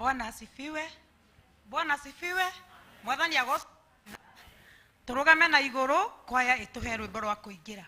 Bwana asifiwe. Bwana asifiwe. Mwathani agocwo. Turugame na iguru kwaya ituhe rwimbo rwa kuingira.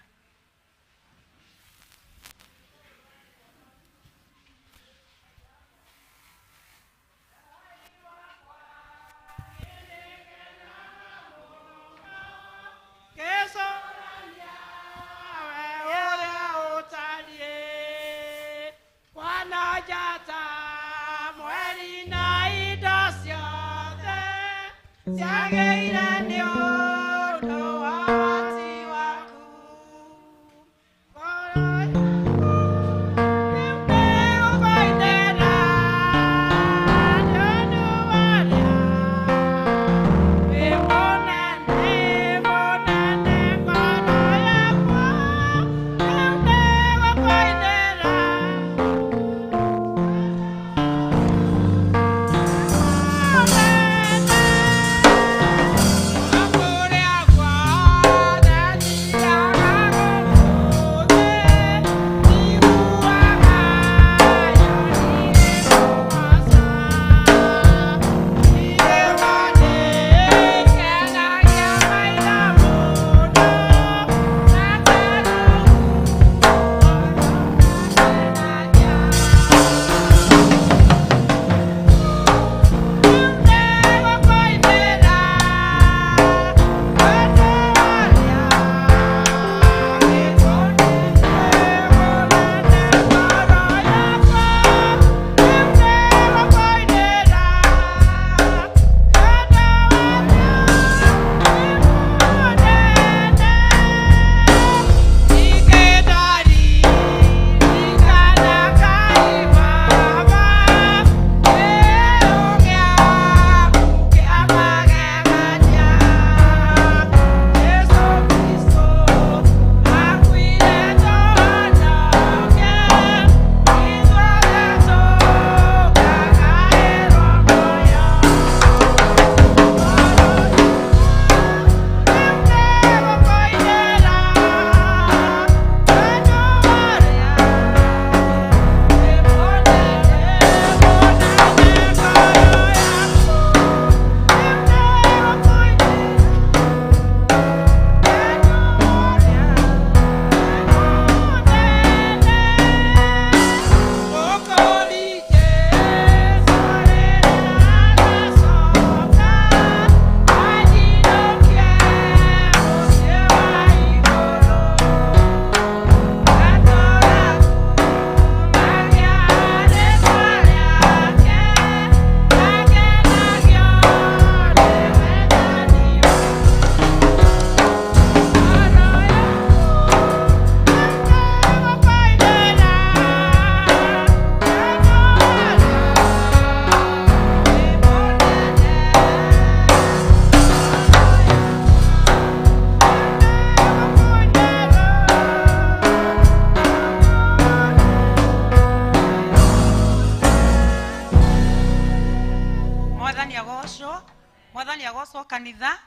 Kanitha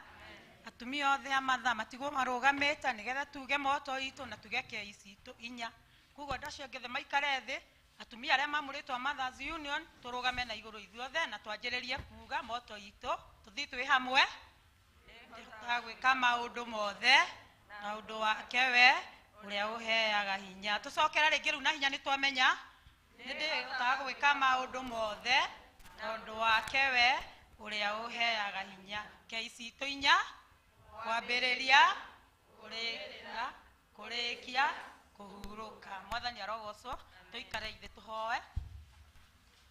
atumia othe a matha matigwo marugamite nigetha tuge moto itu na tuge keici itu inya kugo andu acio angĩ maikare thi atumia aria mamuritwo Mothers Union turugame na iguru ithuothe na twanjiririe kuga moto itu tuthii twi hamwe ndihotaga gwika maundu mothe na undu wake we uria uheaga hinya tucokera ringi riu na hinya ni twamenya ni ndihotaga gwika maundu mothe na undu wake we uria uheaga hinya keici itu inya kwambiriria kurira kurikia kuhuruka Mwathani arogocwo tuikare ithe tuhoe.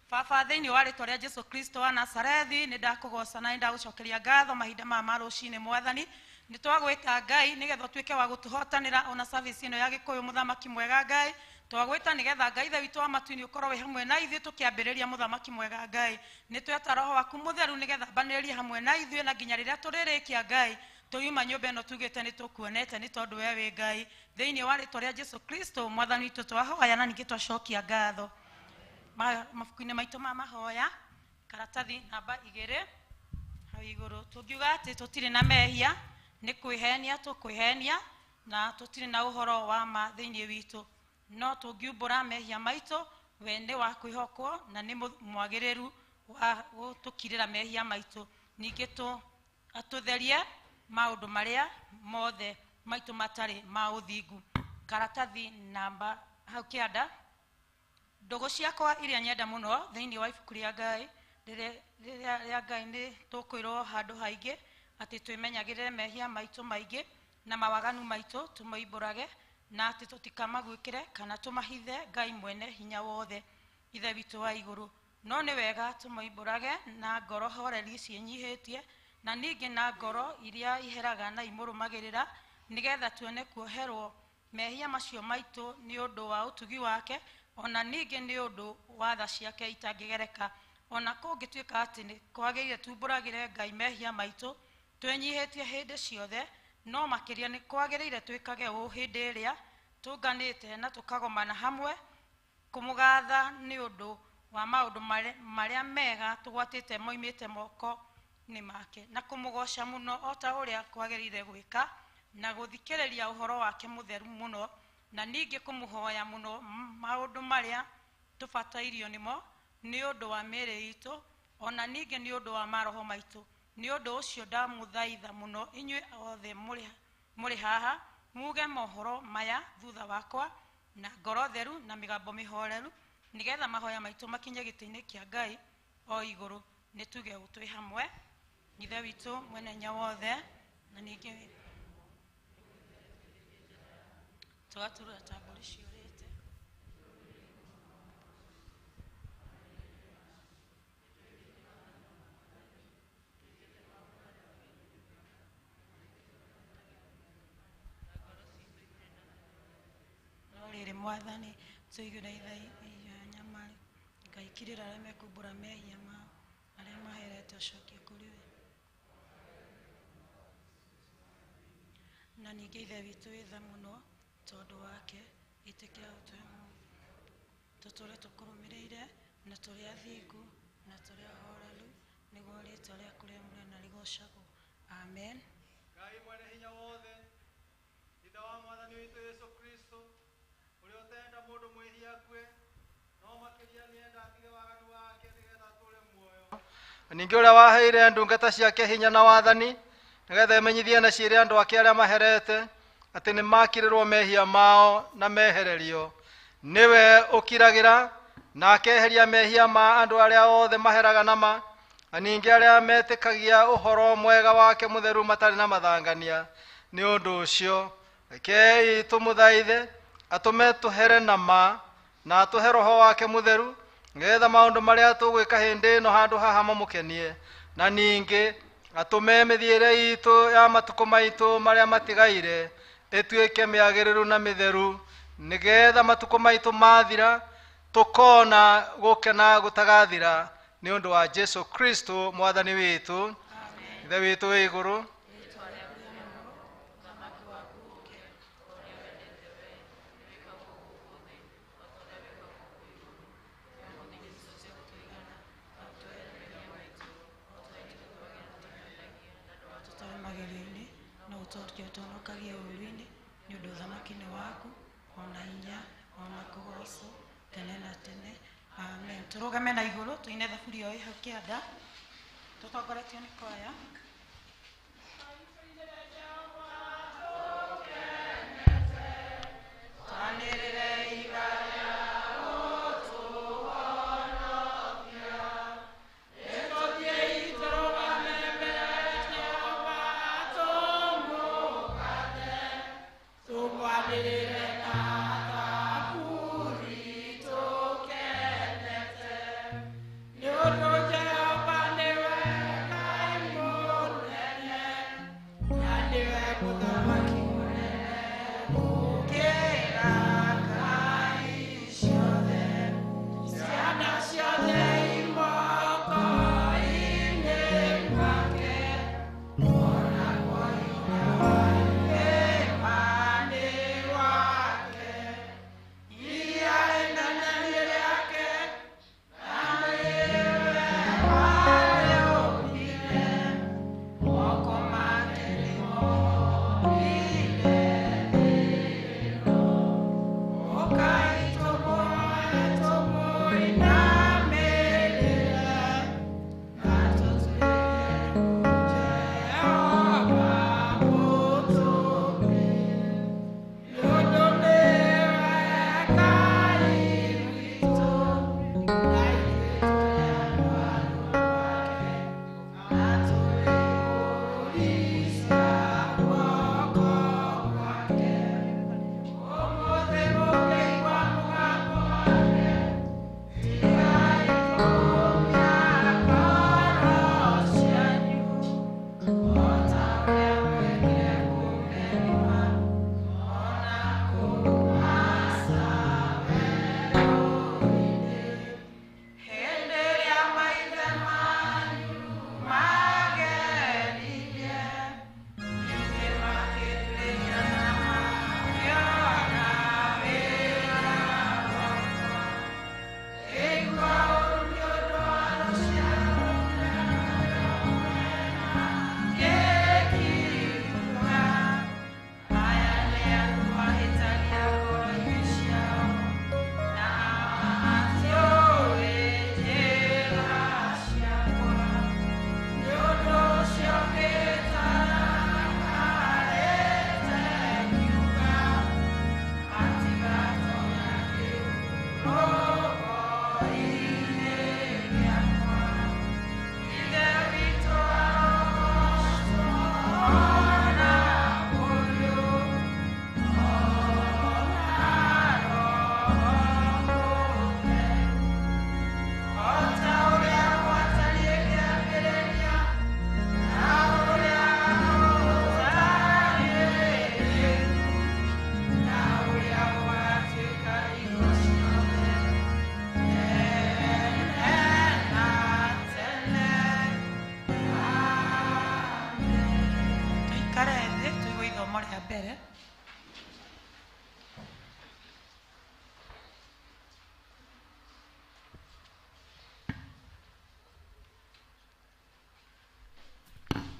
Baba thiini wa ritwa ria Jesu Kristo wa Nazarethi ni ndakugoca na ndagucokeria ngatho mahinda maya ma rucini Mwathani ni twagwita Ngai nigetha utuike wa gutuhotanira ona service ino ya Gikuyu muthamaki mwega Ngai twagwita nigetha Ngai ithe witu wa matu-ini ukorwo wi hamwe na ithuĩ tukiambĩrĩria muthamaki mwega Ngai ni tweta roho waku mutheru nigetha mbanĩrĩrie hamwe na ithuĩ na nginya rĩrĩa tũrĩrĩkia Ngai tũriuma nyũmba ĩno tugĩte nĩ tũkuonete nĩ tondũ we wĩ Ngai thĩinĩ wa rĩtwa rĩa Jesu Kristo Mwathani witũ twahoya na ningĩ twacokia ngatho. Mabuku-inĩ maitũ ma mahoya karatathi namba 2 hau igũrũ tũngiuga atĩ tũtirĩ na mehia nĩ kwĩhenia tũkwĩhenia na tũtirĩ na ũhoro wa ma thĩinĩ witũ no tũngiumbũra mehia maitũ we nĩ wa kwĩhokwo na nĩ mwagĩrĩru wa gũtũkirĩra mehia maitũ, ningĩ atũtherie maũndũ marĩa mothe maitũ matarĩ ma ũthingu. Karatathi namba hau kĩanda. Ndũgũ ciakwa iria nyenda mũno thĩinĩ wa ibuku rĩa Ngai, rĩrĩa rĩa Ngai nĩ tũkwĩrwo handũ haingĩ atĩ twĩmenyagĩrĩre mehia maitũ maingĩ na mawaganu maitũ tũmoimbũrage, na atĩ tũtikamaguĩkĩre kana tũmahithe Ngai mwene hinya wothe Ithe witũ wa igũrũ. No nĩ wega tũmoimbũrage na ngoro horeri ciĩnyihĩtie, na ningĩ na ngoro iria iheraga na imũrũmagĩrĩra, nĩgetha tuone kuoherwo mehia macio maitũ nĩ ũndũ wa ũtugi wake, ona ningĩ nĩ ũndũ wa tha ciake itangĩgereka. Ona kũngĩtuĩka atĩ nĩ kwagĩrĩire tumbũragĩre Ngai mehia maitũ twĩnyihĩtie hĩndĩ ciothe, no makĩria nĩ kwagĩrĩire twĩkage ũũ hĩndĩ ĩrĩa tũnganĩte na tũkagomana hamwe kũmũgatha nĩ ũndũ wa maũndũ marĩa mega tũgwatĩte moimĩte moko-inĩ make, na kũmũgoca mũno o ta ũrĩa kwagĩrĩire gwĩka, na gũthikĩrĩria ũhoro wake mũtheru mũno, na ningĩ kũmũhoya mũno maũndũ marĩa tũbatairio nĩmo nĩ ũndũ wa mĩĩrĩ itũ, ona ningĩ nĩ ũndũ wa maroho maitũ. Nĩ ũndũ ũcio ndamũthaitha mũno inyuĩ othe mũrĩ haha muge mohoro maya thutha wakwa na ngoro theru na mĩgambo mĩhoreru, nĩgetha mahoya maitũ makinye gĩtĩ-inĩ kĩa Ngai o igũrũ. Nĩ tuge ũũ twĩ hamwe. Ithe witũ mwene hinya wothe, na ningĩ tũgaturura ta mbũri ciũrĩte. No rĩrĩ, Mwathani, tũiguĩre tha nyamarĩ. Ngai kirĩra arĩa mekumbũra mehia mao, arĩa maherete ũcokie kũrĩ we. Na ningĩ Ithe witũ wĩ tha mũno, tondũ wake ĩtĩkĩra gũtũhe tũtũre tũkũrũmĩrĩire na tũrĩ athingu na tũrĩ ahoreru, nĩguo rĩtwa rĩaku rĩamũre na rĩgocagwo. Amen. Ngai mwene hinya wothe, Ithe wa Mwathani witũ Yesu Kristo, ũrĩa ũtenda mũndũ mwĩhia akue, no makĩria nĩenda atige waganu wake nĩgetha atũũre muoyo. Ningĩ ũrĩa waheire ndungata ciake hinya na wathani, nĩgetha imenyithie na ciĩre andũ ake arĩa maherete atĩ nĩ makirĩrwo mehia mao na mehererio. Nĩwe ũkiragĩra na akeheria mehia ma andũ arĩa othe maheraga nama, na ningĩ arĩa metĩkagia ũhoro mwega wake mũtheru matarĩ na mathangania. Nĩ ũndũ ũcio rekei tũmũthaithe atũme tũhere na ma, na atũhe roho wake mũtheru, nĩgetha maũndũ marĩa tũgwĩka hĩndĩ ĩno handũ haha mamũkenie, na ningĩ atũme mĩthiĩre itũ ya matukũ maitũ marĩa matigaire ĩtuĩke mĩagĩrĩru na mĩtheru, nĩgetha matukũ maitũ mathira tũkona gũkena gũtagathira, nĩ ũndũ wa Jesu Kristo Mwathani witũ. Ithe witũ wĩ igũrũ, tũtware magerio-inĩ, no ũtũhonokie ũtũhonokagie ũũru-inĩ, nĩ ũndũ ũthamaki nĩ waku, ona hinya, ona kũgocwo tene na tene. Amen. Tũrũgame na igũrũ tũine thaburi o ĩ hau kĩanda tũtongoretio nĩ kwaya. Twanĩrĩre ibaya ũtũhonokia, nĩtũthiĩi tũrũgame mbere Jehova tũmũgathe, tũmwanĩrĩre na thaburi tũkenete, nĩ ũndũ Jehova nĩwe Ngai mũnene, na nĩwe mũthamaki mũnene gũkĩra ngai.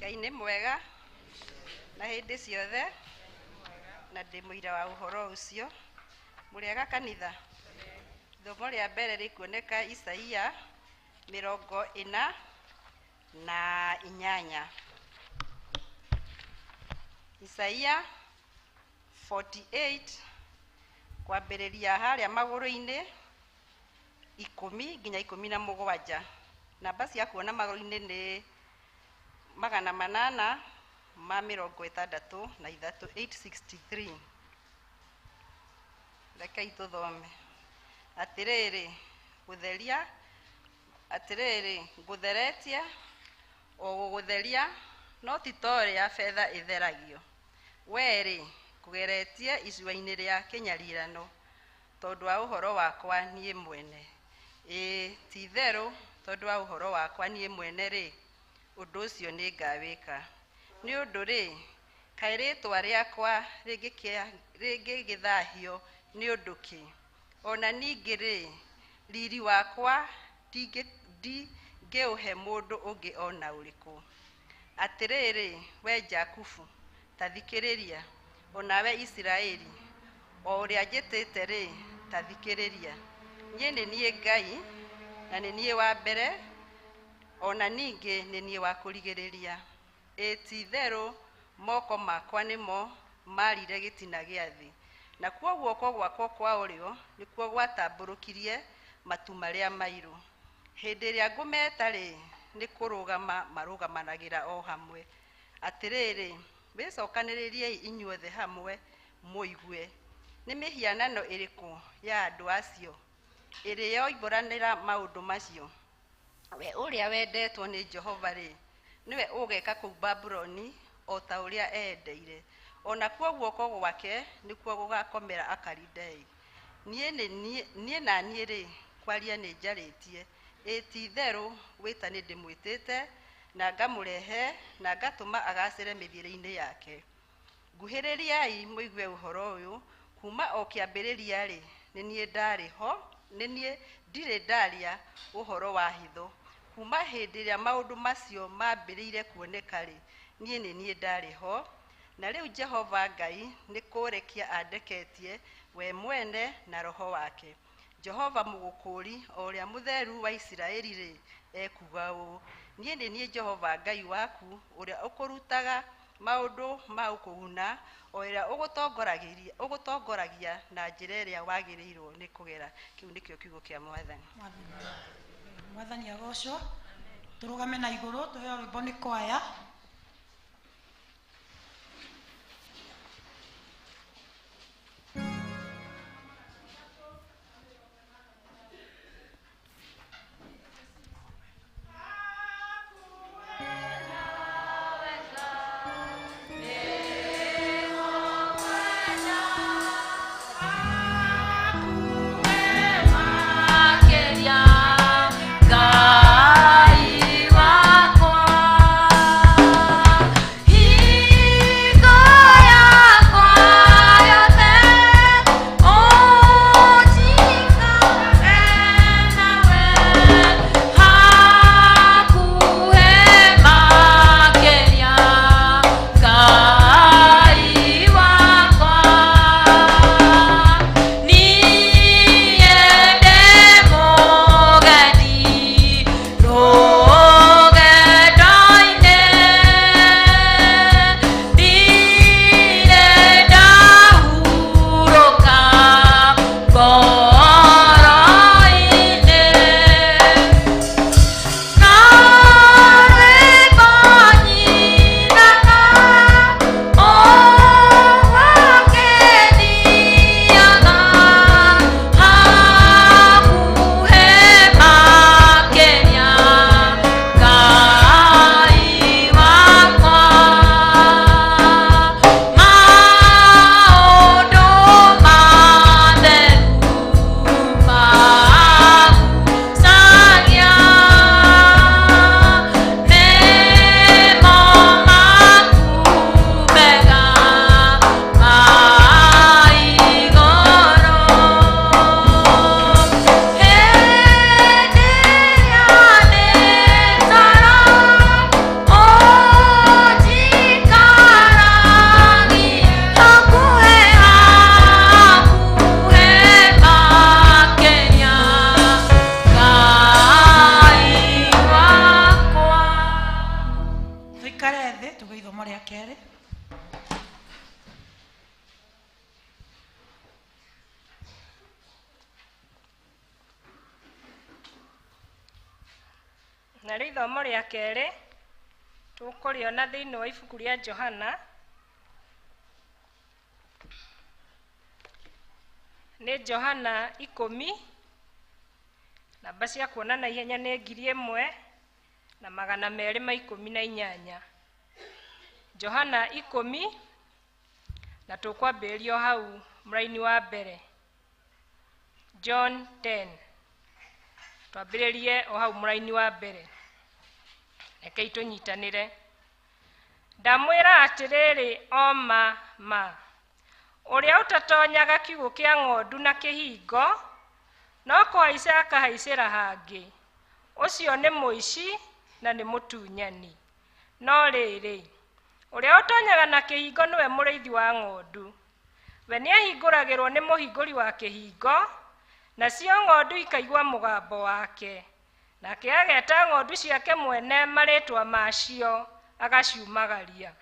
Ngai nĩ mwega na hĩndĩ ciothe, na ndĩ mũira wa ũhoro ũcio. Mũrĩega kanitha? Ithomo rĩa mbere rĩkuoneka Isaia 48. Isaia 48 kwambĩrĩria harĩa magũrũ-inĩ 10 nginya 17. Namba cia kuona magũrũ-inĩ nĩ 863, 863. Rekei tũthome. Atĩrĩrĩ, gũtheria, atĩrĩrĩ, ngũtheretie o gũgũtheria, no ti ta ũrĩa betha ĩtheragio. Wee-rĩ, ngũgeretie icua-inĩ rĩa kĩnyarirano, tondũ wa ũhoro wakwa niĩ mwene. Ĩĩ, ti-itherũ tondũ wa ũhoro wakwa niĩ mwene-rĩ, ũndũ ũcio nĩngawĩka. Nĩ ũndũ-rĩ, kaĩ rĩĩtwa rĩakwa rĩngĩgĩthahio nĩ ũndũ kĩ? O na ningĩ-rĩ, riri wakwa ndingĩũhe mũndũ ũngĩ o na ũrĩkũ. Atĩrĩrĩ, wee Jakubu, ta thikĩrĩria, o nawe Isiraeli, o ũrĩa njĩtĩte-rĩ, ta thikĩrĩria. Niĩ nĩ niĩ Ngai, na nĩ niĩ wa mbere, o na ningĩ nĩ niĩ wa kũrigĩrĩria. Ĩ ti-itherũ moko makwa nĩmo maarire gĩtina gĩa thĩ, nakuo guoko gwakwa kwa ũrĩo nĩkuo gwatambũrũkirie matu marĩa mairũ. Hĩndĩ ĩrĩa ngũmeta-rĩ, nĩ kũrũgama marũgamanagĩra o hamwe. Atĩrĩrĩ, wĩcokanĩrĩriei inyuothe hamwe mũigue. Nĩ mĩhianano ĩrĩkũ ya andũ acio ĩrĩ yoimbũranĩra maũndũ macio? We ũrĩa wendetwo nĩ Jehova-rĩ, nĩwe ũgeka kũu Babuloni o ta ũrĩa eendeire, o nakuo guoko gwake nĩkuo gũgakomera Akalidei. Niĩ na niĩ-rĩ, kwaria nĩnjarĩtie, ĩ ti-itherũ gwĩta nĩndĩmwĩtĩte, na ngamũrehe, na ngatũma agaacĩre mĩthiĩre-inĩ yake. Nguhĩrĩriai mũigue ũhoro ũyũ, kuuma o kĩambĩrĩria-rĩ, nĩ niĩ ndaarĩ ho, nĩ niĩ ndirĩ ndaria ũhoro wa hitho. Kuuma hĩndĩ ĩrĩa maũndũ macio maambĩrĩirie kuoneka-rĩ, niĩ nĩ niĩ ndaarĩ ho. Na rĩu Jehova Ngai nĩ kũrekia andeketie we mwene na roho wake. Jehova Mũgũkũũri, o ũrĩa Mũtheru wa Isiraeli-rĩ, ekuuga ũũ: Niĩ nĩ niĩ Jehova Ngai waku, ũrĩa ũkũrutaga maũndũ ma ũkũguna, o ũrĩa ũgũtongoragia na njĩra ĩrĩa wagĩrĩirwo nĩ kũgera. Kĩu nĩkĩo kiugo kĩa Mwathani. Mwathani agocwo. Tũrũgame na igũrũ tũheo rwĩmbo nĩ kwaya. Ngai wakwa. Narĩo ithomo rĩa kerĩ tũkũrĩona thĩinĩ wa ibuku rĩa Johana, nĩ Johana 10, namba cia kuona na ihenya nĩ 1218. Johana 10, na tũkwambĩrĩria o hau mũraini wa mbere. John 10, twambĩrĩrie o hau mũraini wa mbere. Rekei tũnyitanĩre. Ndamwĩra atĩrĩrĩ o ma ma, ũrĩa ũtatonyaga kiugũ kĩa ng'ondu na kĩhingo, no kũhaica akahaicĩra hangĩ, ũcio nĩ mũici na nĩ mũtunyani. No rĩrĩ, ũrĩa ũtonyaga na kĩhingo nĩwe mũrĩithi wa ng'ondu. We nĩahingũragĩrwo nĩ mũhingũri wa kĩhingo, nacio ng'ondu ikaigua mũgambo wake. Nake ageta ng'ondu ciake mwene marĩtwa macio, agaciumagaria.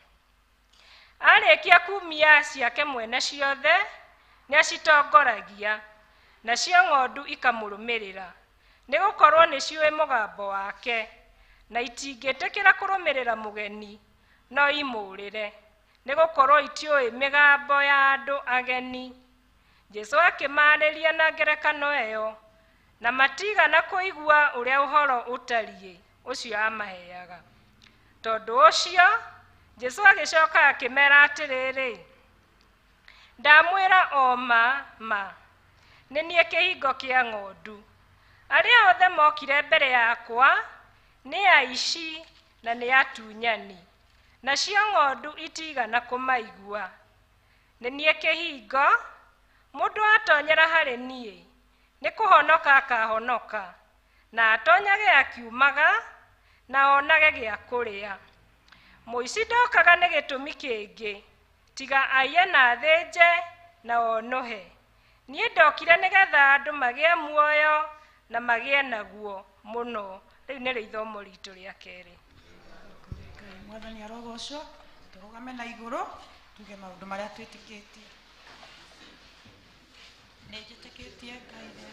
Arĩkia kumia ciake mwene ciothe, nĩacitongoragia, nacio ng'ondu ikamũrũmĩrĩra, nĩgũkorwo nĩciũĩ mũgambo wake, na itingĩtĩkĩra kũrũmĩrĩra mũgeni, no imũũrĩre, nĩgũkorwo itiũĩ mĩgambo ya andũ ageni. Jesũ akĩmaarĩria na ngerekano ĩyo, na matigana kũigua ũrĩa ũhoro ũtariĩ ũcio amaheaga. Tondũ ũcio Jesũ agĩcoka akĩmera atĩrĩrĩ, ndamwĩra o ma ma, nĩ niĩ kĩhingo kĩa ng'ondu. Arĩa othe mokire mbere yakwa nĩ aici na nĩ atunyani, nacio ng'ondu itigana kũmaigua. Nĩ niĩ kĩhingo, mũndũ atonyera harĩ niĩ nĩ kũhonoka akahonoka, na atonyage akiumaga, na onage gĩa kũrĩa. Mũici ndokaga nĩ gĩtũmi kĩngĩ, tiga aiye na athĩnje na onũhe. Niĩ ndokire nĩgetha andũ magĩe muoyo na magĩe naguo mũno. Rĩu nĩrĩo ithomo ritũ rĩa kerĩ. Mwathani arogocwo, tũrũgame na igũrũ tuge maũndũ marĩa twĩtĩkĩtie. Nĩ njĩtĩkĩtie Ngai ithe.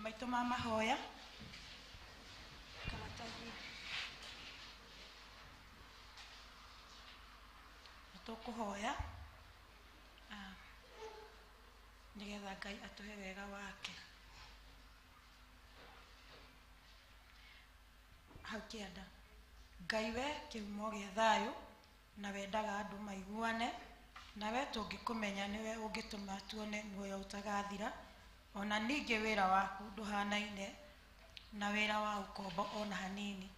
Maitũ ma mahoya karatathi nĩ tũkũhoya nĩgetha Ngai atũhe wega wake. Hau kĩanda, Ngai we kĩhumo gĩa thayũ na wendaga andũ maiguane, nawe tũngĩkũmenya nĩwe ũngĩtũma tuone muoyo ũtagathira. Ona ningĩ wĩra waku ndũhanaine na wĩra wa ũkombo ona hanini.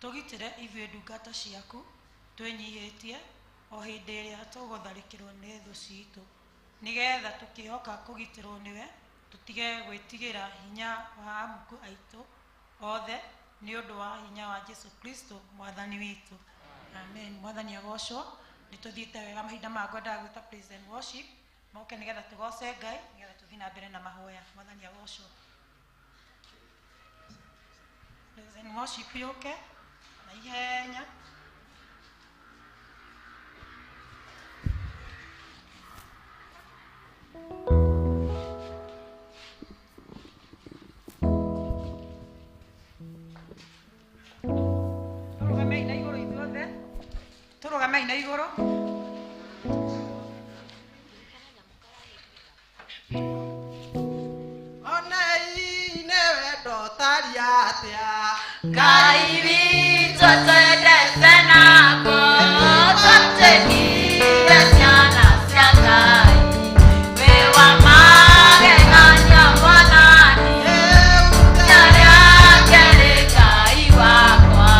Tũgitĩre ithuĩ ndungata ciaku twĩnyihĩtie o hĩndĩ ĩrĩa tũgũtharĩkĩrwo nĩ thũ citũ, nĩgetha tũkĩhoka kũgitĩrwo nĩwe tũtige gwĩtigĩra hinya wa amuku aitũ othe, nĩ ũndũ wa hinya wa Jesu Kristo mwathani witũ. Amen. Mwathani agocwo. Nĩ tũthiĩte wega mahinda maya ngwendaga gwĩta praise and worship moke nĩgetha tũgoce Ngai, nĩgetha tũthiĩ na mbere na mahoya. Mwathani agocwo. Praise and worship yũke na ihenya. Tũrũgamei na igũrũ ithuothe, tũrũgamei na igũrũ. Onei nĩ wendo ũtariĩ atĩa, Ngai witũ twendete naguo, twatuĩkire ciana cia Ngai. Wĩ wa magegania Mwathani, rĩtwa rĩake nĩ Ngai wakwa.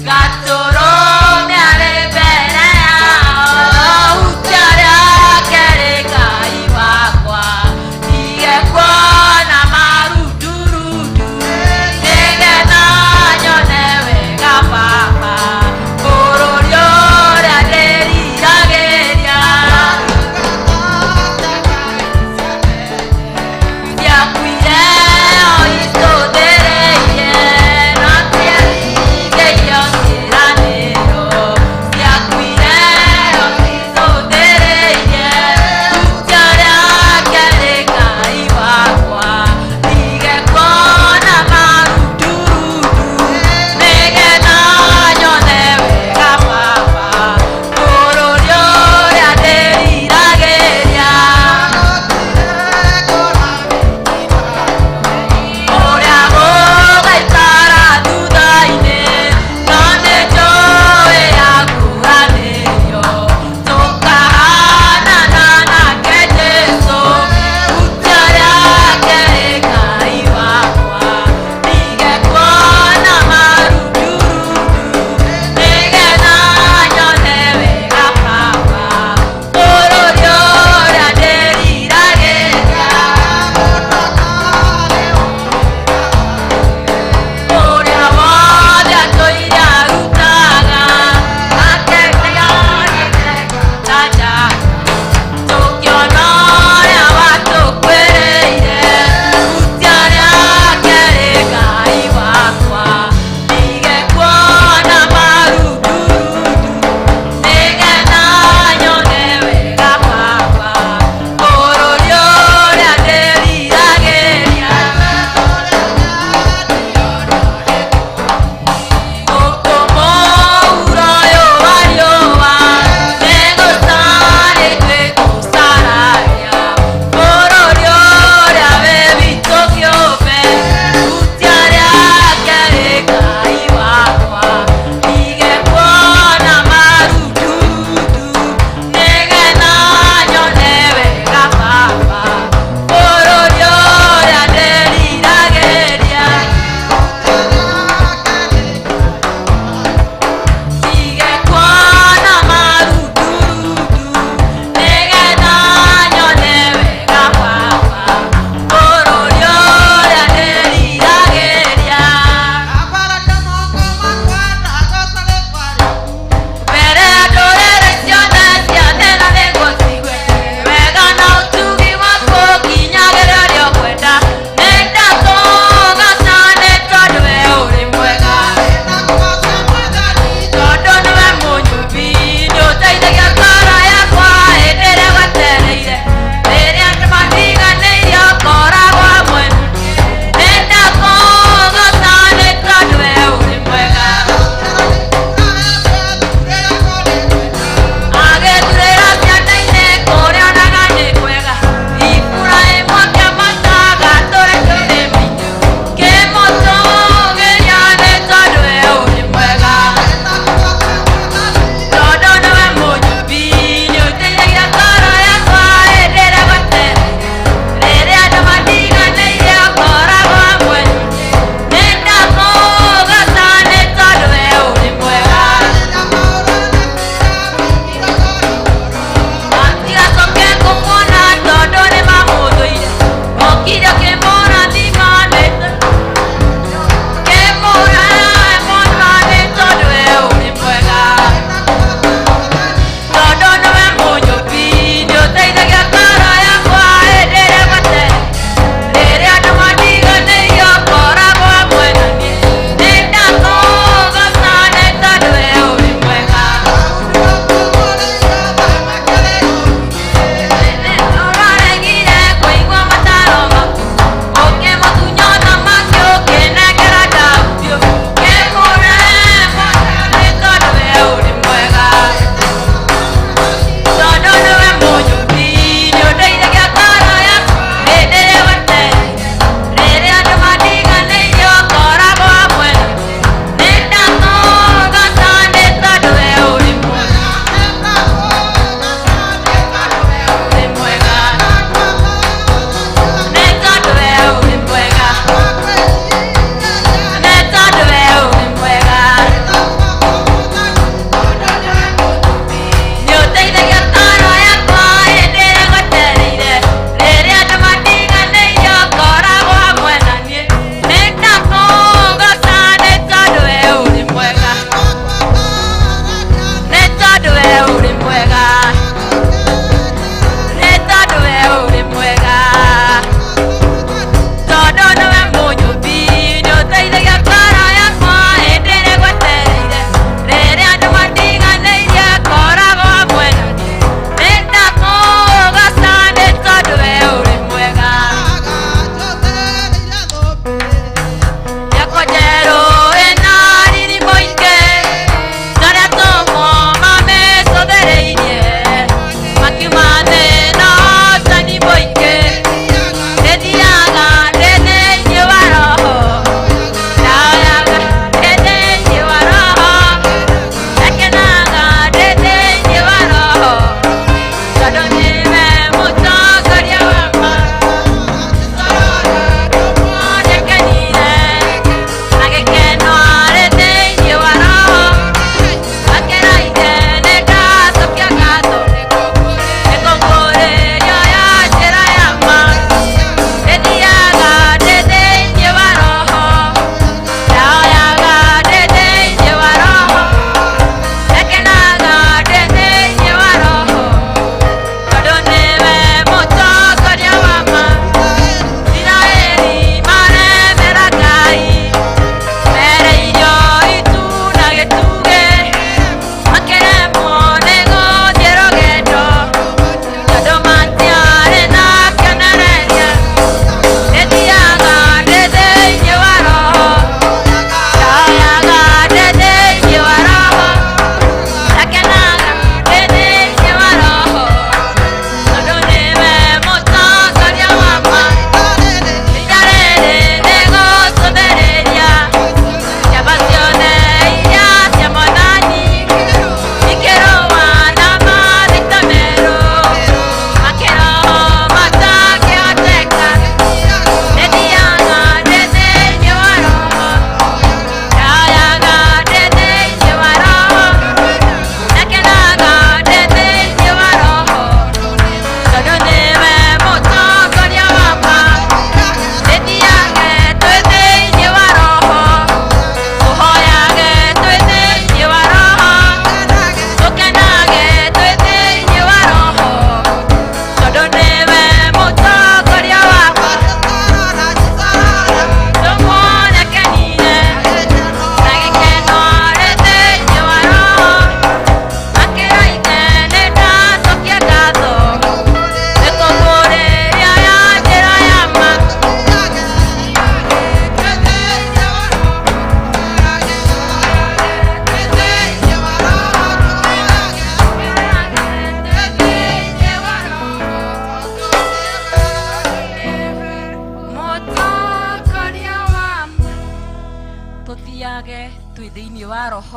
Gatũrũme arĩ mbere yao, hutia rĩake rĩ Ngai wakwa, ndige kuona marundurundu, nĩgetha nyone wega Baba, bũrũri ũrĩa ndĩriragĩria. Ciakuire o icũthĩrĩirie, no ciatigĩirio ciĩranĩro.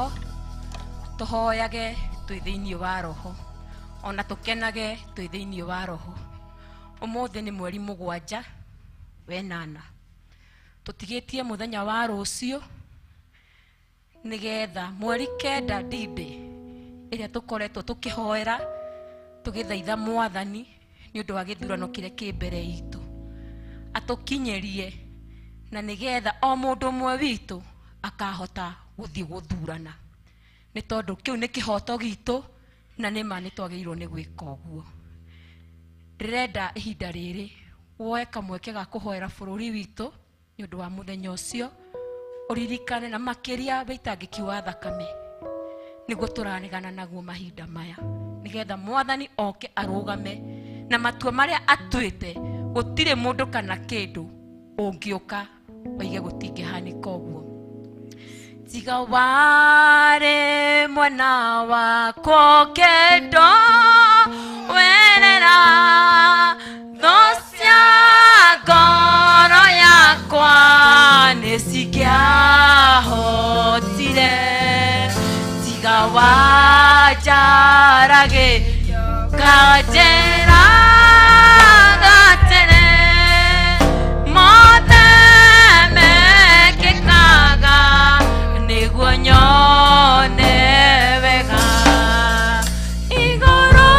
roho tũhoyage twĩ thĩinĩ wa roho ona tũkenage twĩ thĩinĩ wa roho. Ũmũthĩ nĩ mweri 7 wenana tũtigĩtie mũthenya wa rũciũ nĩgetha mweri 9 dinde ĩrĩa tũkoretwo tũkĩhoera tũgĩthaitha mwathani nĩ ũndũ wa gĩthurano kĩrĩa kĩ mbere itũ atũkinyĩrie na nĩgetha o mũndũ ũmwe witũ akahota gũthiĩ gũthurana nĩ tondũ kĩu nĩ kĩhoto gitũ na nĩ ma nĩ twagĩrĩirwo nĩ gwĩka ũguo. Ndĩrenda ihinda rĩrĩ woe kamweke ga kũhoera bũrũri witũ nĩ ũndũ wa mũthenya ũcio ũririkane na makĩria wĩitangĩki wa thakame nĩguo tũraregana naguo mahinda maya nĩgetha mwathani oke arũgame na matua marĩa atuĩte gũtirĩ mũndũ kana kĩndũ ũngĩũka oige gũtingĩhanĩka ũguo. Tiga warĩ mwena wakwa kendo werera thũ cia ngoro yakwa nĩ cingĩahotire. Tiga wanjaragĩ kanjĩra gatene mothe mekĩkaga nĩguo nyone wega igũrũ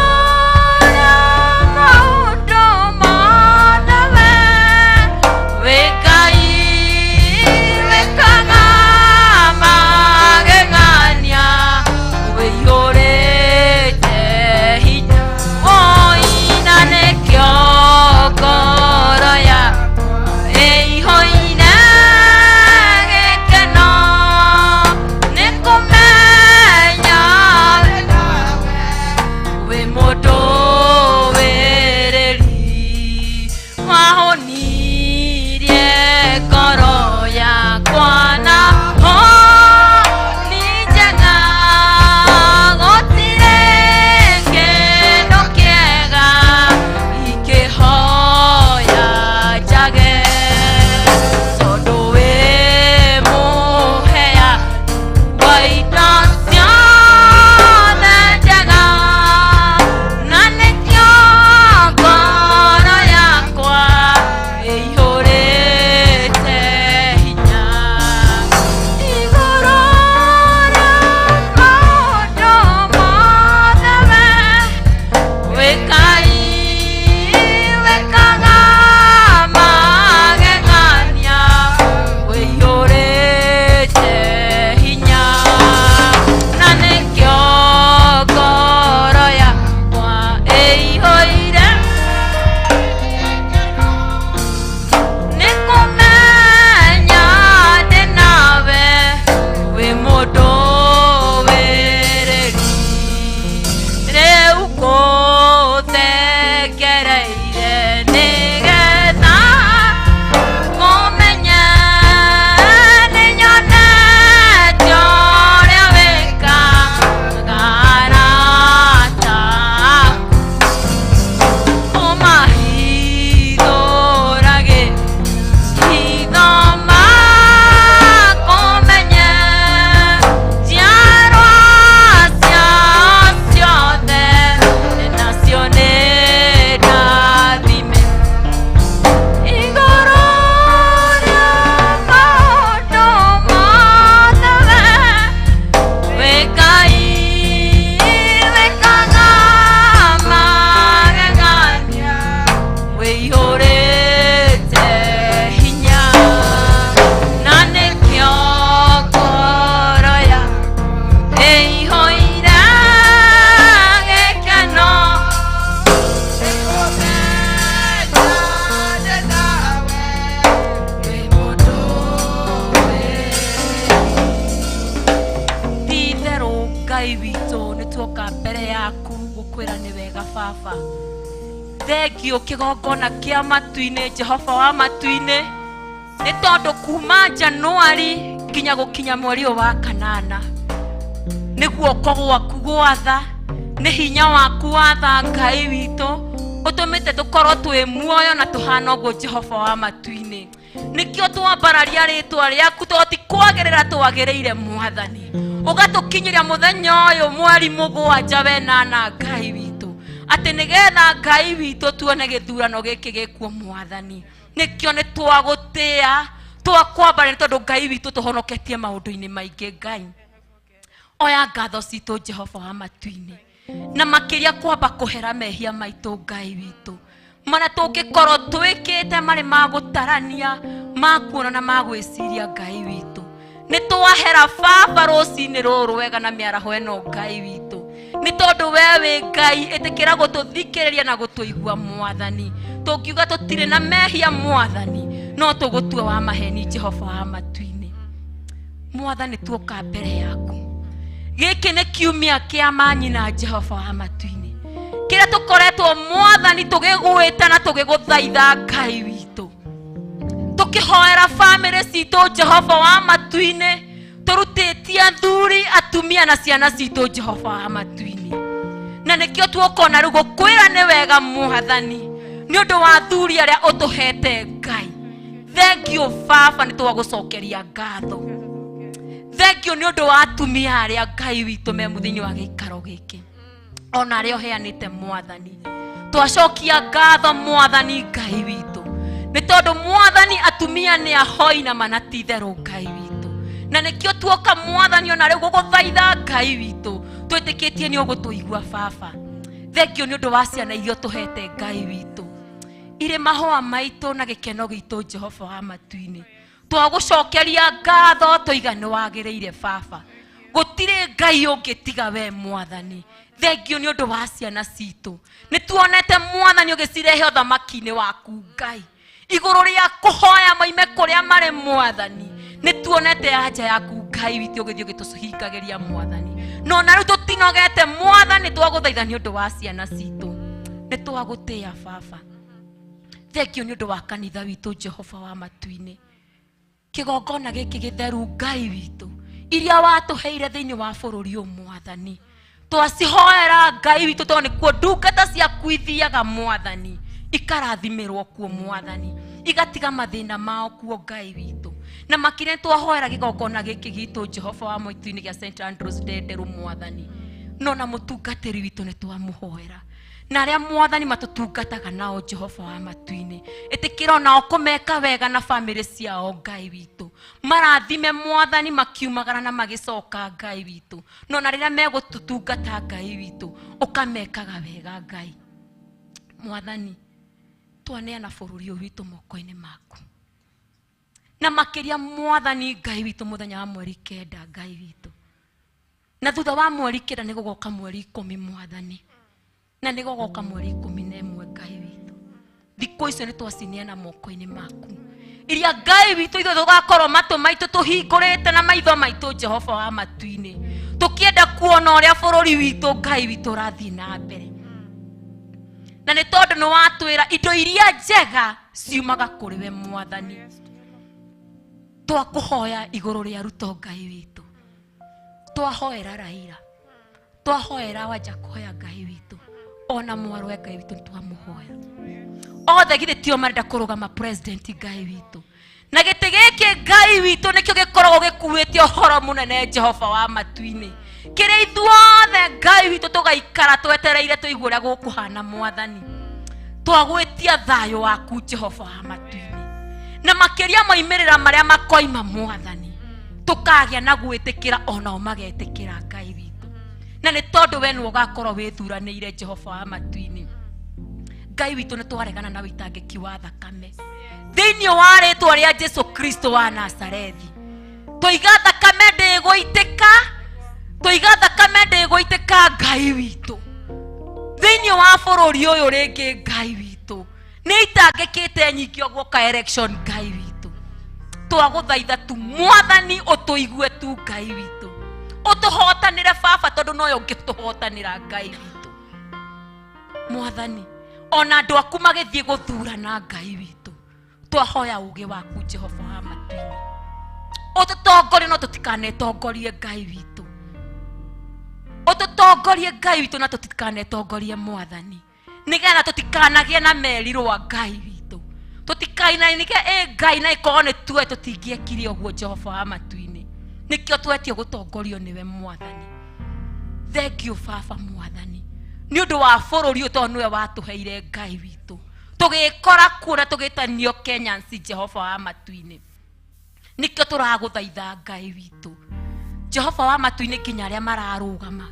rĩa maũndũ mothe wĩ Ngai wĩkaga magegania wĩihũrĩte hinya woina nĩkĩo ngoro yakwa ĩihũire gĩkeno nĩ kũmenya wĩ mũndũ wĩrĩri wahonirie ngoro yakwa na honi njega gũtirĩ kĩndũ kĩega ingĩhoya njage tondũ wĩ mũhea wa indo ciothe njega na nĩkĩo ngoro yakwa ĩihũrĩte hinya igũrũ rĩa maũndũ mothe wĩ Ngai wĩkaga magegania wĩihũrĩte hinya na nĩkĩo ngoro yakwa ĩihũire nĩ kũmenya ndĩ nawe wĩ mũndũ wĩrĩri rĩu ngũthengereire nĩgetha ngũmenye nĩnyonete ũrĩa wĩkaga arata aku ũmahithũrage hitho makũmenye njiarwa ciao ciothe nacio nĩ ndathime igũrũ rĩa maũndũ mothe wĩ Ngai wĩkaga magegania wĩihũrĩte hinya na nĩkĩo ngoro yakwa ĩihũire gĩkeno wĩ mũndũ ti-itherũ Ngai witũ nĩ tuoka mbere yaku gũkwĩra nĩ wega baba. Thengio kĩgongona kĩa matu-inĩ Jehova wa matu-inĩ nĩ tondũ kuma Januari nginya gũkinya mweri ũyũ wa 8 nĩ guoko gwaku gwatha nĩ hinya waku watha Ngai witũ ũtũmĩte tũkorwo twĩ muoyo na tũhana ũguo Jehova wa matu-inĩ. Nĩkĩo twambararia rĩtwa rĩaku tondũ ti kwagĩrĩra twagĩrĩire mwathani. Ũgatũkinyĩria mũthenya ũyũ mweri mũgwanja wenana Ngai witũ, atĩ nĩgetha Ngai witũ tuone gĩthurano gĩkĩ gĩkuo mwathani. Nĩkĩo nĩ twagũtĩa twakwambara, nĩ tondũ Ngai witũ tũhonoketie maũndũ-inĩ maingĩ. Ngai, oya ngatho citũ Jehova wa matu-inĩ, na makĩria kwamba kũhera mehia maitũ Ngai witũ, marĩa tũngĩkorwo twĩkĩte marĩ ma gũtarania, ma kuona na ma gwĩciria. Ngai witũ, nĩ twahera baba rũcinĩ rũrũ wega na mĩaraho ĩno Ngai witũ, nĩ tondũ we wĩ Ngai. Ĩtĩkĩra gũtũthikĩrĩria na gũtũigua mwathani. Tũngiuga tũtirĩ na mehia mwathani, no tũgũtua wa maheni Jehova wa matu-inĩ. Mwathani, tuoka mbere yaku, gĩkĩ nĩ kiumia kĩa manyina Jehova wa matu-inĩ, kĩrĩa tũkoretwo mwathani tũgĩgwĩta na tũgĩgũthaitha Ngai witũ, tũkĩhoera bamĩrĩ citũ Jehova wa matu-inĩ, tũrutĩtie athuri, atumia na ciana citũ Jehova wa matu-inĩ. Na nĩkĩo tuokona rĩu gũkwĩra nĩ wega mwathani, nĩ ũndũ wa athuri arĩa ũtũhete Ngai. Thank you baba, nĩ twagũcokeria ngatho. Thank you nĩ ũndũ wa atumia arĩa Ngai witũ me mũthĩinĩ wa gĩikaro gĩkĩ, ona arĩa ũheanĩte mwathani. Twacokia ngatho mwathani Ngai witũ, nĩ tondũ mwathani atumia nĩ ahoi na manatitherũ Ngai witũ. Na nĩkĩo tuoka mwathani ona rĩu gũgũthaitha Ngai witũ, twĩtĩkĩtie nĩ ũgũtũigua baba. Thank you nĩ ũndũ wa ciana iria ũtũhete Ngai witũ, irĩ mahũa maitũ na gĩkeno gitũ Jehova wa matu-inĩ. Twagũcokeria ngatho, tũiga nĩ wagĩrĩire baba, gũtirĩ Ngai ũngĩ tiga we mwathani. Thank you nĩ ũndũ wa ciana citũ, nĩ tuonete mwathani ũgĩcirehe ũthamaki-inĩ waku Ngai, igũrũ rĩa kũhoya moime kũrĩa marĩ mwathani. Nĩ tuonete anja yaku Ngai witũ ũgĩthiĩ ũgĩtũhingagĩria mwathani. No na rĩu tũtinogete mwathani, twagũthaitha nĩ ũndũ wa ciana citũ, nĩ twagũtĩa baba. Thank you nĩ ũndũ wa kanitha witũ Jehova wa matu-inĩ, kĩgongona gĩkĩ gĩtheru Ngai witũ, iria watũheire thĩinĩ wa bũrũri ũyũ mwathani. Twacihoera Ngai witũ, tondũ nĩkuo ndungata ciaku ithiaga mwathani, ikarathimĩrwo kuo mwathani, igatiga mathĩna mao kuo Ngai witũ. Na makĩria twahoera kĩgongona gĩkĩ gitũ Jehova wa matu-inĩ gĩa St Andrews Ndenderũ mwathani, no na mũtungatĩri witũ nĩ twamũhoera, na arĩa mwathani matũtungataga nao Jehova wa matu-inĩ, ĩtĩkĩra onao kũmeka wega na bamĩrĩ ciao Ngai witũ. Marathime mwathani makiumagara na magĩcoka Ngai witũ, no na rĩrĩa megũtũtungata Ngai witũ, ũkamekaga wega Ngai. Mwathani, twaneana bũrũri ũyũ witũ moko-inĩ maku, na makĩria mwathani Ngai witũ mũthenya wa mweri 9 Ngai witũ, na thutha wa mweri 9 nĩ gũgoka mweri 10 mwathani, na nĩ gũgoka mweri 11 Ngai witũ. Thikũ icio nĩ twacineana moko-inĩ maku, iria Ngai witũ ithuĩ tũgakorwo matũ maitũ tũhingũrĩte na maitho maitũ Jehova wa matu-inĩ, tũkĩenda kuona ũrĩa bũrũri witũ Ngai witũ ũrathiĩ na mbere. Na nĩ tondũ nĩ watwĩra indo iria njega ciumaga kũrĩ we mwathani, twakũhoya igũrũ rĩa Ruto Ngai witũ, twahoera Raila, twahoera Wajakoya Ngai witũ, ona mwarwe Ngai witũ nĩ twamũhoya. Othe githĩ tio marenda kũrũgama president Ngai witũ, na gĩtĩ gĩkĩ Ngai witũ nĩkĩo gĩkoragwo gĩkuĩte ũhoro mũnene Jehova wa matu-inĩ, kĩrĩa ithuothe Ngai witũ tũgaikara twetereire tũigue ũrĩa gũkũhana mwathani. Twagwĩtia thayũ waku Jehova wa matu-inĩ, na makĩria moimĩrĩra marĩa makoima mwathani, tũkagĩa na gwĩtĩkĩra onao magetĩkĩra Ngai witũ. Na nĩ tondũ we nĩwe ũgakorwo wĩthuranĩire Jehova wa matu-inĩ. Ngai witũ, nĩ twaregana na wĩitangĩki wa thakame thĩinĩ wa rĩtwa rĩa Jesu Kristo wa Nazarethi. Tũiga thakame ndĩgũitĩka, tũiga thakame ndĩgũitĩka Ngai witũ thĩinĩ wa bũrũri ũyũ rĩngĩ. Ngai witũ, nĩ itangĩkĩte nyingĩ ũguo ka election Ngai witũ, twagũthaitha tu mwathani ũtũigue tu Ngai witũ, ũtũhotanĩre baba, tondũ noyo ũngĩtũhotanĩra Ngai witũ. Mwathani, ona andũ aku magĩthiĩ gũthurana Ngai witũ, twahoya ũgĩ waku Jehova wa matu-inĩ, ũtũtongorie no tũtikanetongorie Ngai witũ. Ũtũtongorie Ngai witũ na tũtikanetongorie mwathani, nĩgetha tũtikanagĩe na merirwa Ngai witũ, tũtikainainike ĩ Ngai na ĩkorwo nĩ tuwe tũtingĩekire ũguo Jehova wa matu-inĩ. Nĩkĩo twetio gũtongorio nĩwe mwathani. Thank you baba mwathani nĩ ũndũ wa bũrũri ũyũ tondũ nĩwe watũheire Ngai witũ. Tũgĩkora kuo na tũgĩtanio Kenyans Jehova wa matu-inĩ. Nĩkĩo tũragũthaitha Ngai witũ. Jehova wa matu-inĩ nginya arĩa mararũgama.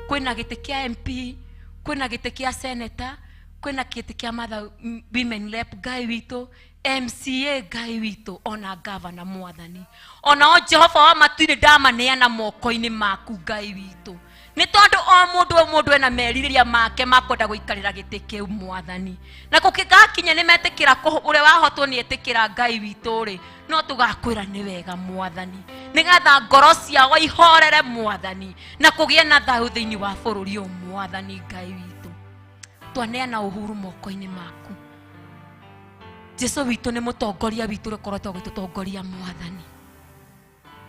Kwĩna gĩtĩ kĩa MP, kwĩna gĩtĩ kĩa senator, kwĩna gĩtĩ kĩa mother women rep Ngai witũ, MCA Ngai witũ, ona governor mwathani. Ona o Jehova wa matu-inĩ ndamaneana moko-inĩ maku Ngai witũ. Nĩ tondũ o mũndũ o mũndũ ena merirĩria make ma kwenda gũikarĩra gĩtĩ kĩu mwathani. Na gũkĩgakinya nĩ metĩkĩra ũrĩa wahotwo nĩ etĩkĩra Ngai witũ rĩ, no tũgakwĩra nĩ wega mwathani. Nĩgetha ngoro ciao ihorere mwathani na kũgĩe na thayũ thĩinĩ wa bũrũri ũyũ mwathani Ngai witũ. Twaneana ũhuru moko-inĩ maku. Jesu witũ nĩ mũtongoria witũ ũrĩa ũkoretwo agĩtũtongoria mwathani.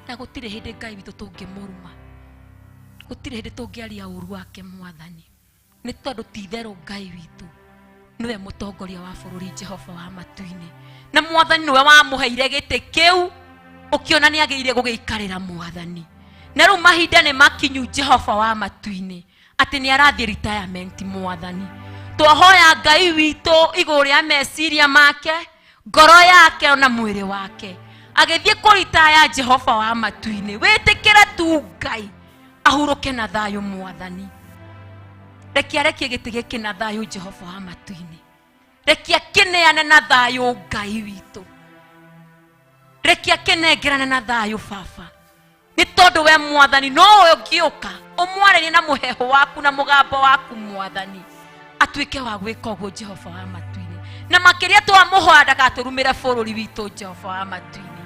Na gũtirĩ hĩndĩ Ngai witũ tũngĩmũruma. Gũtirĩ hĩndĩ tũngĩaria ũru wake mwathani. Nĩ tondũ ti itherũ Ngai witũ nĩwe mũtongoria wa bũrũri Jehova wa matu-inĩ. Na mwathani nĩwe wamũheire gĩtĩ kĩu ũkĩona nĩ agĩrĩire gũgĩikarĩra mwathani. Na rĩu mahinda nĩ makinyu Jehova wa matu-inĩ atĩ nĩ arathiĩ retirement mwathani. Twahoya Ngai witũ igũrũ rĩa meciria make, ngoro yake ona mwĩrĩ wake. Agĩthiĩ kũritaya Jehova wa matu-inĩ. Wĩtĩkĩre tu Ngai ahurũke na thayũ mwathani. Reke arekie gĩtĩ gĩkĩ na thayũ Jehova wa matu-inĩ. Reke akĩneane na thayũ Ngai witũ. Reke akĩnengerane na thayũ baba. Nĩ tondũ we mwathani nowe ũngĩũka ũmwarĩrie na mũheho waku na mũgambo waku mwathani atuĩke wa gwĩka ũguo Jehova wa matu-inĩ. Na makĩria twamũhoya ndagatũrumĩre bũrũri witũ Jehova wa matu-inĩ.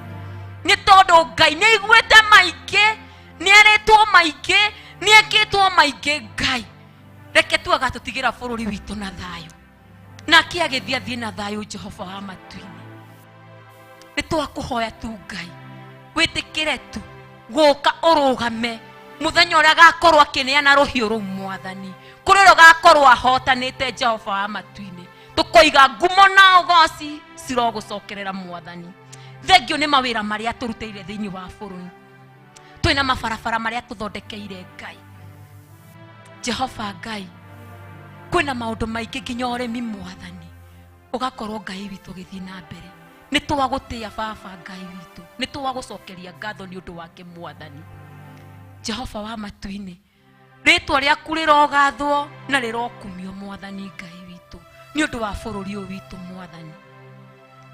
Nĩ tondũ Ngai nĩ aiguĩte maingĩ, nĩ erĩtwo maingĩ, nĩ ekĩtwo maingĩ Ngai. Reke tu agatũtigĩra bũrũri witũ na thayũ. Nake agĩthiĩ athiĩ na thayũ Jehova wa matu-inĩ. Nĩ twakũhoya tu Ngai wĩtĩkĩre tu gũka ũrũgame mũthenya ũrĩa agakorwo akĩneana rũhiũ rũu mwathani, kũrĩ ũrĩa ũgakorwo ahotanĩte Jehova wa matu-inĩ. Tũkoiga ngumo na ũgoci cirogũcokerera mwathani. Thengio nĩ mawĩra marĩa tũrutĩire thĩinĩ wa bũrũri. Twĩna mabarabara marĩa tũthondekeire Ngai. Jehova Ngai, kwĩna maũndũ maingĩ nginya ũrĩmi mwathani, ũgakorwo Ngai witũ ũgĩthiĩ na mbere. Nĩ twagũtĩĩa baba Ngai witũ, nĩ twagũcokeria ngatho nĩ ũndũ wake mwathani. Jehova wa matu-inĩ, rĩtwa rĩaku rĩrogathwo na rĩrokumio mwathani Ngai witũ nĩ ũndũ wa bũrũri ũyũ witũ mwathani.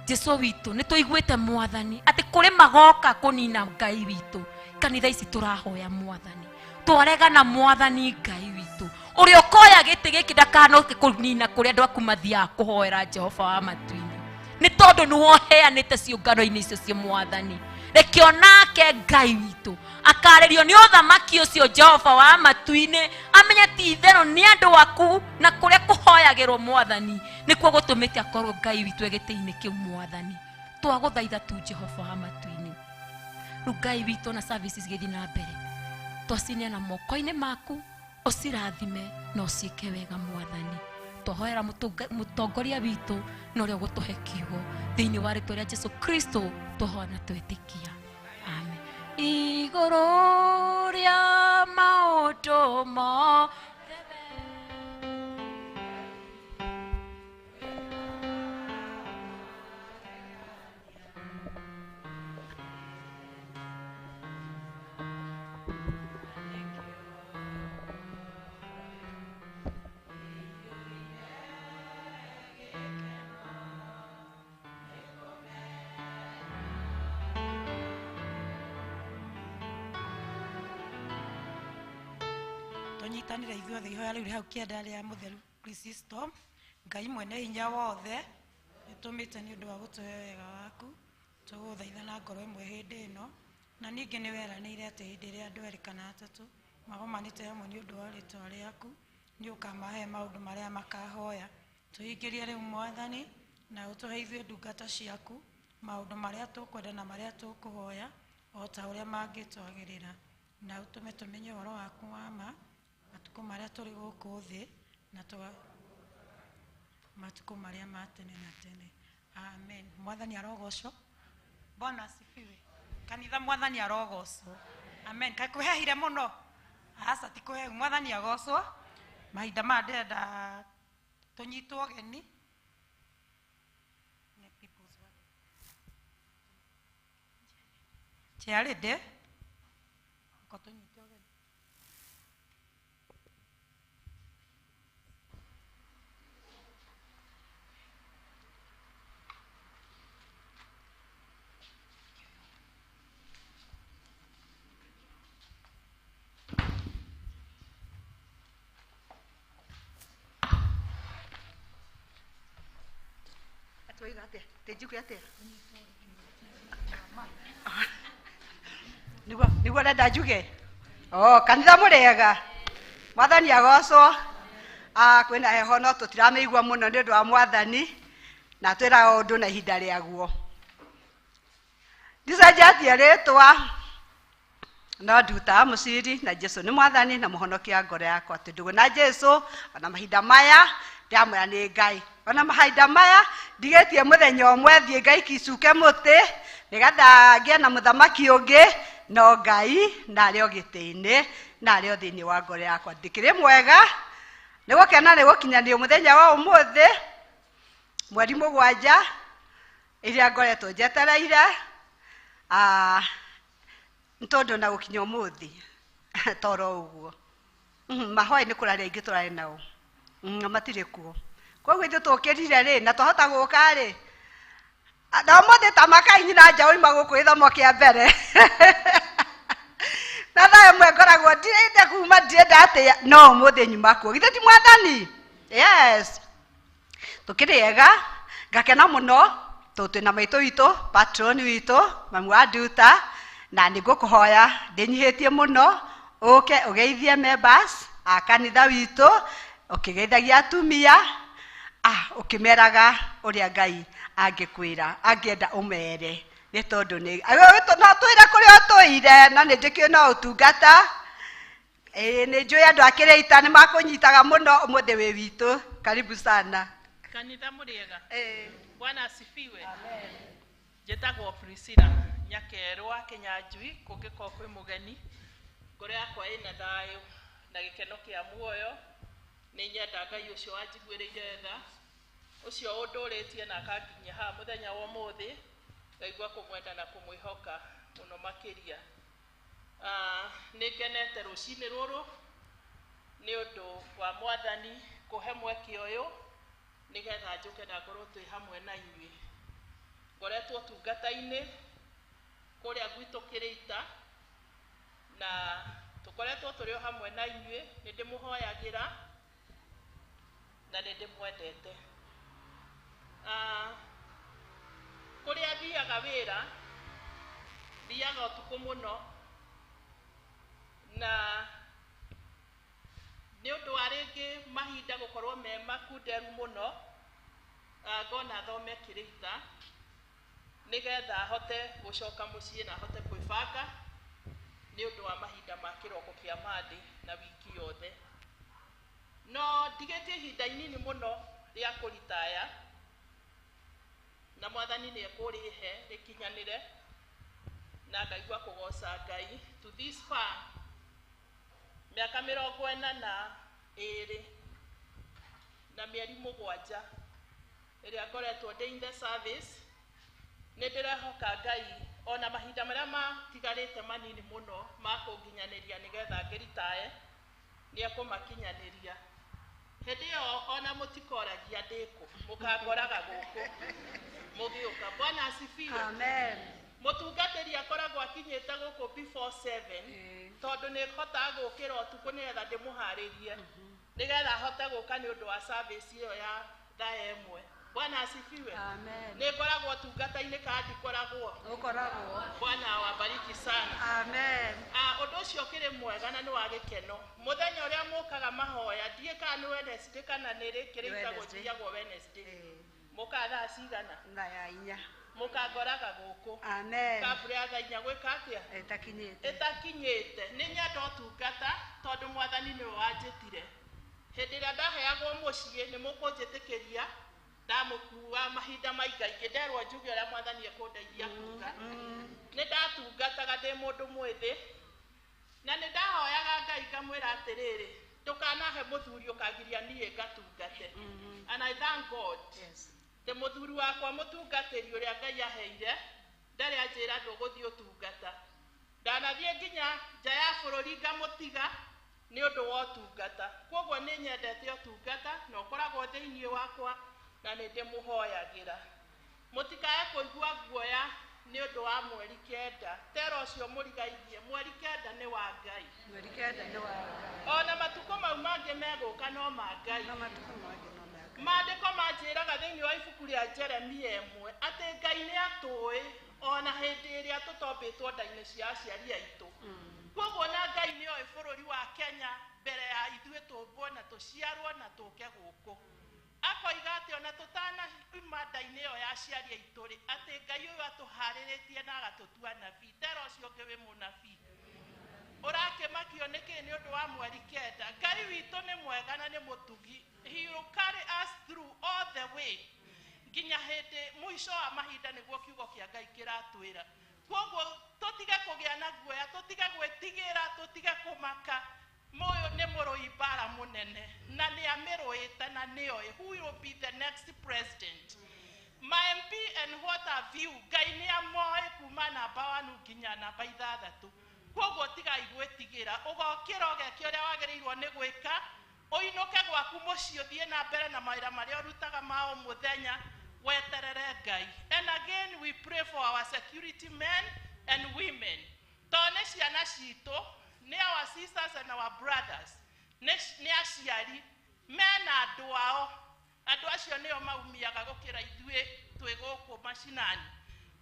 Jesu witũ nĩ tũiguĩte mwathani atĩ kũrĩ magoka kũnina Ngai witũ. Kanitha ici tũrahoya mwathani, twaregana mwathani Ngai witũ ũrĩa ũkoya gĩtĩ gĩkĩ ndakanoke kũnina kũrĩa andũ aku mathiaga kũhoera Jehova wa matu-inĩ. Nĩ tondũ nĩ woheanĩte ciũngano-inĩ icio cia mwathani. Reke onake Ngai witũ akarĩrio nĩ ũthamaki ũcio Jehova wa matu-inĩ, amenye ti itherũ nĩ andũ aku na kũrĩa kũhoyagĩrwo mwathani nĩkuo gũtũmĩte akorwo Ngai witũ gĩtĩ-inĩ kĩu mwathani. Twagũthaitha tu Jehova wa matu-inĩ. Rĩu Ngai witũ na services gĩthiĩ na mbere, twacineana moko-inĩ maku, ũcirathime na ũciĩke wega mwathani. Twahoera mũtongoria witũ na ũrĩa ũgũtũhe kiugo thĩinĩ wa rĩtwa rĩa Jesu Kristo twahoya na twetĩkia. Amen. Igũrũ rĩa maũndũ mothe Tũnyitanĩre ithuothe ihoya rĩu rĩ hau kĩanda rĩa mũtheru Chrysostom. Ngai mwene hinya wothe nĩtũmĩte nĩ ũndũ wa gũtũhe wega waku, tũgũthaitha na ngoro ĩmwe hĩndĩ ĩno, na ningĩ nĩ weranĩire atĩ hĩndĩ ĩrĩa andũ erĩ kana atatũ magomanĩte hamwe nĩ ũndũ wa rĩtwa rĩaku, nĩ ũkamahe maũndũ marĩa makahoya. Tũhingĩrie rĩu mwathani, na ũtũhe ithuĩ ndungata ciaku maũndũ marĩa tũkwenda na marĩa tũkũhoya o ta ũrĩa mangĩtwagĩrĩra, na ũtũme tũmenye ũhoro waku wa ma matukũ marĩa tũrĩ gũkũ thĩ na matukũ marĩa ma tene na tene. Amen. Mwathani arogocwo. Bwana asifiwe. Kanitha mwathani arogocwo. Amen. Kaĩ kwĩhehire mũno? Aca ti kũhehu, mwathani agocwo. Mahinda maya ndĩrenda tũnyitwo ũgeni. Chair lady, ko tũnyite ũgeni. Atwaiga atia? Tinjuge atia? Niguo arenda njuge. Oh, kanitha mũrĩega. Mwathani agocwo. Kwĩna heho no tũtiramĩigua mũno nĩ ũndũ wa mwathani na twĩraga ũndũ na ihinda rĩaguo. Ndicenjetie rĩtwa no ndutaga mũciri na Jesu nĩ mwathani na mũhonokia ngoro yakwa. Twĩ ndũgũ na Jesu ona mahinda maya ndĩramwĩra nĩ Ngai. Ona mahinda maya ndigĩtie mũthenya ũmwe thiĩ Ngai icuke mũtĩ nĩgetha ngĩe na mũthamaki ũngĩ no Ngai na arĩ o gĩtĩ-inĩ na arĩ o thĩinĩ wa ngoro yakwa. Ndĩkĩrĩ mwega nĩ gũkena nĩ gũkinyanĩrio mũthenya wa ũmũthĩ mweri 7 ĩrĩa ngoretwo njetereire tondũ na gũkinya ũmũthĩ toro ũguo. Mahoe nĩ kũraria aingĩ tũrarĩ nao matirĩ kuo. Koguo ithuĩ tũkĩrire rĩ na twahota gũka rĩ na ũmũthĩ ta makai nyina nja oima gũkũ gĩthomo kĩa mbere na thaa ĩmwe ngoragwo ndirĩte kuma ndirenda atĩa no ũmũthĩ nyuma kuo. Githĩ ti mwathani? Yes, tũkĩrĩ ega ngakena mũno tondũ twĩna maitũ witũ patron witũ mamu wa Nduta na nĩ ngũkũhoya ndĩnyihĩtie mũno ũke ũgeithie members a kanitha witũ ũkĩgeithagia atumia ũkĩmeraga ũrĩa Ngai angĩkwĩra angĩenda ũmere nĩ tondũ nĩ no twĩre kũrĩa ũtũire na nĩ njĩkĩo no ũtungata. Nĩ njũĩ andũ a Kĩrĩita nĩ makũnyitaga mũno ũmũthĩ wĩ witũ. Karibu sana. Kanitha mũrĩega. Bwana asifiwe. Njĩtagwo Priscilla Nyakerwa Kĩnyanjui kũngĩkorwo kwĩ mũgeni. Ngoro yakwa ĩna thayũ na gĩkeno kĩa muoyo. Nĩ nyenda Ngai ũcio wanjiguĩrĩire tha ũcio ũndũrĩtie na akanginyia haha mũthenya wa ũmũthĩ ngaigua kũmwenda na kũmwĩhoka mũno makĩria. Nĩ ngenete rũcinĩ rũrũ nĩ ũndũ wa mwathani kũhe mweke ũyũ nĩgetha njũke na ngorwo twĩ hamwe na inyuĩ. Ngoretwo ũtungata-inĩ kũrĩa gwitũ Kĩrĩita na tũkoretwo tũrĩ o hamwe na inyuĩ. Nĩ ndĩmũhoyagĩra na nĩ ndĩmwendete. Kũrĩa thiaga wĩra thiaga ũtukũ mũno na nĩ ũndũ wa rĩngĩ mahinda gũkorwo me makunderu mũno ngona thome Kĩrĩita nĩgetha hote gũcoka mũciĩ na hote kwĩbanga nĩ ũndũ wa mahinda ma kĩroko kĩa Monday na wiki yothe. No ndigĩtie ihinda inini mũno rĩa kũritaya na mwathani nĩ ekũrĩhe rĩkinyanĩre na ngaigua kũgoca Ngai to this far mĩaka 42 na mĩeri 7 ĩrĩa ngoretwo ndĩ in the service. Nĩ ndĩrehoka Ngai ona mahinda marĩa matigarĩte manini mũno ma kũnginyanĩria nĩgetha ngĩritae nĩ ekũmakinyanĩria. Hĩndĩ ĩyo ona mũtikoragia ndĩkũ mũkangoraga gũkũ mũgĩũka. Bwana asifiwe. Amen. Mũtungatĩri akoragwo akinyĩte gũkũ before 7 tondũ nĩ hotaga gũkĩra ũtukũ nĩgetha ndĩmũharĩrie nĩgetha ahote gũka nĩ ũndũ wa service ĩyo ya thaa 1. Bwana asifiwe. Amen. Nĩ ngoragwo ũtungata-inĩ kana ndikoragwo? Ũkoragwo. Bwana awabariki sana. Amen. Ũndũ ũcio ũkĩrĩ mwega na nĩ wa gĩkeno. Mũthenya ũrĩa mũkaga mahoya ndiĩ kana nĩ Wednesday kana nĩ rĩ, kĩrĩa gũthiagwo Wednesday. Mũkaga thaa cigana? Thaa 4. Mũkangoraga gũkũ. Amen. Kabura ya thaa 4 gwĩka atĩa? Ĩtakinyĩte. Ĩtakinyĩte. Nĩ nyenda ũtungata tondũ mwathani nĩwe wanjĩtire. Hĩndĩ ĩrĩa ndaheagwo mũciĩ nĩ mũkũnjĩtĩkĩria ndamũkua mahinda maingaingĩ nderwo njuge ũrĩa mwathani ekũndeithia kuga. Nĩ ndatungataga ndĩ mũndũ mwĩthĩ Na nĩ ndahoyaga Ngai ngamwĩra atĩrĩrĩ, ndũkanahe mũthuri ũkagiria niĩ ngatungate. And I thank God. Yes. Ndĩ mũthuri wakwa mũtungatĩri ũrĩa Ngai aheire, ndarĩ anjĩra ndũgũthiĩ ũtungata. Ndanathiĩ nginya nja ya bũrũri ngamũtiga nĩ ũndũ wa ũtungata. Kwoguo nĩ nyendete ũtungata na ũkoragwo thĩinĩ wakwa na nĩ ndĩmũhoyagĩra. Mũtikae kũigua guoya nĩ ũndũ wa mweri 9. Tera ũcio mũrigainie, mweri 9 nĩ wa Ngai. Mweri 9 nĩ wa Ngai. Ona matukũ mau mangĩ megũka no ma Ngai. No matukũ mangĩ no ma Ngai. Maandĩko manjĩraga thĩinĩ wa ibuku rĩa Jeremia 1 atĩ Ngai nĩ atũĩ ona hĩndĩ ĩrĩa tũtombĩtwo nda-inĩ cia aciari aitũ. Kwoguo na Ngai nĩ oĩ bũrũri wa Kenya mbere ya ithuĩ tũmbwo na tũciarwo na tũke gũkũ. Akoiga atĩ ona tũtanauma nda-inĩ ĩyo ya aciari aitũ rĩ, atĩ Ngai ũyũ atũharĩrĩtie na agatũtua nabii. Tera ũcio ũngĩ wĩ mũnabii. Ũrakĩmakio nĩkĩ nĩ ũndũ wa mweri 9? Ngai witũ nĩ mwega na nĩ mũtugi. He will carry us through all the way nginya hĩndĩ mũico wa mahinda, nĩguo kiugo kĩa Ngai kĩratwĩra. Kwoguo tũtige kũgĩa na guoya, tũtige gwĩtigĩra, tũtige kũmaka. Mũyũ nĩ mũrũi mbara mũnene na nĩ amĩrũĩte na nĩoĩ who will be the next president. Ma MP and what have you, Ngai nĩ amoĩ kuma namba 1 nginya namba 6. Kwoguo tigai gwĩtigĩra, ũgokĩra ũgeke ũrĩa wagĩrĩirwo nĩ gwĩka, ũinũke gwaku mũciĩ ũthiĩ na mbere na mawĩra marĩa ũrutaga ma o mũthenya, weterere Ngai. And again we pray for our security men and women. Tondũ nĩ ciana citũ, nĩ our sisters and our brothers, nĩ aciari mena andũ ao. Andũ acio nĩo maumiaga gũkĩra ithuĩ twĩ gũkũ macinani.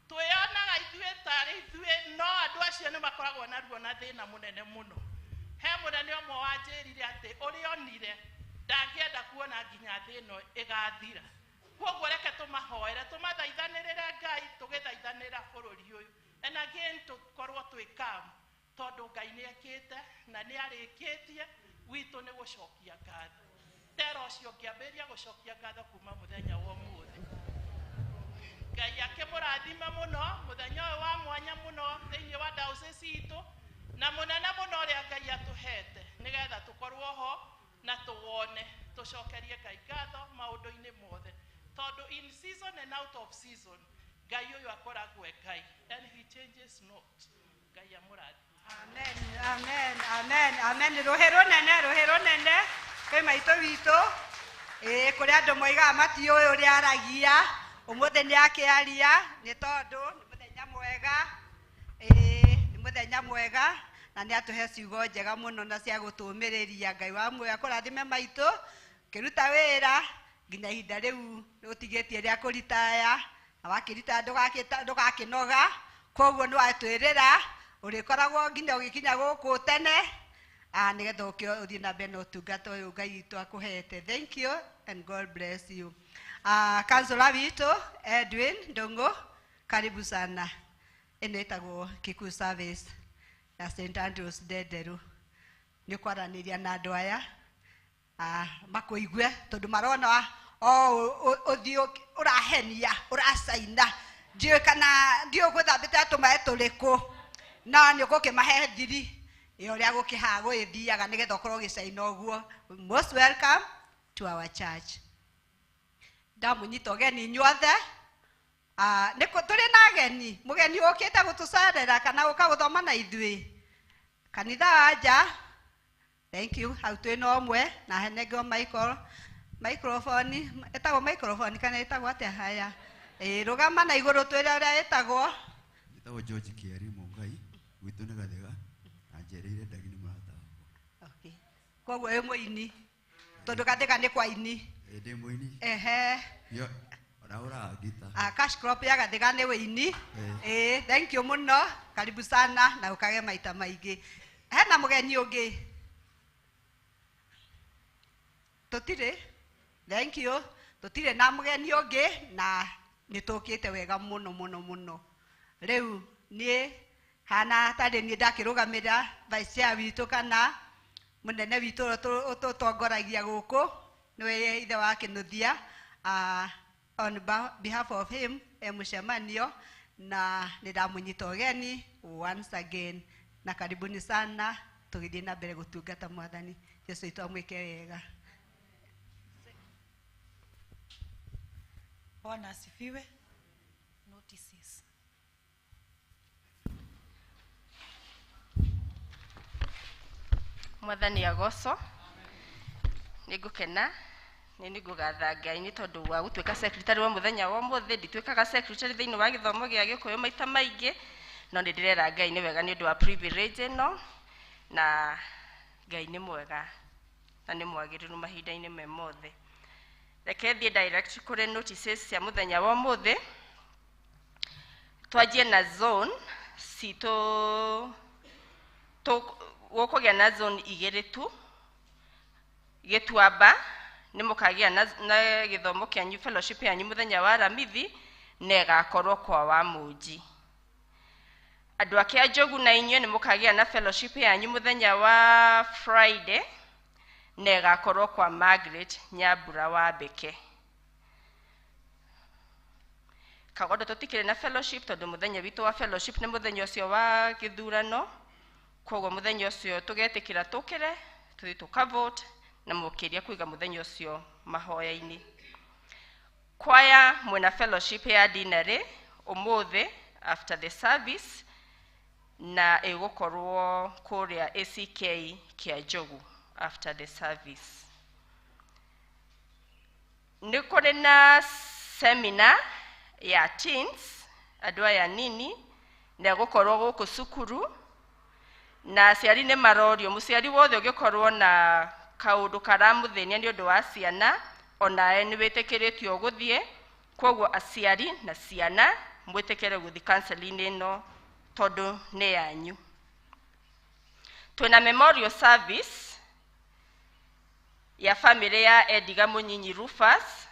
Twĩyonaga ithuĩ tarĩ ithuĩ, no andũ acio nĩ makoragwo na ruo na thĩna mũnene mũno. He mũnene ũmwe wanjĩrire atĩ ũrĩa onire ndangĩenda kuona nginya thĩ ĩno ĩgathira. Kwoguo reke tũmahoere, tũmathaithanĩrĩre Ngai, tũgĩthaithanĩra bũrũri ũyũ. And again tũkorwo twĩ calm, tondũ Ngai nĩ ekĩte na nĩ arĩkĩtie, witũ nĩ gũcokia ngatho. Tera ũcio ngĩambĩrĩria gũcokia ngatho kuma mũthenya wa ũmũthĩ. Ngai akĩmũrathima mũno mũthenya ũyũ wa mwanya mũno thĩinĩ wa diocese itũ, na mũnene mũno ũrĩa Ngai atũhete nĩgetha tũkorwo ho na tũwone, tũcokerie Ngai ngatho maũndũ-inĩ mothe, tondũ in season and out of season Ngai ũyũ akoragwo e Ngai and he changes not. Ngai amũrathime. Amen, amen, amen, amen. Rũhĩ rũnene, rũhĩ rũnene kwĩ maitũ witũ. Ĩĩ, kũrĩ andũ moigaga matiũĩ ũrĩa aragia, ũmũthĩ nĩ akĩaria nĩ tondũ nĩ mũthenya mwega. Ĩĩ, nĩ mũthenya mwega na nĩ atũhe ciugo njega mũno na cia gũtũũmĩrĩria. Ngai wa muoyo akũrathime maitũ, ũkĩruta wĩra nginya ihinda rĩu ũtigĩtie rĩa kũritaya, na wakĩritaya ndũgakĩnoga. Kwoguo nĩ watwĩrĩra ũrĩkoragwo nginya ũgĩkinya gũkũ tene, nĩgetha ũke ũthiĩ na mbere na ũtungata ũyũ Ngai witũ akũhete. Thank you and God bless you. Kansũla witũ Edwin Ndung'u, karibu sana. Ĩno ĩtagwo Kikuyu Service ya St Andrews Ndenderu. Nĩ kwaranĩria na andũ aya, makũigue tondũ marona o ũthiũ ũrahenia, ũracaina. Ndiũĩ kana ndiũĩ gwĩthambĩte tũmaĩ tũrĩkũ, no nĩ ũgũkĩmahe thiri ya ũrĩa gũkĩhaga gũgĩthiaga nĩgetha ũkorwo ũgĩcaina ũguo. Most welcome to our church. Ndamũnyita ũgeni inyuothe. Tũrĩ na ageni, mũgeni ũkĩte gũtũcerera kana gũka gũthoma na ithuĩ kanitha wa nja. Thank you. Hau twĩ na ũmwe na henengwo microphone, ĩtagwo microphone kana ĩtagwo atĩa? Haya, rũgama na igũrũ twĩre ũrĩa ĩtagwo. Ĩtagwo George Kĩari Mũngai, gwitũ nĩ Gathega, na njereire Ndagi nĩ mũrata wakwa. Okay. Koguo wĩ mũini tondũ Gathega nĩ kwa ini. Ndĩ mũini. Ehe. Yo, ona hũraga ngita. Cash crop ya Gathega nĩ wĩini. Thank you mũno, karibu sana na ũkage maita maingĩ. Hena mũgeni ũngĩ? Tũtirĩ. Thank you. Tũtirĩ na mũgeni ũngĩ na nĩ tũkĩte wega mũno mũno mũno. Rĩu niĩ hana tarĩ niĩ ndakĩrũgamĩrĩra vice chair witũ kana mũnene witũ ũrĩa ũtũtongoragia gũkũ, nĩwe ithe wa Kĩnuthia. On behalf of him e mũcemanio na nĩ ndamũnyita ũgeni once again na karibuni sana. Tũgĩthiĩ na mbere gũtungata Mwathani. Jesu witũ amwĩke wega. Bwana asifiwe. Notices. Mwathani agocwo. Nĩ ngũkena nĩ ngũgatha Ngai nĩ tondũ wa gũtuĩka secretary wa mũthenya wa ũmũthĩ. Ndituĩkaga secretary thĩinĩ wa gĩthomo gĩa Gĩkũyũ maita maingĩ, no nĩ ndĩrera Ngai nĩ wega nĩ ũndũ wa privilege ĩno, na Ngai nĩ mwega na nĩ mwagĩrĩru mahinda-inĩ me mothe. Reke thiĩ direct kũrĩ notices cia mũthenya wa ũmũthĩ. Twanjie na zone citũ. Gũkũgĩa na zone igĩrĩ tu. Gĩtuamba nĩ mũkagĩa na gĩthomo kĩanyu, fellowship yanyu mũthenya wa Aramithi, na ĩgakorwo kwa Wamũnji. Andũ a Kĩanjogu na inyuĩ nĩ mũkagĩa na fellowship yanyu mũthenya wa Friday, na ĩgakorwo kwa Margaret Nyambura wa Mbeke. Kagondo tũtikĩrĩ na fellowship tondũ mũthenya witũ wa fellowship nĩ mũthenya ũcio wa gĩthurano. Koguo mũthenya ũcio tũgetĩkĩra tũkĩre tũthiĩ tũkavote, na mũkĩria kũiga mũthenya ũcio mahoya-inĩ. Kwaya mwena fellowship ya dinarĩ ũmũthĩ after the service, na ĩgũkorwo kũrĩa ACK Kĩanjogu after the service. Nĩ kũrĩ na seminar ya teens, andũ aya nini, na ĩgũkorwo gũkũ cukuru, na aciari nĩ marorio, mũciari wothe ũngĩkorwo na kaũndũ karamũthĩnia nĩ ũndũ wa ciana, onawe nĩ wĩtĩkĩrĩtio gũthiĩ. Koguo aciari na ciana mwĩtĩkĩre gũthiĩ counseling ĩno tondũ nĩ yanyu. Twĩna memorial service ya family ya Ediga Mũnyinyi Rufus,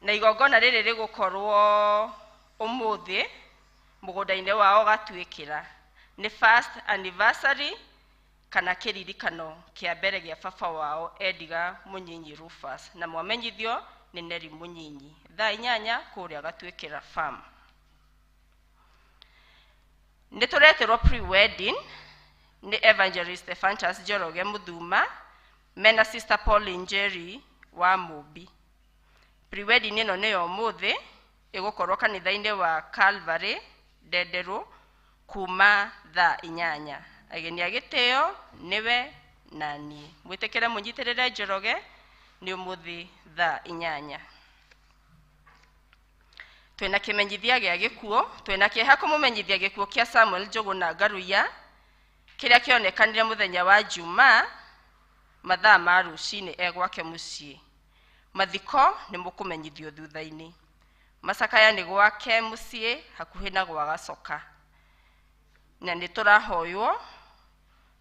na igongona rĩrĩ rĩgũkorwo ũmũthĩ mũgũnda-inĩ wao Gatuĩkĩra. Nĩ first anniversary kana kĩririkano kĩa mbere gĩa baba wao Ediga Mũnyinyi Rufus, na mwamenyithio nĩ Neri Mũnyinyi, thaa 8 kũrĩa Gatuĩkĩra farm. Nĩ tũreterwo pre-wedding nĩ Evangelist Stephantus Njoroge Mũthuma mena Sister Pauline Njeri wa Mũmbi. Pre-wedding ĩno nĩ ya ũmũthĩ, ĩgũkorwo kanitha-inĩ wa Calvary Ndenderũ kuma thaa 8. Ageni a gĩtĩo nĩwe na niĩ. Mwĩtĩkĩre mũnyitĩrĩre Njoroge nĩ ũmũthĩ thaa 8. Twĩna kĩmenyithia gĩa gĩkuũ, twĩna kĩeha kũmũmenyithia gĩkuũ kĩa Samuel Njũgũna Ngaruiya kĩrĩa kĩonekanire mũthenya wa Jumaa mathaa ma rũcinĩ e gwake mũciĩ. Mathiko nĩ mũkũmenyithio thutha-inĩ. Macakaya nĩ gwake mũciĩ hakuhĩ na gwa Gacoka. Na nĩ tũrahoywo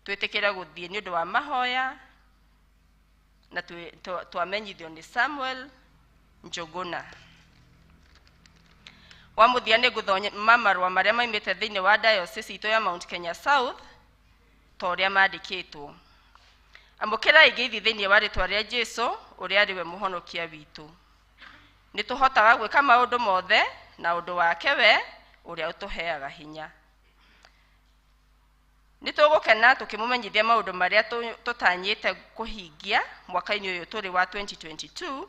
twĩtĩkĩre gũthiĩ nĩ ũndũ wa mahoya, na twamenyithio nĩ Samuel Njũgũna. Wa mũthia nĩ ngũthoma marũa marĩa maimĩte thĩinĩ wa diocese itũ ya Mount Kenya South ta ũrĩa mandĩkĩtwo. Amũkĩrai ngeithi thĩinĩ wa rĩtwa rĩa Jesũ ũrĩa arĩ we mũhonokia witũ. Nĩ tũhotaga gwĩka maũndũ mothe na ũndũ wake we ũrĩa ũtũheaga hinya. Nĩ tũgũkena tũkĩmũmenyithia maũndũ marĩa tũtanyĩte kũhingia mwaka-inĩ ũyũ tũrĩ wa 2022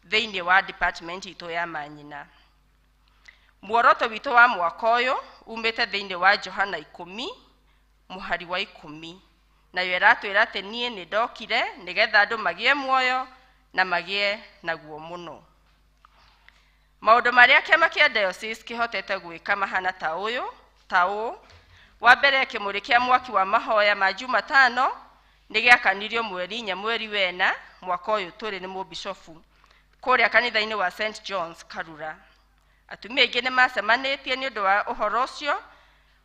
thĩinĩ wa department itũ ya manyina. Muoroto witũ wa mwaka ũyũ umĩte thĩinĩ wa Johana 10 mũhari wa 10, nayo ĩratwĩra atĩ niĩ nĩ ndokire nĩgetha andũ magĩe muoyo na magĩe naguo mũno. Maũndũ marĩa kĩama kĩa diocese kĩhotete gwĩka mahana ta ũyũ ta ũũ. Wa mbere, kĩmũrĩ kĩa mwaki wa mahoya ma Jumatano nĩ gĩakanirio mweri 4 mweri wena mwaka ũyũ tũrĩ nĩ mũbishofu kũrĩa kanitha-inĩ wa St John's Karura. Atumia aingĩ nĩ macemanĩtie nĩ ũndũ wa ũhoro ũcio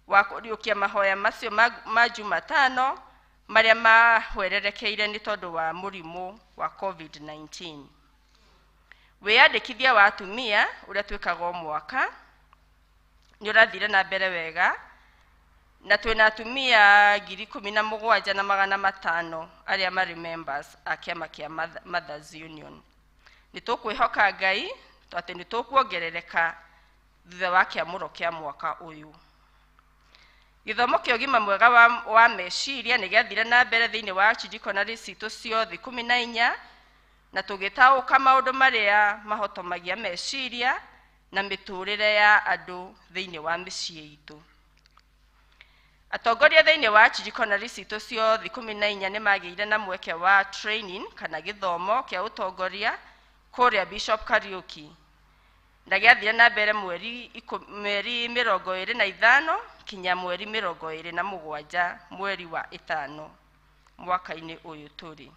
wa kũriũkia mahoya macio ma Jumatano marĩa mahwererekeire nĩ tondũ wa mũrimũ wa COVID-19. Wĩyandĩkithia wa atumia ũrĩa twĩkaga o mwaka nĩ ũrathire na mbere wega, na twĩna atumia 17,500 arĩa marĩ members a kĩama kĩa Mothers Union. Nĩ tũkwĩhoka Ngai atĩ nĩ tũkuongerereka thutha wa kĩamũro kĩa mwaka ũyũ. Gĩthomo kĩa ũgima mwega wa meciria nĩ gĩathire na mbere thĩinĩ wa archdeaconry citũ ciothe 14 na tũgĩtaũka maũndũ marĩa mahotomagia meciria na mĩtũrĩre ya andũ thĩinĩ wa mĩciĩ itũ. Atongoria thĩinĩ wa archdeaconry citũ ciothe 14 nĩ magĩire na mweke wa training kana gĩthomo kĩa ũtongoria kũrĩa Bishop Kariuki, na gĩathire na mbere mweri 25 kinya mweri 27 mweri wa 5 mwaka-inĩ ũyũ tũrĩ.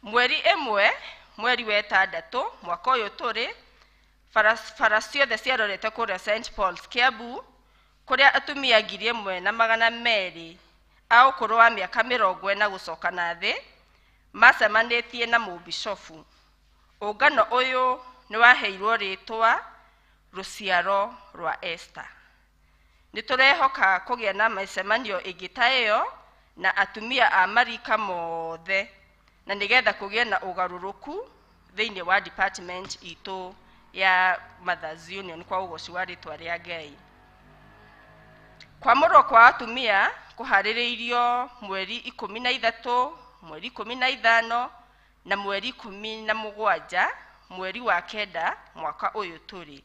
Mweri 1 mweri wa 6 mwaka ũyũ tũrĩ, bara ciothe ciarorete kũrĩa St Paul's Kiambu, kũrĩa atumia 1200 a ũkũrũ wa mĩaka 40 gũcoka na thĩ macemanĩtie na mũbishofu. Ũngano ũyũ nĩ waheirwo rĩtwa rũciaro rwa Esther. Nĩ tũrehoka kũgĩa na mĩcemanio ĩngĩ ta ĩyo na atumia a marika mothe, na nĩgetha kũgĩe na ũgarũrũku thĩinĩ wa department itũ ya Mothers Union kwa ũgoci wa rĩtwa rĩa Ngai. Kwamũrwo kwa atumia kũharĩrĩirio mweri 13, mweri 15 na mweri 17 mweri wa 9 mwaka ũyũ tũrĩ.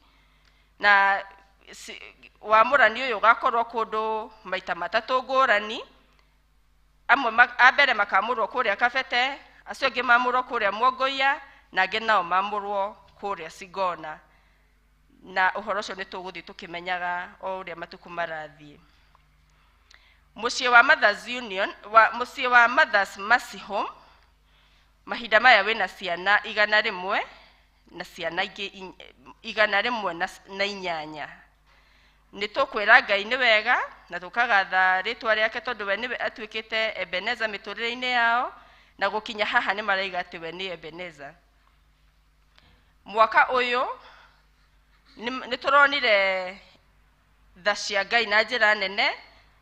Na wamũrani ũyũ ũgakorwo kũndũ maita matatũ ngũrani. Amwe a mbere makamũrwo kũrĩa Kabete, acio angĩ mamũrwo kũrĩa Mwongoia, na angĩ nao mamũrwo kũrĩa Sigona. Na ũhoro ũcio nĩ tũgũthiĩ tũkĩmenyaga o ũrĩa matukũ marathiĩ. Mũciĩ wa Mothers Union, mũciĩ wa Mothers Mercy Home mahinda maya wĩna ciana 100 na ciana ingĩ 108. Nĩ tũkwĩra Ngai nĩ wega na tũkagatha rĩtwa rĩake tondũ we nĩwe atuĩkĩte Ebeneza mĩtũrĩre-inĩ yao, na gũkinya haha nĩ maraiga atĩ we nĩ Ebeneza. Mwaka ũyũ nĩ tũronire tha cia Ngai na njĩra nene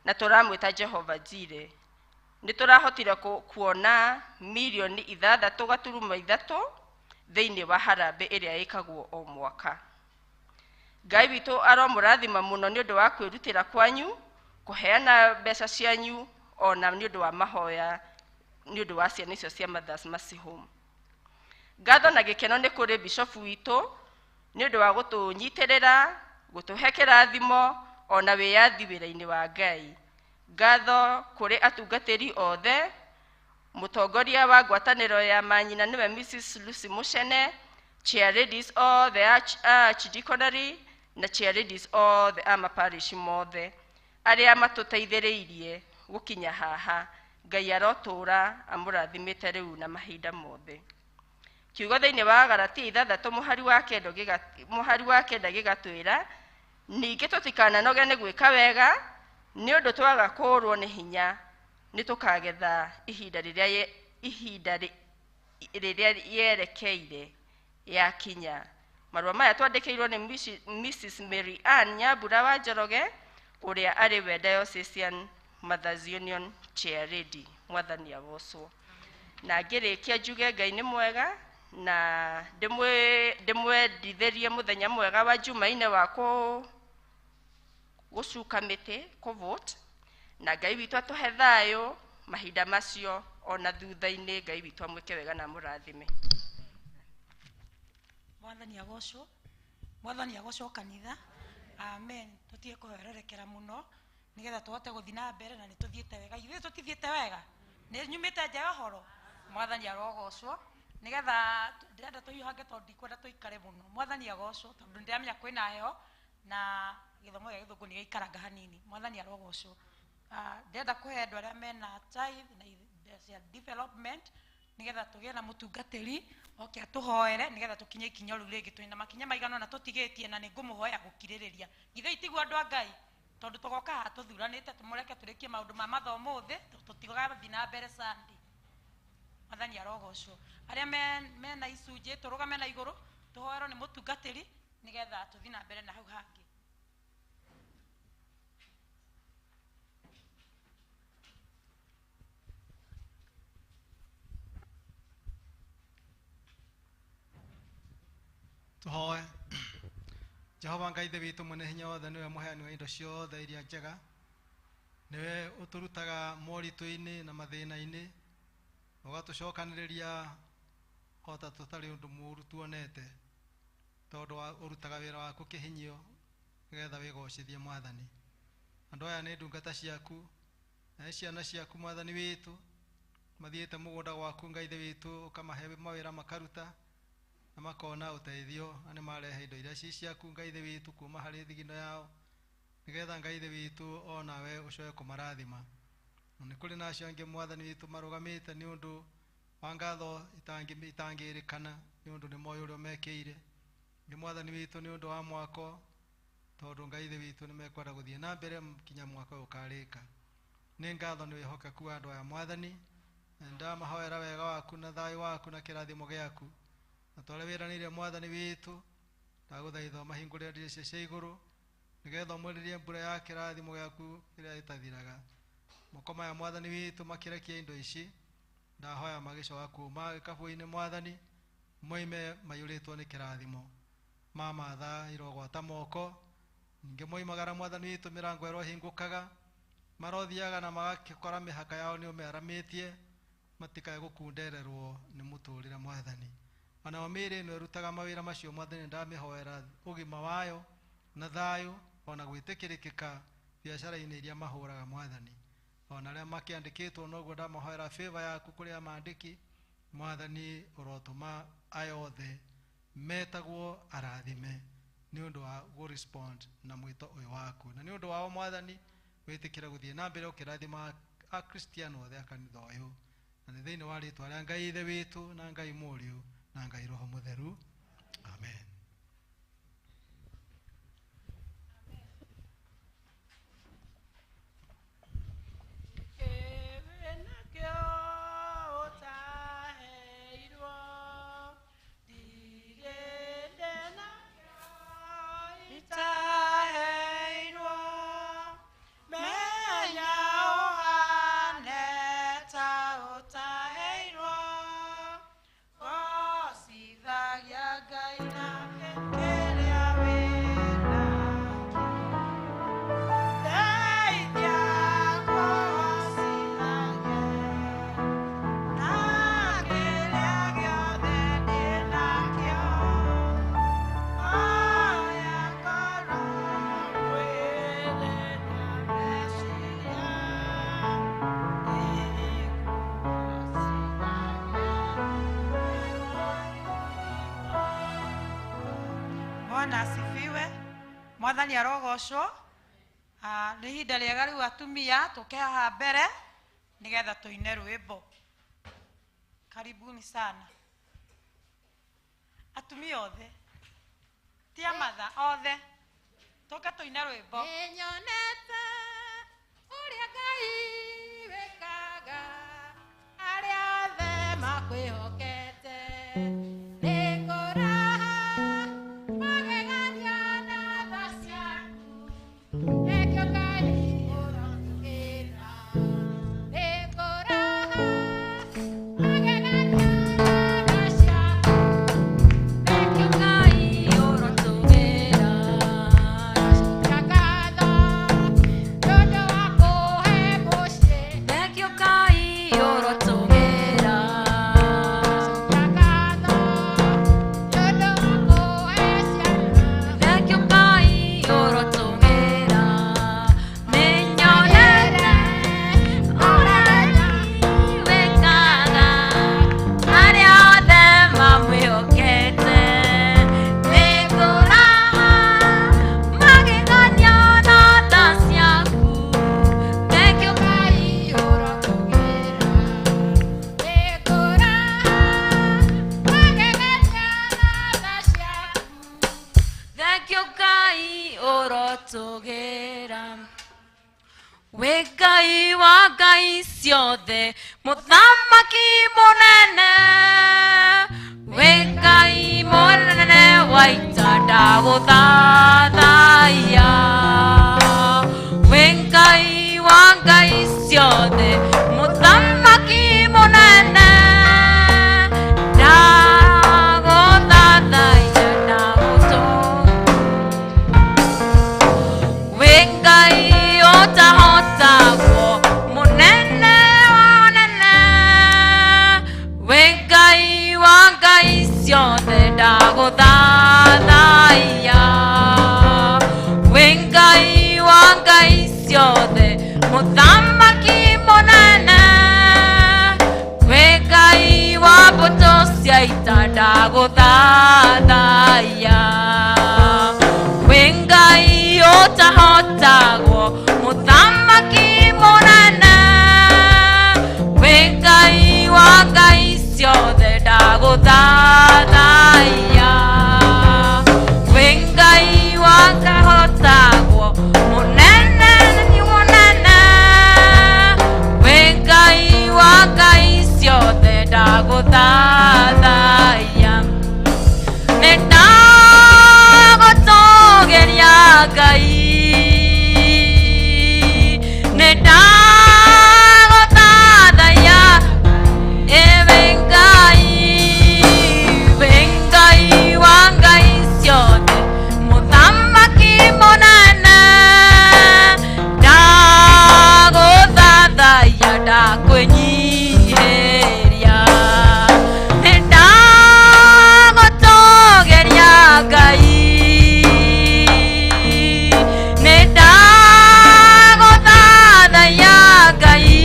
na tũramwĩta Jehova Jireh. Nĩ tũrahotire kuona mirioni 6.3 thĩinĩ wa harambee ĩrĩa ĩkagwo o mwaka. Ngai witũ aromũrathima mũno nĩ ũndũ wa kwĩrutĩra kwanyu, kũheana mbeca cianyu, ona nĩ ũndũ wa mahoya nĩ ũndũ wa ciana icio cia Mothers Mercy Home. Ngatho na gĩkeno nĩ kũrĩ bishofu witũ nĩ ũndũ wa gũtũnyitĩrĩra, gũtũhe kĩrathimo ona wĩyathi wĩra-inĩ wa Ngai. Ngatho kũrĩ atungatĩri othe, mũtongoria wa ngwatanĩro ya manyina nĩwe Mrs. Lucy Muchene, chair ladies othe a archdeaconry na chair ladies othe a maparish mothe arĩa matũteithĩrĩirie gũkinya haha. Ngai arotũra amũrathimĩte rĩu na mahinda mothe. Kiugo thĩinĩ wa Galatia 6 mũhari wa 9 gĩgatwĩra ningĩ tũtikananoge nĩ gwĩka wega, nĩ ũndũ twaga kũũrwo nĩ hinya nĩ tũkagetha ihinda rĩrĩa yerekeire yakinya. Marũa maya twandĩkĩirwo nĩ Mrs. Mary Ann Nyambura wa Njoroge, ũrĩa arĩ we Diocesan Mothers Union Chair Lady. Mwathani agocwo. Na ngĩrĩkia njuge Ngai nĩ mwega na ndĩmwendithĩrie mũthenya mwega wa Jumaine wa gũcuka mĩtĩ, kũvote, na Ngai witũ atũhe thayũ mahinda macio ona thutha-inĩ. Ngai witũ amwĩke wega na amũrathime. Mwathani agocwo. Mwathani agocwo kanitha. Amen. Tũtige kũhererekera mũno nĩgetha tũhote gũthiĩ na mbere, na nĩ tũthiĩte wega. Ithuĩ tũtithiĩte wega, nĩ nyumĩte nja ya ũhoro. Mwathani arogocwo. Nĩgetha ndĩrenda tũhiũhange tondũ ndikwenda tũikare mũno. Mwathani agocwo tondũ nĩndĩramenya kwĩna heho na gĩthomo gĩa gĩthũngũ nĩ gĩaikaranga hanini. Mwathani arogocwo. Ndĩrenda kũhe andũ arĩa mena tithe na cia development nĩgetha tũgĩe na mũtungatĩri oke atũhoere nĩgetha tũkinye ikinya rĩu rĩngĩ. Twĩna makinya maigana ũna tũtigĩtie na nĩngũmũhoya gũkirĩrĩria. Githĩ itiguo andũ a Ngai? Tondũ tũgoka haha tũthuranĩte tũmũreke tũrĩkie maũndũ ma mathomo ũmũthĩ, tũtigathiĩ na mbere Sunday. Mwathani arogocwo. Arĩa mena icunjĩ tũrũgame na igũrũ tũhoerwo nĩ mũtungatĩri nĩgetha tũthiĩ na mbere na hau hangĩ. Tuhoe. Jehova Ngai Ithe witũ mwene hinya wothe, nĩwe mũheani wa indo ciothe iria njega, nĩwe ũtũrutaga moritũ-inĩ na mathĩna-inĩ, ũgatũcokanĩrĩria o ta tũtarĩ ũndũ mũũru tuonete, tondũ ũrutaga wĩra waku kĩhinyio nĩgetha wĩgocithie Mwathani. Andũ aya nĩ ndungata ciaku na nĩ ciana ciaku Mwathani witũ, mathiĩte mũgũnda gwaku Ngai Ithe witũ, ũkamahe mawĩra makaruta na makona ũteithio, na nĩ marehe indo iria ci ciaku Ngai Ithe witũ kuma harĩ thigino yao, nĩgetha Ngai Ithe witũ o nawe ũcoke kũmarathima. Na nĩ kũrĩ na acio angĩ Mwathani witũ marũgamĩte nĩ ũndũ wa ngatho itangĩrĩkana, nĩ ũndũ nĩ moĩ ũrĩa mekĩire. Nĩ Mwathani witũ nĩ ũndũ wa mwako, tondũ Ngai Ithe witũ nĩ mekwenda gũthiĩ na mbere kinya mwaka ũyũ ũkarĩka. Nĩ ngatho nĩ wĩhokeku wa andũ aya Mwathani, na nĩndamahoera wega waku na thayũ waku na kĩrathimo gĩaku, na ta ũrĩa wĩranĩire Mwathani witũ, ndagũthaitha ũmahingũrĩre ndirica cia igũrũ, nĩgetha ũmũrĩrie mbura ya kĩrathimo gĩaku kĩrĩa ĩtathiraga. Moko maya Mwathani witũ makĩrekia indo ici, ndahoya magĩcoka kuma gĩkabũ-inĩ Mwathani, moime maiyũrĩtwo nĩ kĩrathimo. Mamatha irogwata moko, ningĩ moimagara Mwathani witũ mĩrango ĩrohingũkaga, marothiaga na magakĩkora mĩhaka yao nĩ ũmĩaramĩtie, matikae gũkundererwo nĩ mũtũrĩre Mwathani. Onao mĩĩrĩ ĩno ĩrutaga mawĩra macio Mwathani, ndamĩhoera ũgima wayo na thayũ, ona gwĩtĩkĩrĩkĩka biacara-inĩ iria mahũraga Mwathani. Ona arĩa makĩandĩkĩtwo noguo ndamahoera favor yaku kũrĩa maandĩki Mwathani, ũrotũma aya othe metagwo arathime nĩ ũndũ wa gũ-respond na mwĩto ũyũ waku, na nĩ ũndũ wao Mwathani wĩtĩkĩre gũthiĩ na mbere ũkĩrathima akristiano othe a kanitha ũyũ, na nĩ thĩinĩ wa rĩtwa rĩa Ngai Ithe witũ na Ngai Mũriũ na Ngai Roho Mũtheru, amen. Bwana asifiwe. Mwathani arogocwo. Nĩ ihinda rĩega rĩu atumia tũke haha mbere nĩgetha tũine rwĩmbo. Karibuni sana atumia othe, ti amatha othe, tũke tũine rwĩmbo. Nĩnyonete ũrĩa Ngai wĩkaga arĩa othe makwĩhokete, nĩngũraha magegania na tha ciaku, nĩkĩo Ngai ũrotũkĩra. Nĩngũraha magegania na tha ciaku, nĩkĩo Ngai ũrotũkĩra. Ndacokia ngatho nĩ ũndũ wa kũhe mũciĩ, Nĩkĩo Ngai ũrotũgĩra. ndacokia ngatho nĩ ũndũ wa kũhe ciana. Nĩkĩo Ngai ũrotũgĩra. Nĩnyonete ũrĩa wĩkaga arĩa othe mamwĩhokete, nĩngũraha magegania na tha ciaku, nĩkĩo Ngai ũrotũgĩra. Nĩngũraha magegania na tha ciaku. Nĩkĩo Ngai ũrotũgĩra. Wĩ Ngai wa ngai ciothe, mũthamaki mũnene, wĩ Ngai mũnene wa ita, ndagũthathaiya. Wĩ Ngai wa ngai ciothe, mũthamaki mũnene, ndagũthathaiya, ndagũtũũgĩria. Ndagũthathaiya. Wĩ Ngai ũtahotagwo, mũthamaki mũnene, wĩ Ngai wa ngai ciothe, ndagũthathaiya. Wĩ Ngai wa ngahotagwo, mũnene nĩ mũnene, wĩ Ngai wa ngai ciothe, ndagũthathaiya. Nĩ ndagũtũgĩria Ngai, nĩ ndagũthathaiya, ĩ Ngai, wĩ Ngai wa ngai ciothe, mũthamaki mũnene, ndagũthathaiya, ndakwĩnyihĩria. Nĩ ndagũtũgĩria Ngai, nĩ ndagũthathaiya Ngai,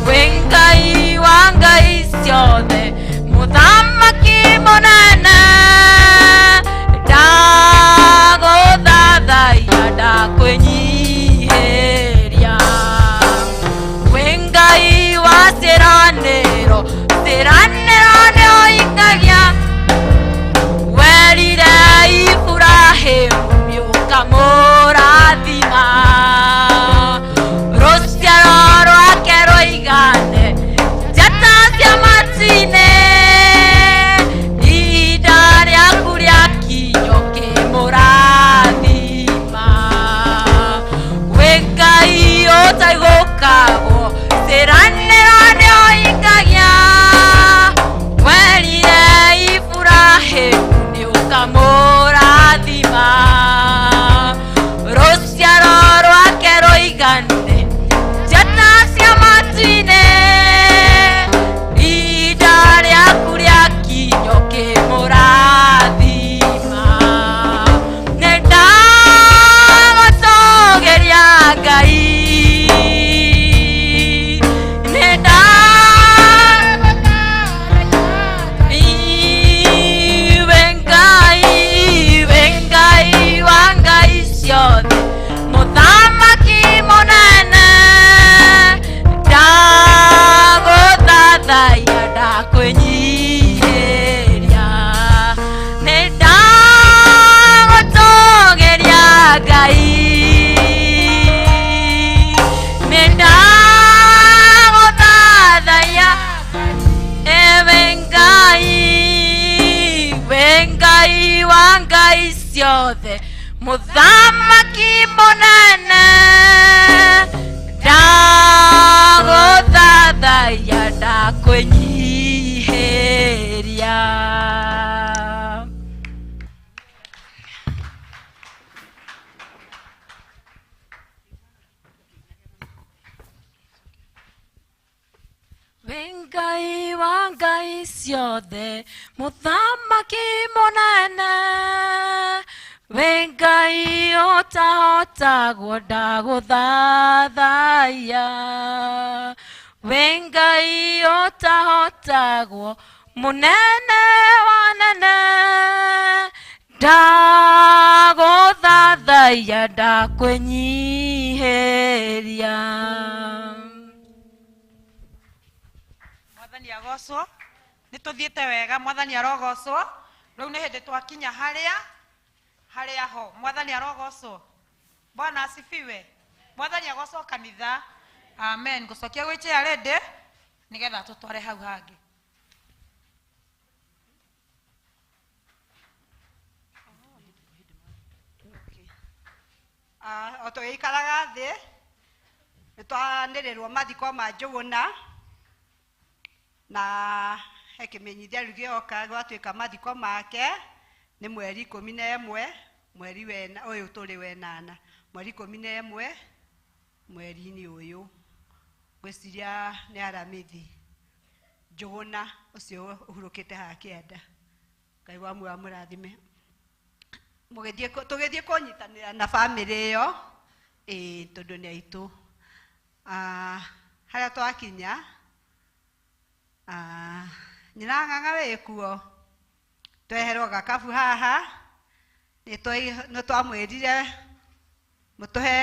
wĩ Ngai wa ngai ciothe, mũthamaki mũnene, ndagũthathaiya, ndakwĩnyihĩria. Wĩ Ngai wa ciĩranĩro, ciĩranĩro nĩũhingagia, werire Iburahĩmu nĩũkamũrathima, rũciaro rwake rũigane njata cia matu-inĩ, ihinda rĩaku rĩakinya ũkĩmũrathima. Wĩ Ngai ũtaigũkagwo, ciĩranĩro nĩũhingagia, werire Iburahĩmu nĩũkamũrathima, rũciaro rwake rũigane njata cia matu-inĩ, ihinda rĩaku rĩakinya ũkĩmũrathima. Nĩ ndagũtũgĩria Ngai, nĩ wĩ Ngai, wĩ Ngai wa ngai ciothe, mũthamaki mũnene, ndagũthathaiya, ndakwĩnyihĩria. Nĩ ndagũtũgĩria Ngai, nĩ ndagũthathaiya, wĩ Ngai, wĩ Ngai wa ngai ciothe, mũthamaki mũnene, ndagũthathaiya, ndakwĩnyihĩria. Wĩ Ngai wa ngai ciothe, mũthamaki mũnene, wĩ Ngai ũtahotagwo, ndagũthathaiya. Wĩ Ngai ũtahotagwo, mũnene wa nene, ndagũthathaiya, ndakwĩnyihĩria. Mwathani agocwo. Nĩ tũthiĩte wega, mwathani arogocwo. Rĩu nĩ hĩndĩ twakinya harĩa harĩa ho. Mwathani arogocwo. Bwana asifiwe. Mwathani agocwo kanitha. Amen. Ngũcokia gwĩ chair lady nĩgetha tũtware hau hangĩ. O tũgĩikaraga thĩ nĩ twanĩrĩrwo mathiko ma Njũgũna, na he kĩmenyithia rĩu gĩoka gwatuĩka mathiko make nĩ mweri 11 mweri wena ũyũ tũrĩ wenana, mweri 11 mweri-inĩ ũyũ, ngwĩciria nĩ Aramithi. Njũgũna ũcio ũhurũkĩte haha kĩanda, Ngai wa muoyo amũrathime. Tũgĩthiĩ kũnyitanĩra na bamĩrĩ ĩyo, ĩĩ tondũ nĩ aitũ. Harĩa twakinya Nyina ng'ang'a wĩ kuo tweherwo gakabu haha nĩ twamwĩrire mũtũhe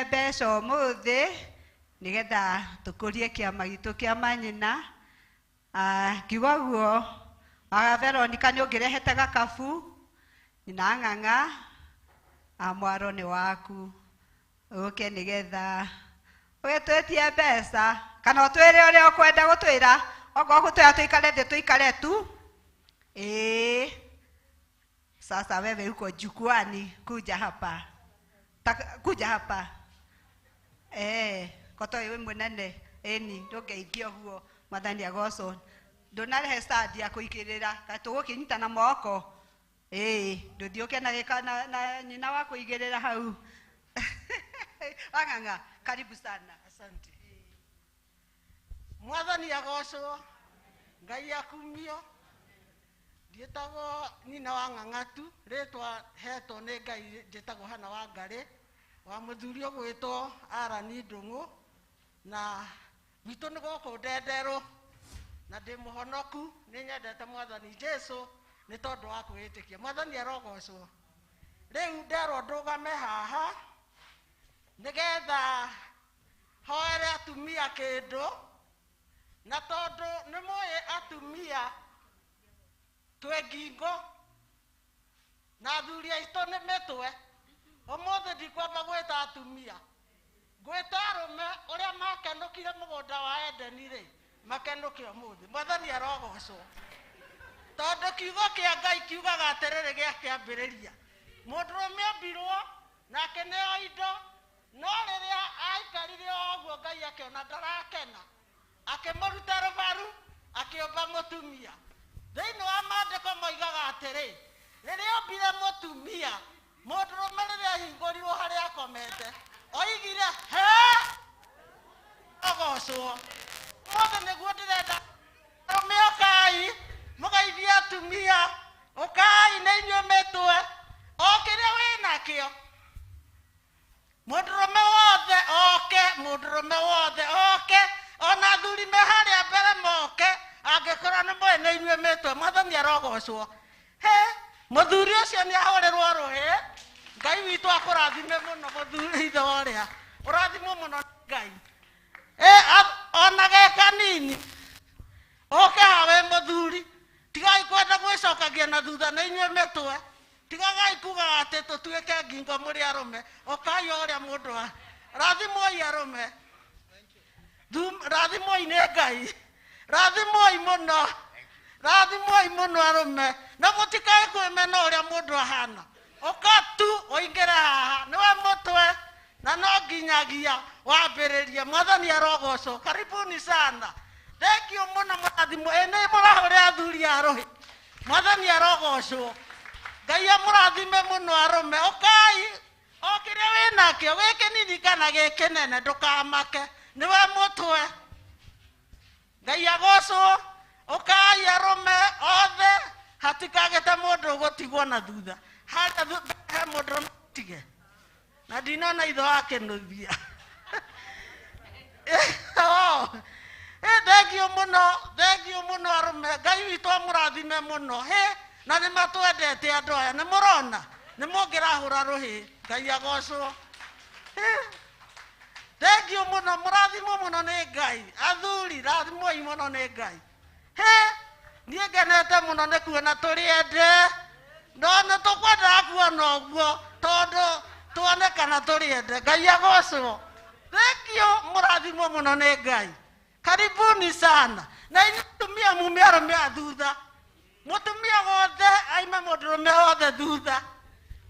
mbeca ũmũthĩ nĩgetha tũkũrie kĩama gitũ kĩa manyina. Ngiuga ũguo Veronica nĩ ũngĩrehete gakabu nyina ng'ang'a mwaro nĩ waku ũke nĩgetha ũgĩtwĩtie mbeca kana ũtwĩre ũrĩa ũkwenda gũtwĩra okorwo gũtwĩra tũikare thĩ tũikare tu. Sasa wewe uko jukwani, kuja hapa. Kuja hapa. Koto iwe munene eni ndũngeithia ũguo mwathani agocwo ndũnarehe stand ya kũigĩrĩra kaĩ tũgũkĩnyita na moko ndũthiĩ ũke na gĩka na nyina wa kũigĩrĩra hau. Wang'ang'a, karibu sana. Asante. Mwathani agocwo Ngai akumio. Njĩtagwo nyina wa ng'ang'atu rĩtwa hetwo nĩ Ngai njĩtagwo Hana wa Ngarĩ wa mũthuri ũgwĩtwo Arani Ndũng'ũ na gwitũ nĩ gũkũ Ndenderũ na ndĩ mũhonoku nĩ nyendete mwathani Jesũ nĩ tondũ wa kwĩĩtĩkia. Mwathani arogocwo. Rĩu nderwo ndũgame haha nĩgetha hoere atumia kĩndũ na tondũ nĩ mũĩ atumia twĩ ngingo na athuri aitũ nĩ mĩtwe. Ũmũthĩ ndikwamba gwĩta atumia ngwĩta arũme ũrĩa makenũkire mũgũnda wa Edeni rĩ makenũke ũmũthĩ. Mwathani arogocwo tondũ kiugo kĩa Ngai kiugaga atĩrĩrĩ gĩa kĩambĩrĩria mũndũrũme ombirwo na akĩneo indo no rĩrĩa aikarire o ũguo Ngai akĩona ndarakena akĩmũruta rũbaru akĩũmba mũtumia. Thĩinĩ wa maandĩko moigaga atĩrĩ rĩrĩa ombire mũtumia mũndũrũme rĩrĩa ahingũrirwo harĩa akomete oigire he ogocwo. Ũmũthĩ nĩguo ndĩrenda arũme ũkai mũgeithie atumia ũkai nĩ inyuĩ mĩtwe o kĩrĩa wĩnakĩo mũndũrũme wothe oke mũndũrũme wothe oke ona athuri me harĩa mbere moke angĩkorwo nĩ mũĩ nĩ inyuĩ mĩtwe. Mwathani arogocwo. He mũthuri ũcio nĩ ahũrĩrwo rũhĩ. Ngai witũ akũrathime mũno mũthuri ithe wa ũrĩa ũrathimwo mũno nĩ Ngai. Ona ge kanini ũke haha wĩ mũthuri tigai kwenda gwĩcokagia na thutha nĩ inyuĩ mĩtwe tigagai kugaga atĩ tũtuĩke ngingo mũrĩ arũme ũkai o ũrĩa mũndũ a rathimwoi arũme rathimwoi nĩ Ngai rathimwoi mũno rathimwoi mũno arũme na mũtikae kwĩmena ũrĩa mũndũ ahana ũka tu ũingĩre haha nĩwe mũtwe na no nginyagia wambĩrĩrie. Mwathani arogocwo. Karibuni sana. Thank you mũno mũrathimwo. Nĩ mũrahũre athuri a rũhĩ. Mwathani arogocwo. Ngai amũrathime mũno arũme. Ũkai o kĩrĩa wĩnakĩo gĩ kĩnini kana gĩ kĩnene ndũkamake nĩwe mũtwe. Ngai agocwo. Ũkai arũme othe hatikagĩte mũndũ ũgũtigwo na thutha harĩa he mũndũ tige na ndinona ithe wake nũthia. Thengio mũno thengio mũno arũme. Ngai witũ amũrathime mũno. Hĩ na nĩ matwendete andũ aya nĩ mũrona nĩ mũngĩrahũra rũhĩ. Ngai agocwo. Thengio mũno mũrathimwo mũno nĩ Ngai. Athuri rathimwoi mũno nĩ Ngai. Hĩ niĩ ngenete mũno nĩ kuona tũrĩ ende no nĩ tũkwendaga kuona ũguo tondũ tuone kana tũrĩ ende. Ngai agocwo. Thengio mũrathimwo mũno nĩ Ngai. Karibuni sana. Na inyuĩ atumia mume arũme a thutha mũtumia wothe aime mũndũrũme wothe thutha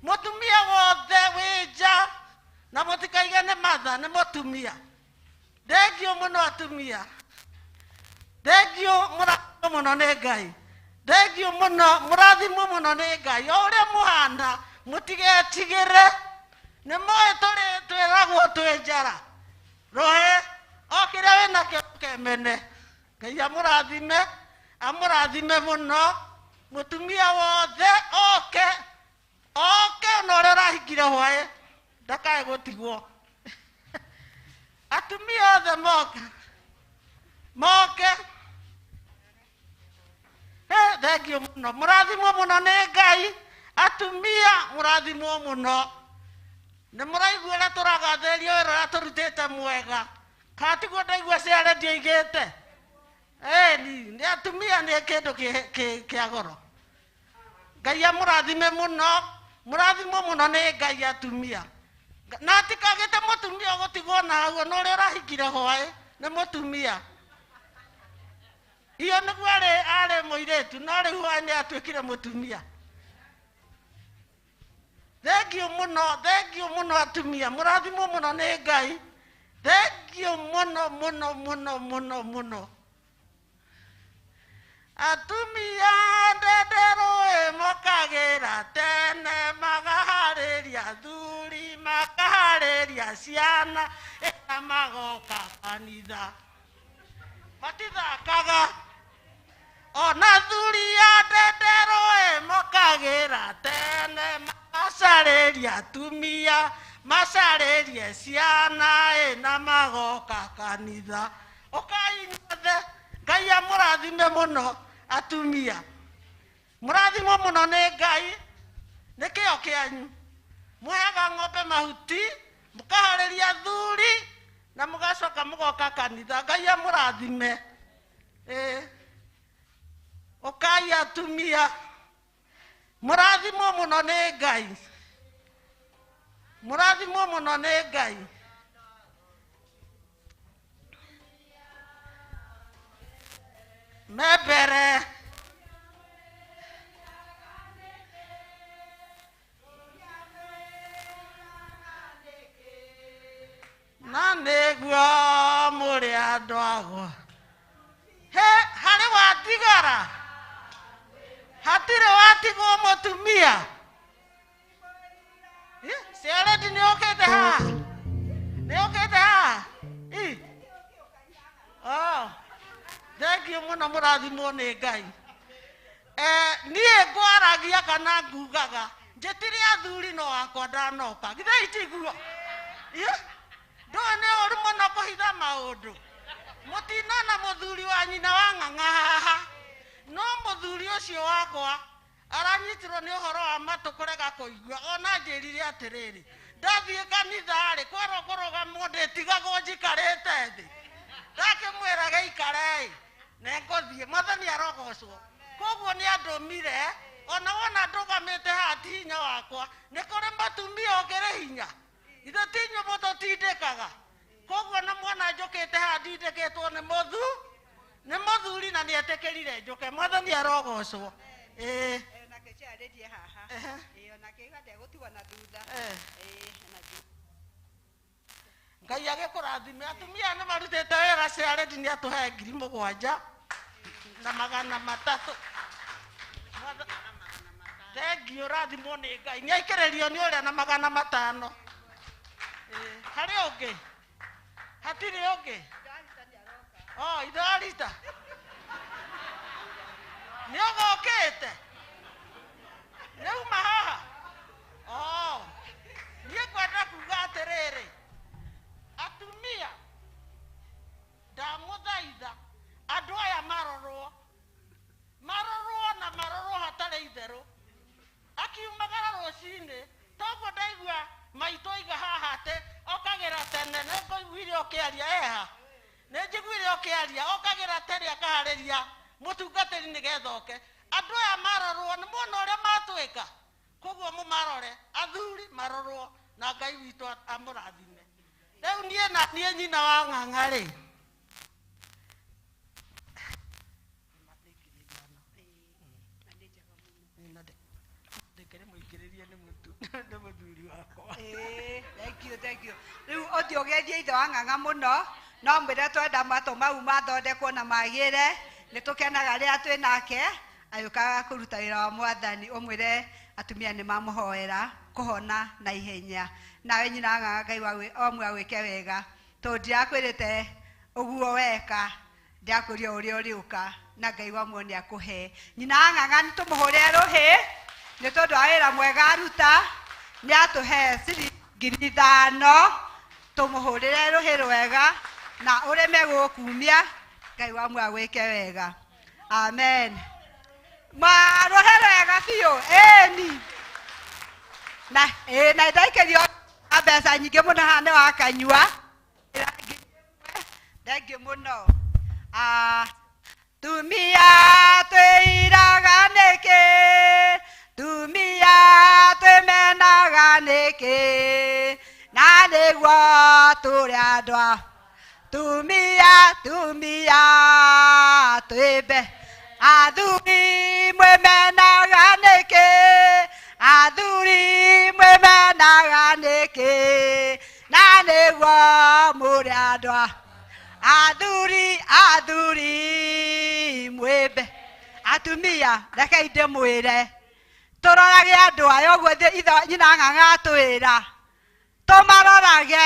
mũtumia wothe wĩ nja na mũtikaige nĩ matha nĩ mũtumia. Thengio mũno atumia. Thengio mũrathimwo mũno nĩ Ngai. Thengio mũno mũrathimwo mũno nĩ Ngai. O ũrĩa mũhana mũtigetigĩre nĩ mũĩ twĩragwo twĩ njara rũhĩ o kĩrĩa wĩnakĩo ũkemene. Ngai amũrathime amũrathime mũno mũtumia wothe oke oke ona ũrĩa ũrahingire hwaĩ ndakae gũtigwo. Atumia othe moke moke. Thengio mũno, mũrathimwo mũno nĩ Ngai. Atumia mũrathimwo mũno. Nĩ mũraigua ũrĩa tũragathĩrĩria wĩra ũrĩa tũrutĩte mwega. Kana tiguo ndaigua cia redio igĩte? Ĩni, nĩ atumia nĩ kĩndũ kĩa goro. Ngai amũrathime mũno, mũrathimwo mũno nĩ Ngai atumia. Na atikagĩte mũtumia ũgũtigwo na hau, ona ũrĩa ũrahikire hwaĩ nĩ mũtumia. Iyo nĩguo arĩ mũirĩtu, no rĩu hwaĩ nĩ atuĩkire mũtumia. Thengio mũno, thengio mũno atumia, mũrathimwo mũno nĩ Ngai. Thengio mũno mũno mũno mũno mũno. Atumia ndenderũĩ mokagĩra tene, magaharĩria athuri, makaharĩria ciana, ĩra magoka kanitha. Matithakaga. Ona athuri a ndenderũĩ mokagĩra tene, macarĩria atumia, macarĩrie ciana, ĩna magoka kanitha. Ũkai inyuothe, Ngai amũrathime mũno atumia. Mũrathimwo mũno nĩ Ngai, nĩ kĩo kĩanyu. Mũheaga ng'ombe mahuti, mũkaharĩria athuri, na mũgacoka mũgoka kanitha. Ngai amũrathime. Ũkai atumia, mũrathimwo mũno nĩ Ngai. Mũrathimwo mũno nĩ Ngai. Me mbere. Na nĩguo mũrĩ andũ agwa. He, harĩ watigara. Hatirĩ watigwo mũtumia. Ciaredi nĩ ũkĩte haha? Nĩ ũkĩte haha? Oh. Thengio mũno, mũrathimwo nĩ Ngai. Niĩ ngwaragia kana ngugaga, njĩtire athuri no wakwa ndanoka. Githĩ itiguo? Ndũĩ nĩ ũru mũno kũhitha maũndũ. Mũtinona mũthuri wa nyina wa ng'ang'a haha. No mũthuri ũcio wakwa aranyitirwo nĩ ũhoro wa matũ kũrega kũigua. Ona njĩrire atĩrĩrĩ, ndathiĩ kanitha-rĩ, kwerwo kũrũgamwo ndĩtigagwo njikarĩte thĩ. Ndakĩmwĩra gĩikare-ĩ, nĩngũthiĩ. Mwathani arogocwo. Koguo nĩ andũmire, ona wona ndũgamĩte haha ti hinya wakwa, nĩ kũrĩ mũtumia ũkĩrĩ hinya. Ithuĩ ti inyuĩ mũtũtindĩkaga. Koguo na mwana njũkĩte haha ndindĩkĩtwo nĩ nĩ mũthuri na nĩetĩkĩrire njũke. Mwathani arogocwo. Onake ciarĩrie haha. Onake iga ndegũtigwo na thutha. Ngai agĩkũrathime. Atumia nĩ marutĩte wĩra, ciarĩndi nĩ atũhe 7,300. Thengio, rathimwo nĩ Ngai. Nĩ aikĩrĩrio nĩ ũrĩa na 500. Harĩ ũngĩ? Hatirĩ ũngĩ? Oh, ithe wa Rita. Nĩ ũgũkĩte? Nĩ uma haha? Oh. Niĩ ngwenda kuga atĩrĩrĩ, atumia ndamũthaitha andũ aya marorwo, marorwo na marorwo hatarĩ itherũ. Akiumagara rũcinĩ, toguo ndaigua maitũ aiga haha atĩ okagĩra tene, nĩ ngũiguire ũkĩaria eha. Nĩ njiguire ũkĩaria, okagĩra tene akaharĩria mũtungatĩri nĩgetha oke. Andũ aya marorwo, nĩ muona ũrĩa matuĩka. Koguo mũmarore, athuri marorwo, na Ngai witũ amũrathime. Rĩu niĩ na niĩ nyina wa ng'ang'a rĩ. Ndĩkĩrĩ mũingĩrĩrie nĩ mũthuri wakwa. Thank you, thank you. Rĩu ũthiĩ ũgeithie ithe wa ng'ang'a mũno, no mwĩre twenda matũ mau mathondekwo na magĩre, nĩ tũkenaga rĩrĩa twĩ nake, agĩũkaga kũruta wĩra wa Mwathani, ũmwĩre atumia nĩ mamũhoera kũhona na ihenya. Nawe nyina wa ng'ang'a Ngai omwe agwĩke wega, tondũ ndirakwĩrĩte ũguo weka, ndirakwĩrire ũrĩa ũrĩũka, na Ngai wa muoyo nĩakũhe. Nyina wa ng'ang'a nĩ tũmũhũrĩre rũhĩ, nĩ tondũ wa wĩra mwega aruta, nĩ atũhe ciringi 5,000, tũmũhũrĩre rũhĩ rwega, na ũrĩme gũkumia, Ngai wa muoyo agwĩke wega. Amen. Marohe wega biũ. Ĩni na ĩ na ndaikĩrio mbeca nyingĩ mũno haha nĩ wakanyua. Thengiũ mũno. Tumia twĩiraga nĩkĩ, tumia twĩmenaga nĩkĩ, na nĩguo tũrĩ andũ a tumia tumia twĩmbe. Athuri mwĩmenaga nĩkĩ, athuri mwĩmenaga nĩkĩ, na nĩguo mũrĩ andũ a athuri athuri mwĩmbe. Atumia rekei ndĩmwĩre tũrorage andũ aya ũguo ithe nyina Ng'ang'a atwĩra tũmarorage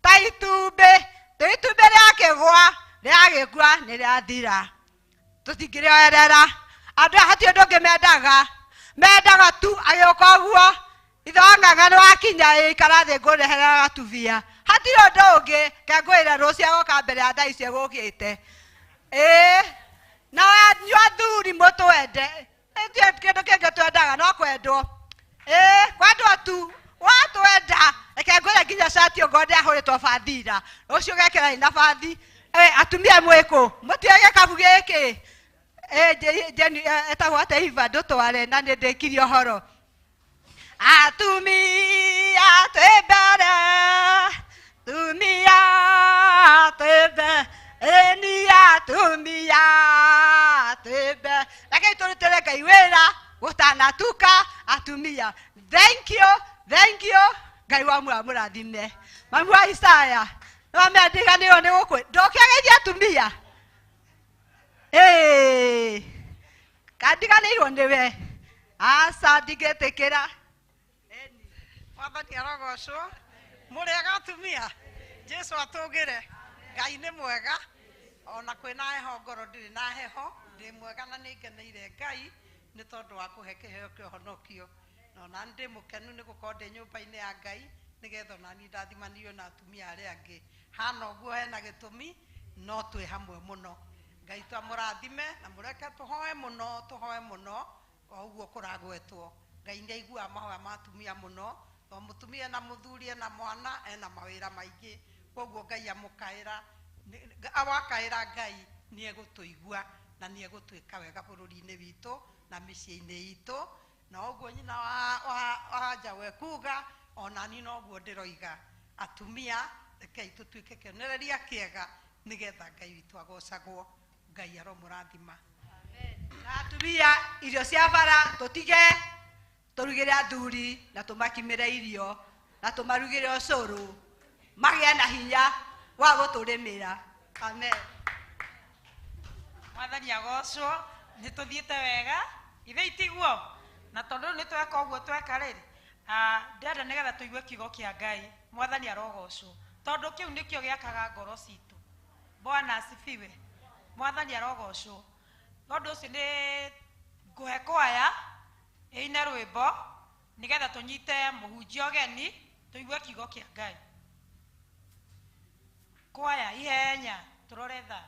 ta itumbĩ, itumbĩ rĩakĩgwa rĩagĩkua nĩ rĩathira, tũtingĩrĩoerera. Andũ aya hatirĩ ũndũ ũngĩ mendaga, mendaga tu agĩũka ũguo ithe wa Ng'ang'a nĩ wakinya ĩikara thĩ ngũrehere gatubia, hatirĩ ũndũ ũngĩ kengwĩre rũciũ agoka mbere ya thaa icio gũkĩte. Ĩĩ na inyuĩ athuri mũtwende, ithuĩ kĩndũ kĩngĩ twendaga no kwendwo. Ĩĩ kwendwo tu, watwenda reke ngwĩre nginya cati ũngorwo ndĩahũrĩtwo bathira rũciũ ũgekĩra ĩna bathi. Atumia mwĩkũ mũtige gĩkabu gĩkĩ. Etagwo atĩa Iva ndũtware na nĩ ndĩkirie ũhoro. Atumia twĩ mbere, tumia twĩ mbere, ĩni atumia twĩ mbere. Rekei tũrutĩre Ngai wĩra gũtanatuka atumia. Thank you, thank you. Ngai wa muoyo amũrathime. Mami wa Isaya nĩwamenya ndiganĩirwo nĩ gũkwĩ ndũkĩgeithia atumia. Ĩĩ kandiganĩirwo nĩwe. Aca ndingĩtĩkĩra. Mwathani arogocwo. Mũrĩega atumia, Jesu atũgĩre. Ngai nĩ mwega ona kwĩna heho ngoro ndirĩ na heho, ndĩ mwega na nĩ ngeneire Ngai nĩ tondũ wa kũhe kĩheo kĩa ũhonokio. Na ona ndĩ mũkenu nĩ gũkorwo ndĩ nyũmba-inĩ ya Ngai nĩgetha ona niĩ ndathimanĩrio na atumia arĩa angĩ. Hana ũguo hena gĩtũmi no twĩ hamwe mũno. Ngai twamũrathime na mũreke tũhoe mũno, tũhoe mũno o ũguo kũragwetwo. Ngai nĩ aiguaga mahoya ma atumia mũno, to mũtumia na mũthuri ena mwana ena mawĩra maingĩ, koguo Ngai amũkaĩra, awakaĩra Ngai nĩ egũtũigua na nĩ egũtwĩka wega bũrũri-inĩ witũ na mĩciĩ-inĩ itũ. Na ũguo nyina wa Njaũ ekuga, ona niĩ noguo ndĩroiga, atumia rekei tũtuĩke kĩonereria kĩega nĩgetha Ngai witũ agocagwo. Ngai aromũrathima. Na atumia irio cia bara tũtige, tũrugĩre athuri na tũmakimĩre irio na tũmarugĩre ũcũrũ magĩe na hinya wa gũtũrĩmĩra. Amen. Mwathani agocwo. Nĩ tũthiĩte wega ithe itiguo, na tondũ rĩu nĩ tweka ũguo tweka rĩrĩ, ndĩrenda nĩgetha tũigue kiugo kĩa Ngai. Mwathani arogocwo, tondũ kĩu nĩkĩo gĩakaga ngoro citũ. Bwana asifiwe. Mwathani arogocwo. Tondũ ũcio nĩ ngũhe kwaya ĩine rwĩmbo nĩgetha tũnyite mũhunjia ũgeni tũigue kiugo kĩa Ngai. Kwaya ihenya tũrore thaa.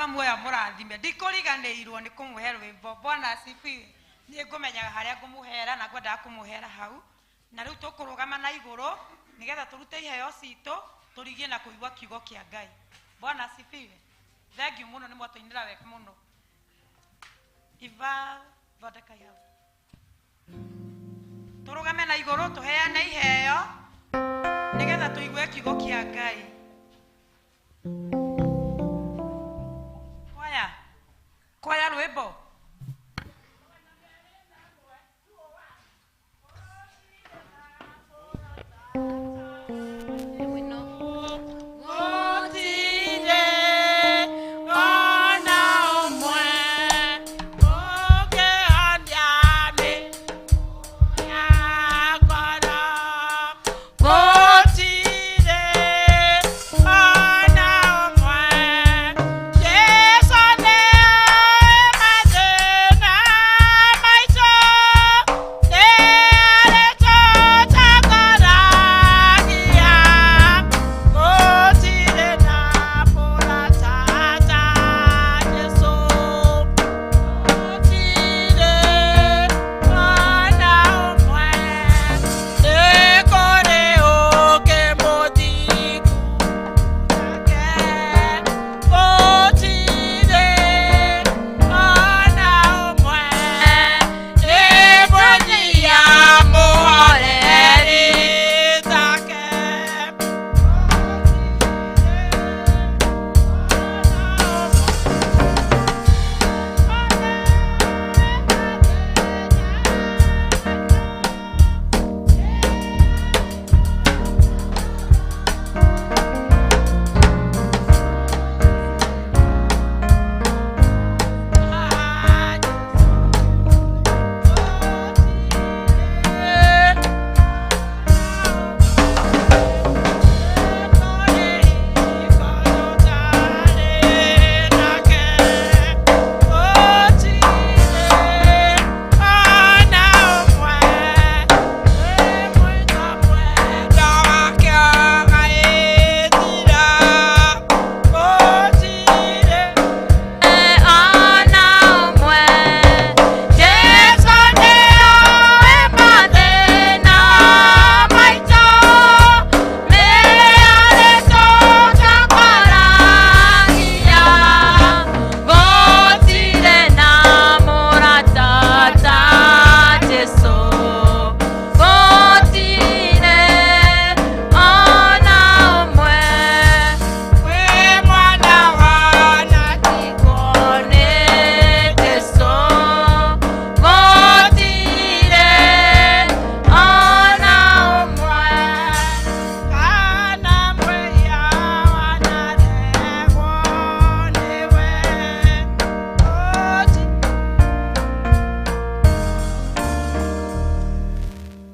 Atũraga muoyo mũrathime. Ndikũriganĩirwo nĩ kũmũhe rwĩmbo. Bwana asifiwe. Nĩ ngũmenyaga harĩa ngũmũhera na ngwendaga kũmũhera hau. Na rĩu tũkũrũgama na igũrũ nĩgetha tũrute iheo citũ tũrigie na kũigua kiugo kĩa Ngai. Bwana asifiwe. Thank you mũno nĩ mwatũinĩra wega mũno. Iva thondeka ihau. Tũrũgame na igũrũ tũheane iheo nĩgetha tũigue kiugo kĩa Ngai. Kwaya. Kwaya rwĩmbo.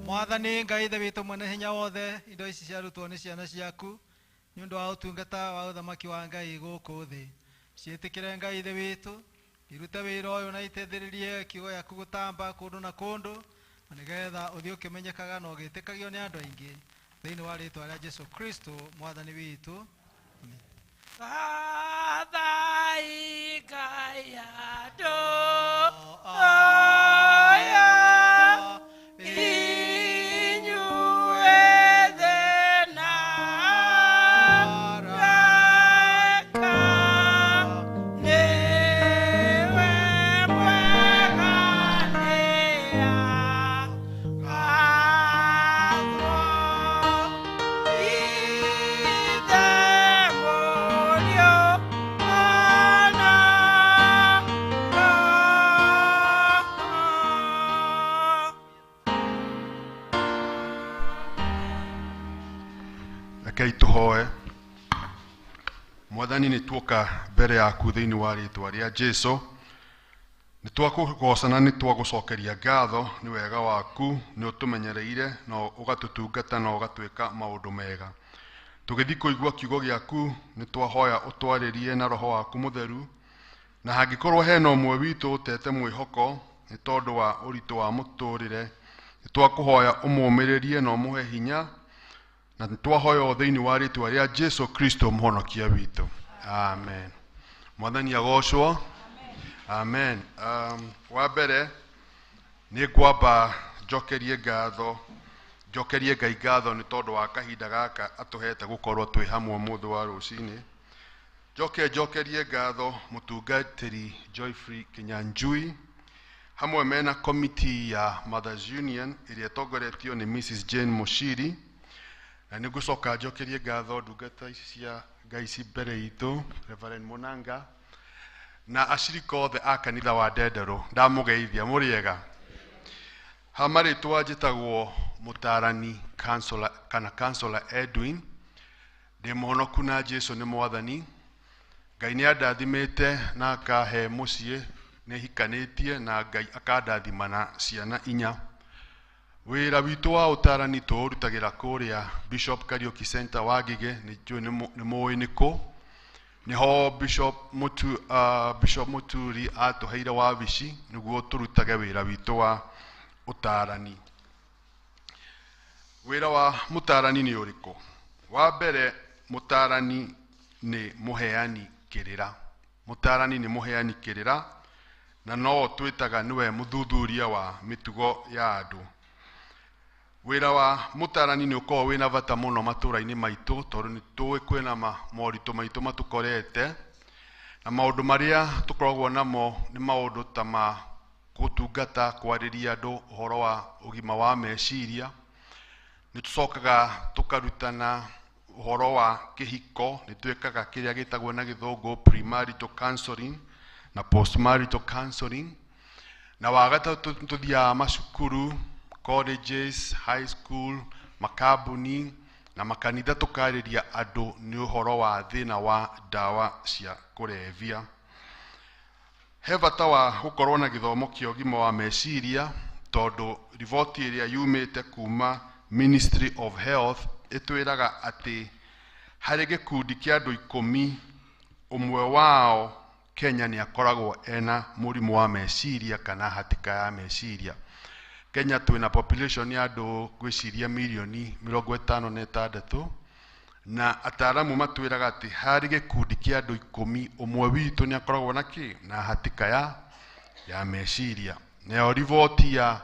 Mwathani Ngai ithe witũ mwene hinya wothe, indo ici ciarutwo nĩ ciana ciaku nĩ ũndũ wa ũtungata wa ũthamaki wa Ngai gũkũ thĩ. Ciĩtĩkĩre Ngai ithe witũ, irute wĩra ũyũ na iteithĩrĩrie kiugo gĩaku gũtamba kũndũ na kũndũ, na nĩgetha ũthiĩ ũkĩmenyekaga na ũgĩtĩkagio nĩ andũ aingĩ thĩinĩ wa rĩtwa rĩa Jesu Kristo mwathani witũ. Gathai Ngai andũ aya, inyuĩ thĩ na araika, nĩwe mwega nĩagathwo. Ithe, Mũriũ, Mwana, Roho. Rekei tũhoe. Mwathani, nĩ tuoka mbere yaku thĩinĩ wa rĩtwa rĩa Jesu. Nĩ twakũgoca na nĩ twagũcokeria ngatho nĩ wega waku, nĩ ũtũmenyereire na ũgatũtungata na ũgatwĩka maũndũ mega. Tũgĩthiĩ kũigua kiugo gĩaku, nĩ twahoya ũtwarĩrie na roho waku mũtheru, na hangĩkorwo hena ũmwe witũ ũtete mwĩhoko nĩ tondũ wa ũritũ wa mũtũrĩre, nĩ twakũhoya ũmũmĩrĩrie na ũmũhe hinya, na nĩ twahoya o thĩinĩ wa rĩtwa rĩa Jesu Kristo mũhonokia witũ. Amen. Mwathani agocwo. Amen. Wa mbere nĩ ngwamba njokerie ngatho, njokerie Ngai ngatho nĩ tondũ wa kahinda gaka atũhete gũkorwo twĩ hamwe mũthĩ wa rũcinĩ. Njoke njokerie ngatho mũtungatĩri Joyfrey Kinyanjui hamwe mena komiti ya Mothers Union ĩrĩa ĩtongoretio nĩ Mrs Jane Mushiri, na nĩ ngũcoka njokerie ngatho ndungata ici cia Ngai ci mbere itũ, Reverend Munanga na acirika othe a kanitha wa Ndenderũ. Ndamũgeithia, mũrĩega. Ha marĩtwa njĩtagwo mũtaarani Counselor, kana Counselor Edwin. Ndĩ mũhonoku na Jesu nĩ mwathani. Ngai nĩ andathimĩte na akahe mũciĩ, nĩ hikanĩtie na Ngai akandathima na ciana inya. Wĩra witũ wa ũtaarani tũũrutagĩra kũrĩa Bishop Kariuki Center wa Ngigĩ, nĩ njũĩ nĩ mũĩ nĩ kũ. Nĩho Bishop Muturi atũheire wabici nĩguo tũrutage wĩra witũ wa ũtaarani. Wĩra wa mũtaarani nĩ ũrĩkũ? Wa mbere, mũtaarani nĩ mũheani kĩrĩra. Mũtaarani nĩ mũheani kĩrĩra, na no twĩtaga nĩwe mũthuthuria wa mĩtugo ya andũ. Wĩra wa mũtaarani nĩ ũkoragwo wĩna bata mũno matũũra-inĩ maitũ, tondũ nĩ tũĩ kwĩna moritũ maitũ matũkorete, na maũndũ marĩa tũkoragwo namo nĩ maũndũ ta ma gũtungata, kwarĩria andũ ũhoro wa ũgima wa meciria. Nĩ tũcokaga tũkarutana ũhoro wa kĩhiko, nĩ twĩkaga kĩrĩa gĩtagwo na gĩthũngũ premarital counseling na postmarital counseling. Na wa gatatũ tũthiaga macukuru, colleges, high school, makambuni na makanitha tũkarĩria andũ nĩ ũhoro wa thĩna wa ndawa cia kũrebia. He bata wa gũkorwo na gĩthomo kĩa ũgima wa meciria, tondũ riboti ĩrĩa yumĩte kuma Ministry of Health ĩtwĩraga atĩ harĩ gĩkundi kĩa andũ 10, ũmwe wao Kenya nĩ akoragwo ena mũrimũ wa meciria kana hatĩka ya meciria. Kenya twĩna population ya andũ ngwĩciria mirioni 56, na ataaramu matwĩraga atĩ harĩ gĩkundi kĩa andũ 10, ũmwe witũ nĩ akoragwo na kĩ? Na hatĩka ya meciria. Nayo riboti ya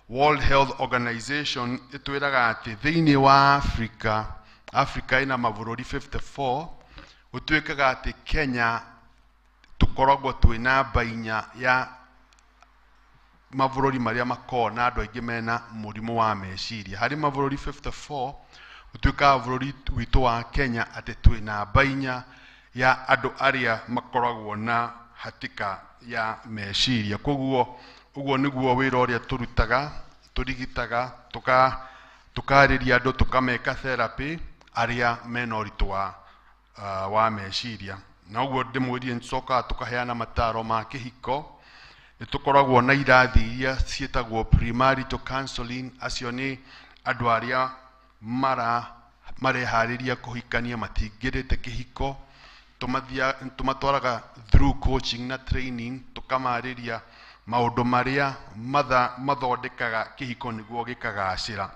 World Health Organization ĩtwĩraga atĩ thĩinĩ wa Africa, Africa ĩna mabũrũri 54, gũtuĩkaga atĩ Kenya tũkoragwo twĩ namba 4 ya mabũrũri marĩa makoragwo na andũ aingĩ mena mũrimũ wa meciria. Harĩ mabũrũri 54, gũtuĩkaga bũrũri witũ wa Kenya atĩ twĩ namba 4 ya andũ arĩa makoragwo na hatĩka ya meciria. Koguo ũguo nĩguo wĩra ũrĩa tũrutaga, tũrigitaga, tũkarĩria andũ, tũkameka therapy arĩa mena ũritũ wa meciria. Na ũguo ndĩmwĩrire nĩtũcokaga tũkaheana mataro ma kĩhiko. Nĩ tũkoragwo na irathi iria ciĩtagwo premarital counseling. Acio nĩ andũ arĩa mareharĩria kũhikania, matingĩrĩte kĩhiko. Tũmatwaraga through coaching na training, tũkamarĩria maũndũ marĩa mathondekaga kĩhiko nĩguo gĩkagacĩra.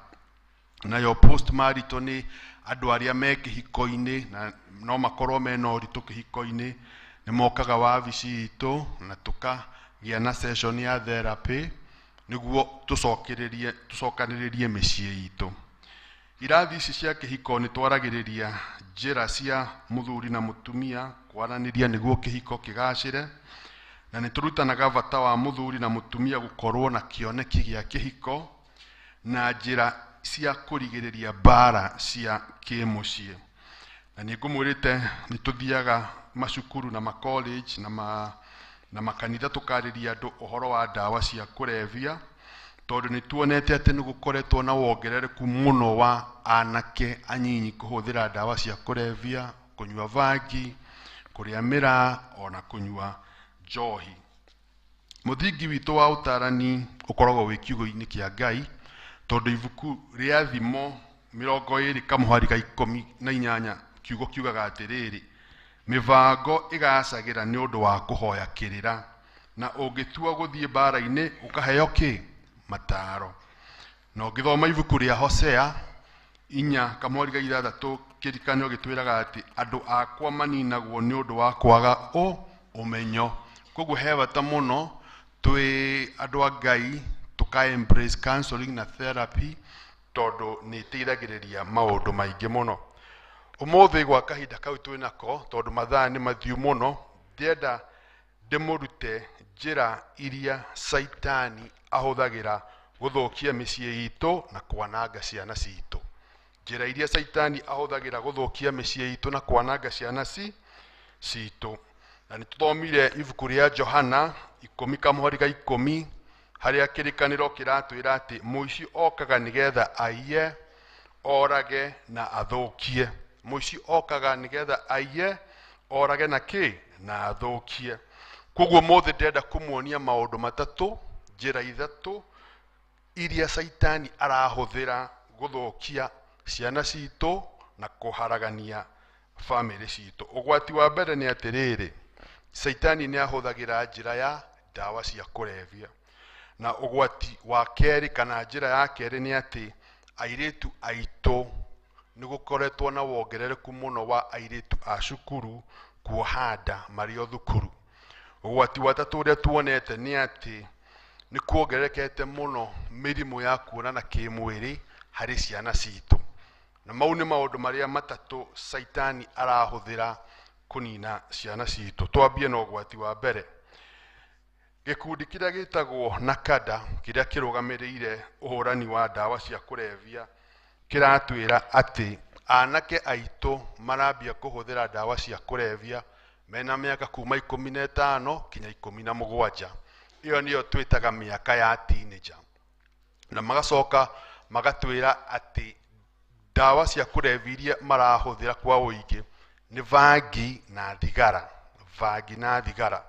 Nayo postmarital nĩ andũ arĩa me kĩhiko-inĩ na no makorwo mena ũritũ kĩhiko-inĩ, nĩ mokaga wabici itũ na tũkagĩa na session ya therapy nĩguo tũcokanĩrĩrie mĩciĩ itũ. Irathi ici cia kĩhiko nĩ twaragĩrĩria njĩra cia mũthuri na mũtumia kwaranĩria nĩguo kĩhiko kĩgacĩre, na nĩ tũrutanaga bata wa mũthuri na mũtumia gũkorwo na kĩoneki gĩa kĩhiko na njĩra cia kũrigĩrĩria mbara cia kĩmũciĩ. Na nĩ ngũmwĩrĩte nĩ tũthiaga macukuru na ma-college na makanitha tũkarĩria andũ ũhoro wa ndawa cia kũrebia, tondũ nĩ tuonete atĩ nĩ gũkoretwo na wongerereku mũno wa anake anyinyi kũhũthĩra ndawa cia kũrebia, kũnyua bangi, kũrĩa mĩraa ona kũnyua njohi. Mũthingi witũ wa ũtarani ũkoragwo wĩ kiugo-inĩ kĩa Ngai, tondũ ibuku rĩa Thimo 20 kamũhari ka 18 kiugo kiugaga atĩrĩrĩ, mĩbango ĩgacagĩra nĩ ũndũ wa kũhoya kĩrĩra, na ũngĩtua gũthiĩ mbara-inĩ ũkaheo kĩ? Mataro. Na ũngĩthoma ibuku rĩa Hosea 4 kamũhari ka 6 kĩrikanio gĩtwĩraga atĩ andũ akwa maninagwo nĩ ũndũ wa kwaga Ũmenyo. Koguo he bata mũno twĩ andũ a Ngai tũka embrace counseling na therapy, tondũ nĩ ĩteithagĩrĩria maũndũ maingĩ mũno. Ũmũthĩ gwa kahinda kau twĩ nako, tondũ mathaa nĩ mathiu mũno, ndĩrenda ndĩmũrute njĩra iria Caitani ahũthagĩra gũthũkia mĩciĩ itũ na kwananga ciana citũ. Njĩra iria Caitani ahũthagĩra gũthũkia mĩciĩ itũ na kwananga ciana citũ. Na nĩ tũthomire ibuku rĩa Johana 10 kamũhari ga 10, harĩa kĩrĩkanĩro kĩratwĩra atĩ mũici okaga nĩgetha aiye, orage na athũkie. Mũici okaga nĩgetha aiye, orage na kĩ? Na athũkie. Koguo mũthĩ ndĩrenda kũmuonia maũndũ matatũ, njĩra ithatũ iria Caitani arahũthĩra gũthũkia ciana citũ na kũharagania bamĩrĩ citũ. Ũgwati wa mbere nĩ atĩrĩrĩ, Caitani nĩ ahũthagĩra njĩra ya ndawa cia kũrebia. Na ũgwati wa kerĩ kana njĩra ya kerĩ nĩ atĩ airĩtu aitũ nĩ gũkoretwo na wongerereku mũno wa airĩtu a cukuru kuoha nda marĩ o thukuru. Ũgwati wa tatũ ũrĩa tuonete nĩ atĩ nĩ kuongererekete mũno mĩrimũ ya kuonana kĩmwĩrĩ harĩ ciana citũ. Na mau nĩ maũndũ marĩa matatũ Caitani arahũthĩra kũnina ciana citũ. Twambie na ũgwati wa mbere. Gĩkundi kĩrĩa gĩtagwo NACADA, kĩrĩa kĩrũgamĩrĩire ũhũrani wa ndawa cia kũrebia, kĩratwĩra atĩ anake aitũ marambia kũhũthĩra ndawa cia kũrebia mena mĩaka kuma 15 kinya 17. Ĩyo nĩyo twĩtaga mĩaka ya teenager. Na magacoka magatwĩra atĩ ndawa cia kũrebia iria marahũthĩra kwa ũingĩ nĩ bangi na thigara. Bangi na thigara.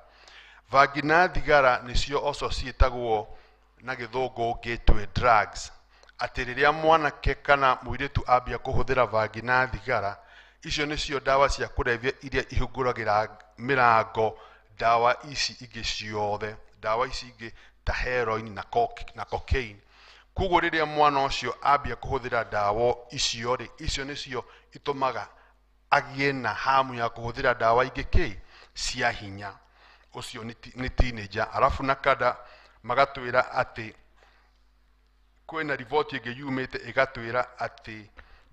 Bangi na thigara nĩcio oco ciĩtagwo na gĩthũngũ gateway drugs. Atĩ rĩrĩa mwanake kana mũirĩtu ambia kũhũthĩra bangi na thigara, icio nĩcio ndawa cia kũrebia iria ihingũragĩra mĩrango ndawa ici ingĩ ciothe, ndawa ici ingĩ ta heroin na cocaine. Koguo rĩrĩa mwana ũcio ambia kũhũthĩra ndawa icio rĩ, icio nĩcio itũmaga agĩe na hamu ya kũhũthĩra ndawa ingĩ kĩ cia hinya. Ũcio nĩ teenager. Arabu NACADA magatwĩra atĩ kwĩna riboti ĩngĩ yumĩte ĩgatwĩra atĩ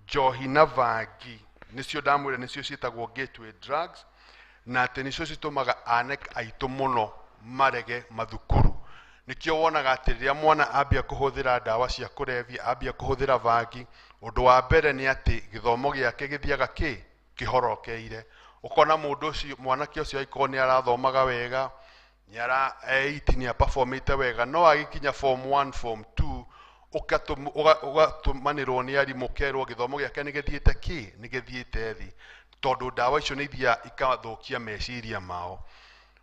njohi na bangi nĩcio ndamwĩra nĩcio ciĩtagwo gateway drugs, na atĩ nĩcio citũmaga anake aitũ mũno marege mathukuru. Nĩkĩo wonaga atĩ rĩrĩa mwana ambia kũhũthĩra ndawa cia kũrebia, ambia kũhũthĩra bangi, ũndũ wa mbere nĩ atĩ gĩthomo gĩake gĩthiaga kĩ kĩhorokeire. Ũkona mũndũ ũcio, mwanake ũcio angĩkorwo nĩ arathomaga wega, nĩ ara eight nĩ aperformĩte wega, no agĩkinya form 1, form 2, ũgatũmanĩrwo nĩ arimũ ũkerwo gĩthomo gĩake nĩ gĩthiĩte kĩ, nĩ gĩthiĩte thĩ, tondũ ndawa icio nĩ ithiaga ikathũkia meciria mao.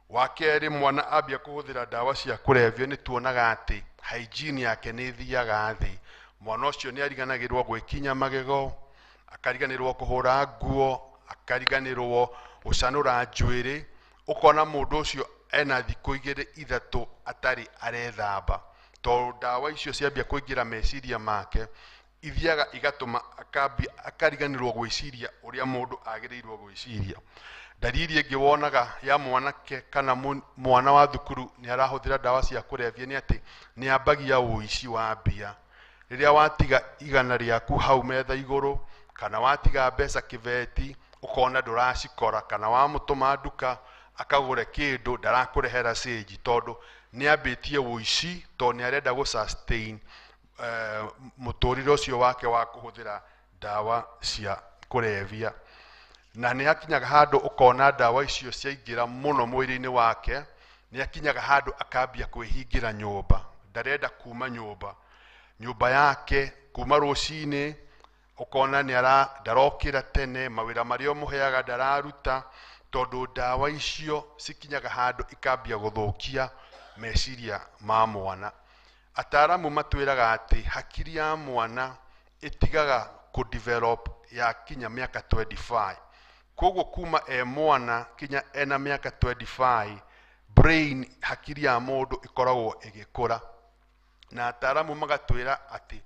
Wa kerĩ, mwana ambia kũhũthĩra ndawa cia kũrebia nĩ tuonaga atĩ hygiene yake nĩ ĩthiaga thĩ. Mwana ũcio nĩ ariganagĩrwo gwĩkinya magego, akariganĩrwo kũhũra nguo, akariganĩrwo gũcanũra njuĩrĩ. Ũkona mũndũ ũcio ena thikũ igĩrĩ ithatũ atarĩ arethamba, tondũ ndawa icio ciambia kũingĩra meciria make, ithiaga igatũma akariganĩrwo gwĩciria ũrĩa mũndũ agĩrĩirwo gwĩciria. Ndariri ĩngĩ wonaga ya mwanake kana mwana wa thukuru nĩ arahũthĩra ndawa cia kũrebia nĩ atĩ nĩ ambagia ũici wa mbia. Rĩrĩa watiga 100 rĩaku hau metha igũrũ, kana watiga mbeca kĩbeti, ũkona ndũracikora, kana wamũtũma nduka akagũre kĩndũ ndarakũrehera cĩnji, tondũ nĩ ambĩtie ũici, tondũ nĩ arenda gũ sustain mũtũrĩre ũcio wake wa kũhũthĩra ndawa cia kũrebia. Na nĩ hakinyaga handũ ũkona ndawa icio ciaingĩra mũno mwĩrĩ-inĩ wake, nĩ hakinyaga handũ akambia kwĩhingĩra nyũmba, ndarenda kuma nyũmba. Nyũmba yake kuma rũcinĩ ũkona nĩ ndarokĩra tene, mawĩra marĩa ũmũheaga ndararuta, tondũ ndawa icio cikinyaga handũ ikambia gũthũkia meciria ma mwana. Ataaramu matwĩraga atĩ hakiri ya mwana ĩtigaga kũdevelop yakinya mĩaka 25. Koguo kuma e mwana kinya ena mĩaka 25, brain hakiri ya mũndũ ĩkoragwo ĩgĩkũra. Na ataaramu magatwĩra atĩ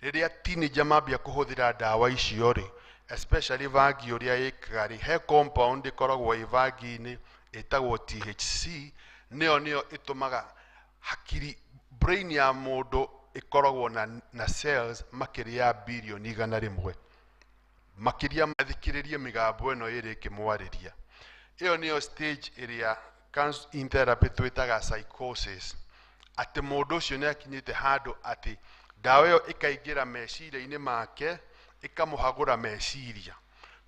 rĩrĩa teenager mambia kũhũthĩra ndawa icio rĩ, especially bangi ũrĩa ĩkaga rĩ, he compound ĩkoragwo ĩ bangi-inĩ Ĩtagwo THC, nĩyo nĩyo ĩtũmaga hakiri, brain ya mũndũ ĩkoragwo na cells makĩria ya birioni 100 makĩria. Mathikĩrĩrie mĩgambo ĩno ĩrĩ ĩkĩmwarĩria. Ĩyo nĩyo stage ĩrĩa in therapy twĩtaga psychosis, atĩ mũndũ ũcio nĩ akinyĩte handũ atĩ ndawa ĩyo ĩkaingĩra meciria-inĩ make, ĩkamũhagũra meciria,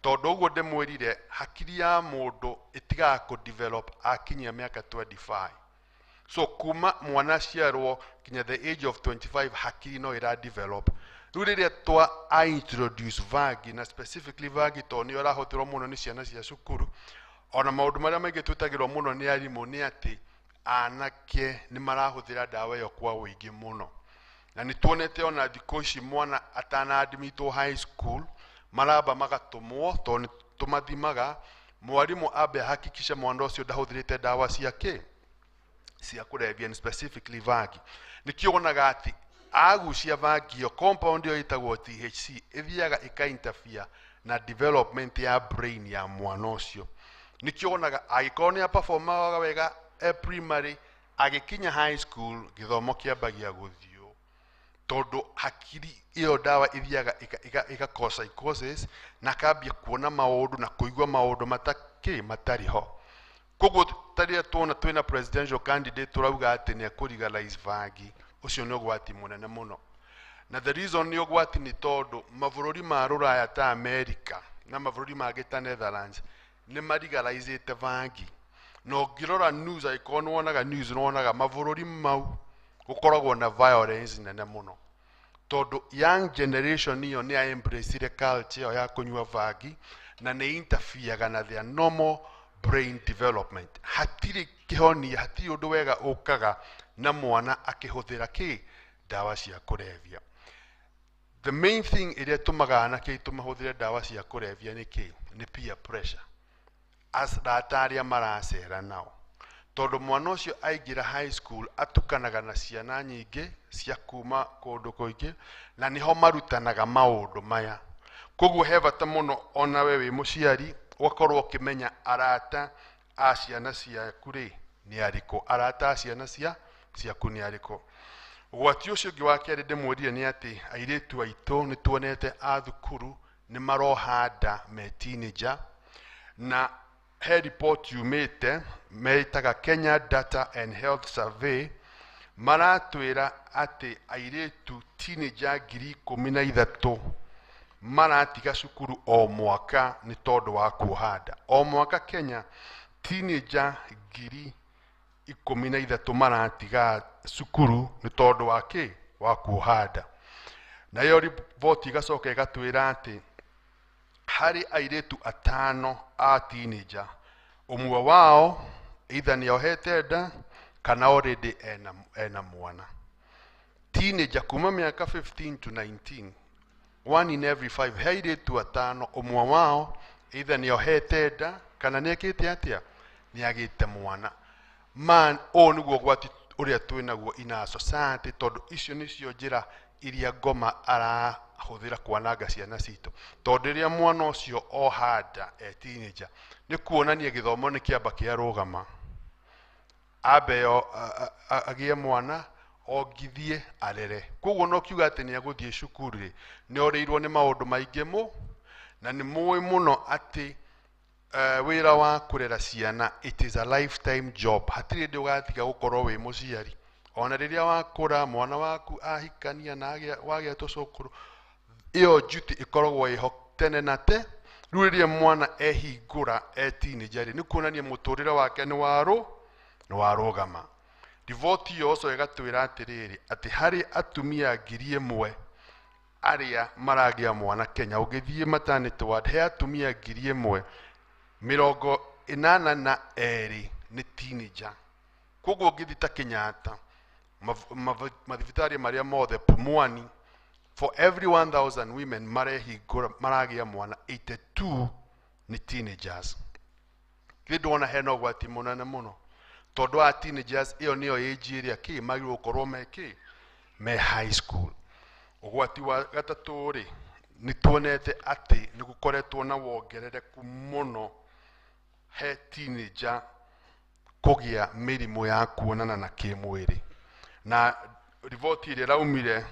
tondũ ũguo ndĩmwĩrire, hakiri ya mũndũ ĩtigaga kũ-develop akinyia mĩaka 25. So kuma mwana aciarwo kinya the age of 25, hakiri no ĩra develop. Rĩu rĩrĩa twa a introduce vangi, na specifically vangi tondũ nĩyo ĩrahũthĩrwo mũno nĩ ciana cia cukuru, ona maũndũ marĩa maingĩ twĩtagĩrwo mũno nĩ arimũ nĩ atĩ anake nĩ marahũthĩra ndawa ĩyo kwa ũingĩ mũno. Na nĩ tuonete ona thikũ ici mwana atana admitwo high school maramba magatũmwo, tondũ nĩ tũmathimaga, mwarimũ ambe ahakikishe mwana ũcio ndahũthĩrĩte ndawa cia kĩ cia kũrebia, and specifically vangi. Nĩkĩo wonaga atĩ agucia vangi ĩyo, compound ĩyo ĩtagwo THC ĩthiaga ĩka interfere na development ya brain ya mwana ũcio. Nĩkĩo wonaga angĩkorwo nĩ aperformaga wega e primary, agĩkinya high school gĩthomo kĩambagia gũthiũ, tondũ hakiri ĩyo ndawa ĩthiaga ĩga cause psychosis na akambia kuona maũndũ na kũigua maũndũ matakĩ matarĩ ho. Koguo tarĩa tuona twĩna presidential candidate tũrauga atĩ nĩ ekũ-legalize vangi, ũcio nĩ ũgwati mũnene mũno. Na the reason nĩ ũgwati nĩ tondũ mabũrũri ma rũraya ta America na mabũrũri mangĩ ta Netherlands nĩ malegalizĩte vangi. Na ũngĩrora news, angĩkorwo nĩ wonaga news, nĩ wonaga mabũrũri mau gũkoragwo na violence nene mũno, tondũ young generation ĩyo nĩ ya embraceire culture ĩyo ya kũnyua vangi na nĩ interferega na their normal brain development. Hatirĩ kĩhonia, hatirĩ ũndũ wega ũkaga na mwana akĩhũthĩra kĩ ndawa cia kũrebia. The main thing ĩrĩa ĩtũmaga anake aitũ mahũthĩre ndawa cia kũrebia nĩ kĩ? Nĩ peer pressure, arata arĩa maracera nao, tondũ mwana ũcio aingĩra high school atukanaga na ciana nyingĩ cia kuma kũndũ kũingĩ, na nĩho marutanaga maũndũ maya. Koguo he bata mũno ona we wĩ mũciari ũgakorwo ũkĩmenya arata a ciana ciaku rĩ nĩ arĩkũ, arata a ciana ciaku nĩ arĩkũ. Ũgwati ũcio ũngĩ wa kerĩ ndĩmwĩrire nĩ atĩ airĩtu aitũ nĩ tuonete a thukuru nĩ maroha nda me teenager, na he report yumĩte metaga Kenya Data and Health Survey, maratwĩra atĩ airĩtu teenager 13,000 maratiga cukuru o mwaka nĩ tondũ wa kuoha nda. O mwaka Kenya teenager 13,000 maratiga cukuru nĩ tondũ wa kĩ wa kuoha nda. Nayo riboti ĩgacoka ĩgatwĩra atĩ harĩ airĩtu atano a teenager, ũmwe wao either nĩ ohete nda kana already ena mwana. Teenager kuma mĩaka 15 to 19, one in every five, he airĩtu atano ũmwe wao either nĩ ohete nda kana nĩ ekĩte atĩa, nĩ agĩte mwana. Man, ũũ nĩguo ũgwati ũrĩa twĩnaguo in our society, tondũ icio nĩcio njĩra iria ngoma arahũthĩra kwananga ciana citũ. Tondũ rĩrĩa mwana ũcio oha nda e teenager, nĩ kuonania gĩthomo nĩ kĩamba kĩarũgama, ambe agĩe mwana ongithie arere. Koguo no kiuga atĩ nĩ agũthiĩ cukuru rĩ, nĩ orĩirwo nĩ maũndũ maingĩ mũ, na nĩ mũĩ mũno atĩ wĩra wa kũrera ciana, it is a lifetime job. Hatirĩ hĩndĩ ũgatiga gũkorwo wĩ mũciari. Ona rĩrĩa wakũra, mwana waku ahikania na wagĩa tũcũkũrũ, ĩyo duty ĩkoragwo ĩho tene na te. Rĩu rĩrĩa mwana ehingũra e teenager rĩ, nĩ kuonania mũtũrĩre wake nĩ warũgama. Riboti ĩyo ũcio ĩgatwĩra atĩrĩrĩ, atĩ harĩ atumia 1,000 arĩa maragĩa mwana Kenya, ũngĩthiĩ maternity ward, he atumia 1,000, 82 nĩ teenager. Koguo ũngĩthiĩ ta Kenyatta, mathibitarĩ marĩa mothe, Pumwani, for every 1000 women marehingũra maragĩa mwana, 82 nĩ teenagers. Githĩ ndwona hena ũgwati mũnene mũno, tondũ a teenagers ĩyo nĩyo age ĩrĩa kĩ magĩrĩirwo gũkorwo me kĩ me high school. Ũgwati wa gatatũ rĩ, nĩ tuonete atĩ nĩ gũkoretwo na wongerereku mũno he teenager kũgĩa mĩrimũ ya kuonana na kĩmwĩrĩ. Na riboti ĩrĩa ĩraumire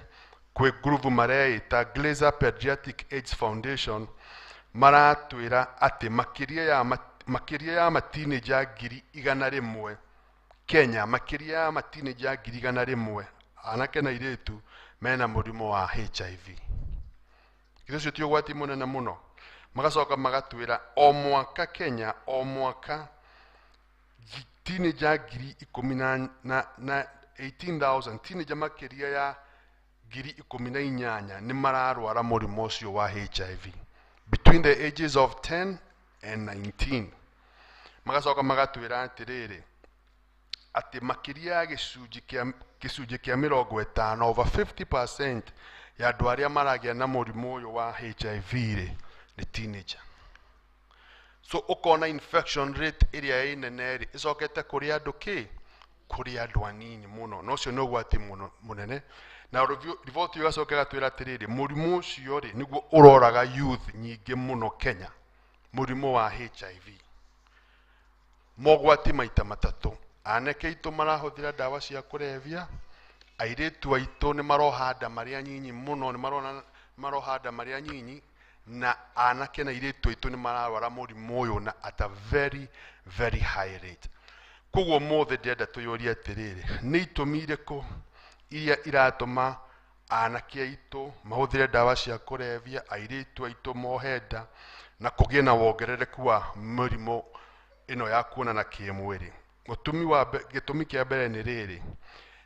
kwĩ ngurubu mareita Glazer Pediatric AIDS Foundation maratwĩra atĩ makĩria ya matinĩnja 100,000 Kenya, makĩria ya matinĩnja 100,000 anake na airĩtu mena mũrimũ wa HIV. Githĩ ũcio ti ũgwati mũnene mũno? Magacoka magatwĩra o mwaka Kenya, o mwaka teenager ngiri ikũmi na 18,000 teenager makĩria ya 18,000 nĩ mararwara mũrimũ ũcio wa HIV between the ages of 10 and 19. Magacoka magatwĩra atĩrĩrĩ atĩ makĩria ya gĩcunjĩ kĩa 50, over 50% ya andũ arĩa maragĩa na mũrimũ ũyũ wa HIV rĩ nĩ teenager. So ũkona infection rate ĩrĩa ĩ nene rĩ ĩcokete kũrĩ andũ kĩ? Kũrĩ andũ anini mũno, na ũcio nĩ ũgwati mũno mũnene. Na riboti ĩyo ĩgacoka ĩgatwĩra atĩrĩrĩ, mũrimũ ũcio rĩ nĩguo ũroraga youth nyingĩ mũno Kenya, mũrimũ wa HIV. Mogwati maita matatũ, anake aitũ marahũthĩra ndawa cia kũrebia, airĩtu aitũ nĩ maroha nda marĩ anyinyi mũno, nĩ marona maroha nda marĩ anyinyi, na anake na airĩtu aitũ nĩ mararwara mũrimũ ũyũ na at a very very high rate. Koguo ũmũthĩ ndĩrenda tũyũrie atĩrĩrĩ, nĩ itũmi irĩkũ iria iratũma anake aitũ mahũthĩre ndawa cia kũrebia, airĩtu aitũ mohe nda, na kũgĩe na wongerereku wa mĩrimũ ĩno ya kuonana kĩmwĩrĩ? Gĩtũmi kĩa mbere nĩ rĩrĩ,